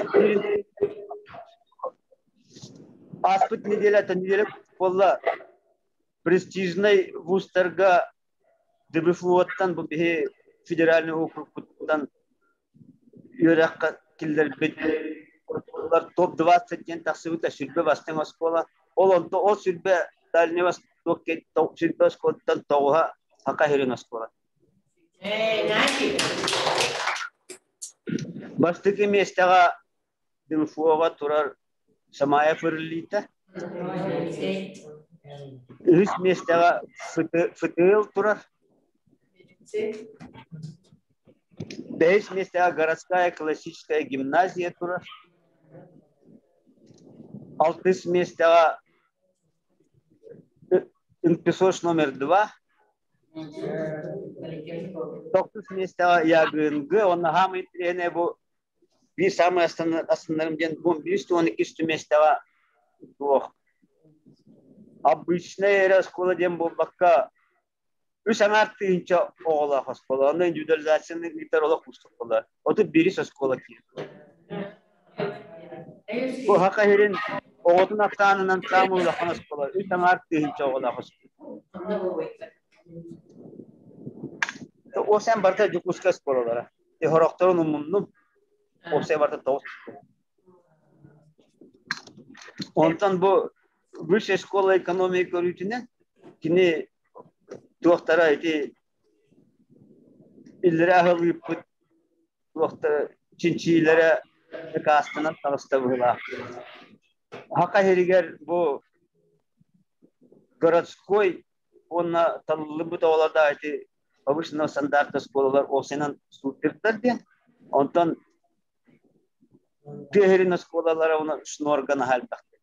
ааспыт неделя неделя буолла престижнай вузтарга ДБФУ-ттан бу биһи федеральный округпуттан үөрэххэ киллэрбит топ-20 диэн тахсыбыта сүрбэ бастыҥ оскуола. Ол онто ол сүрбэ Дальний Восток сүрбэ оскуолаттан тоҕуһа Саха сирин оскуола. Бастакы миэстэҕэ ДМФО-ҕа турар Самаев Ырыллита. Үһүс миэстэҕэ ФТЛ турар. Бэһис миэстэҕэ городская классическая гимназия турар. Алтыс миэстэҕэ НПСОШ номер 2. Тохсус миэстэҕэ ЯГНГ уонна хаамый интэриэһинэй бу биир саамай астынарым диэн бу 112 миэстэҕэ туох обычная эрэ оскуола диэн буолбакка үс аҥаар тыһыынча оҕолоох оскуола онно индивидуализацияны ыытар олох уустук буолар 31 оскуола киирдэ бу Саха сирин оҕотун ахсаанынан саамай улахан оскуола үс аҥаар тыһыынча оҕолоох оскуола ол сен барыта Дьокуускай оскуолалара Хорохторун умуннум. Уопсай барыта 9. Онтон бу высшая школа экономии көрүүтүнэн кини туохтара ити иллэрэ аһылыыппыт туохтара чинчиилэрэ дакаастанан таҕыста быһыылаах. Саха сиригэр бу городской уонна талыллыбыт оҕолор да ити повышенного стандарта оскуолалар уопсайынан супердар диэн. Онтон тыа сирин оскуолалара уна шнорга наһаа элбэхтэр.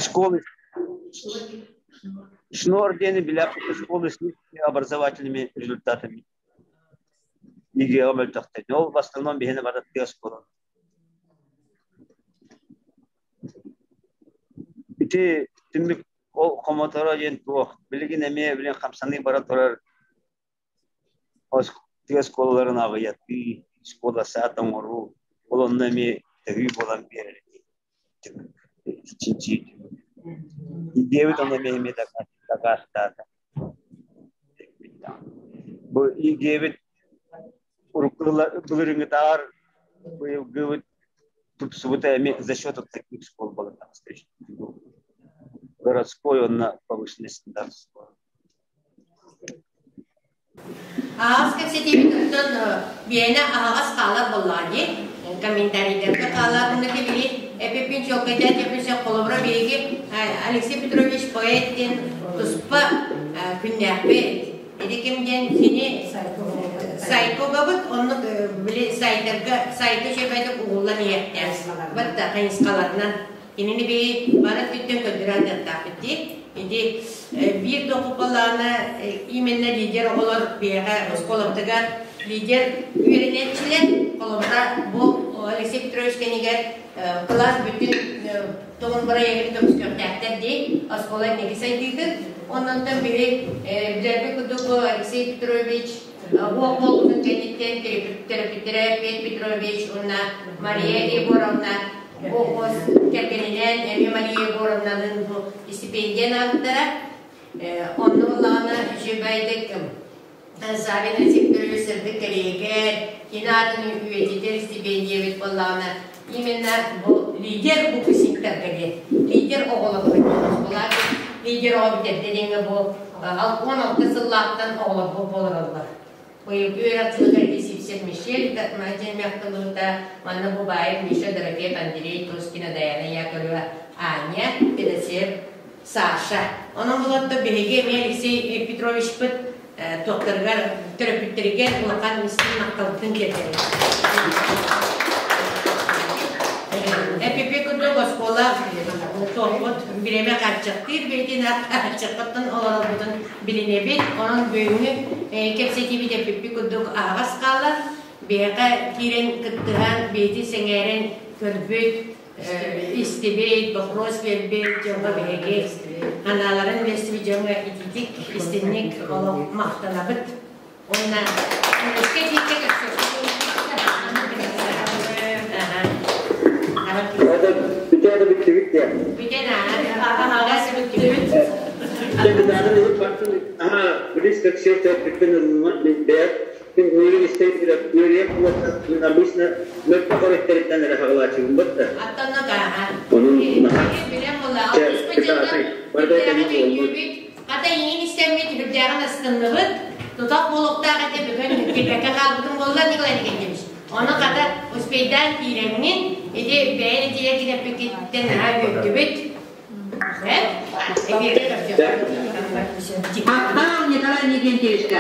Школы Шнор диэни билэр школы с низкими образовательными результатами. ЕГЭ мөлтөхтөр. Ол в основном биһини бары тыа оскуола. Ити түмүк ол хомоторо диэн туох билигин эмиэ билин хамсаныы бара турар тыа оскуолаларын аҕыйатыы, школа саат оҥоруу, ол онно эмиэ төһүү буолан биэрэр чинчии. Диэбит онно эмиэ эмиэ дакаастаата. Бу диэбит былырыҥҥытааҕар быйылгыбыт тупсубута эмиэ за счет вот таких школ было городской уонна повышенный стандарт Аҕас кэпсэтиибит оттон биэнэ аһаҕас хаалар буоллаҕа дии. Комментарийдарга хаалар уонна били эпиппин чуолкайдаан кэпсэ холобура биһиги Алексей Петрович поэт диэн туспа күннээхпит. Ити ким диэн кини сайкогабыт оннук били сайтарга сайка үчүгэйдик угуллан иһиэхтээх. Бат хайысхаларынан кинини биһи бары өттүттэн көрдөрөн дьаттаахпыт дии. Ити биир докупалаана именно лидер оҕолор биһиэхэ оскуолабытыгар лидер үөрэнээччилэр холобура бу Алексей Петрович кэнигэр кылаас бүтүн тоҕун бырайыагын көмүскүөхтээхтэр дии оскуола инники сайдыытын оннонтон биһи билэрбит курдук бу Алексей Петрович уох буолбутун кэнниттэн төрөппүттэрэ Петр Петрович уонна Мария Егоровна бу кэргэнинээн эмиэ Мария Егоровналыын бу стипендия анаабыттара онно буоллаҕына үчүгэйдик Савин Алексей Петрович сырдык кэриэгэр кини аатын үйэтитэр стипендиябыт буоллаҕына именно бу лидер выпускниктарга диэн лидер оҕолорго оскуола лидер оҕо бүтэрдэ диэҥҥэ бу 16 сыллаахтан оҕолорбут буолараллар быйылгы үөрэх сылыгар ити Сивцев Мишель диэн мехтылыыта манна бу баайым Миша Дорофеев Андрей Тоскина Даяна Яковлева Аня Федосеев Саша. Онон булатта биһиги эмиэ Алексей Петровичпыт туохтарыгар төрөппүттэригэр улахан истиҥ махталбытын тиэрдэбит. ЭПП курдук оскуола Туохпут бириэмэ хааччахтыыр бэйэтин хааччаххыттан олорорбутун билинэбит. Онон бүгүҥҥү кэпсэтиибит эппиппит курдук аһаҕас хаалар. Биһиэхэ киирэн кыттыһан, бэйэтин сэҥээрэн көрбүт, истибит, боппуруос биэрбит дьоҥҥо биһиги анааларын үлэстибит дьоҥҥо итиитик, истинник олох махтанабыт. Уонна өскө тииккэ Бүтэ бүттүбүт диэн. Бүтэн ааҕас бүттүбүт. Близко к сердцу бүттүн ылынмат бэйэт Мин үөрүү истэн үөрүйэх буолан обычно мөлтөх өрүттэриттэн эрэ хаҕылааччыбын бытта. Аттанна кааха. Onun Билэн була. Хата иҥин истэммит үрдээҕин астынныбыт. Тутах буолуохтаах этэ бүгүн кирбэккэ хаалбытым буолла Николай Николаевич. Ону хата успейдаан киирэҥҥин ити бэйэн итилэр китэппиккиттэн наһаа үөрдүбүт. Махтал Николай Никентьевичка.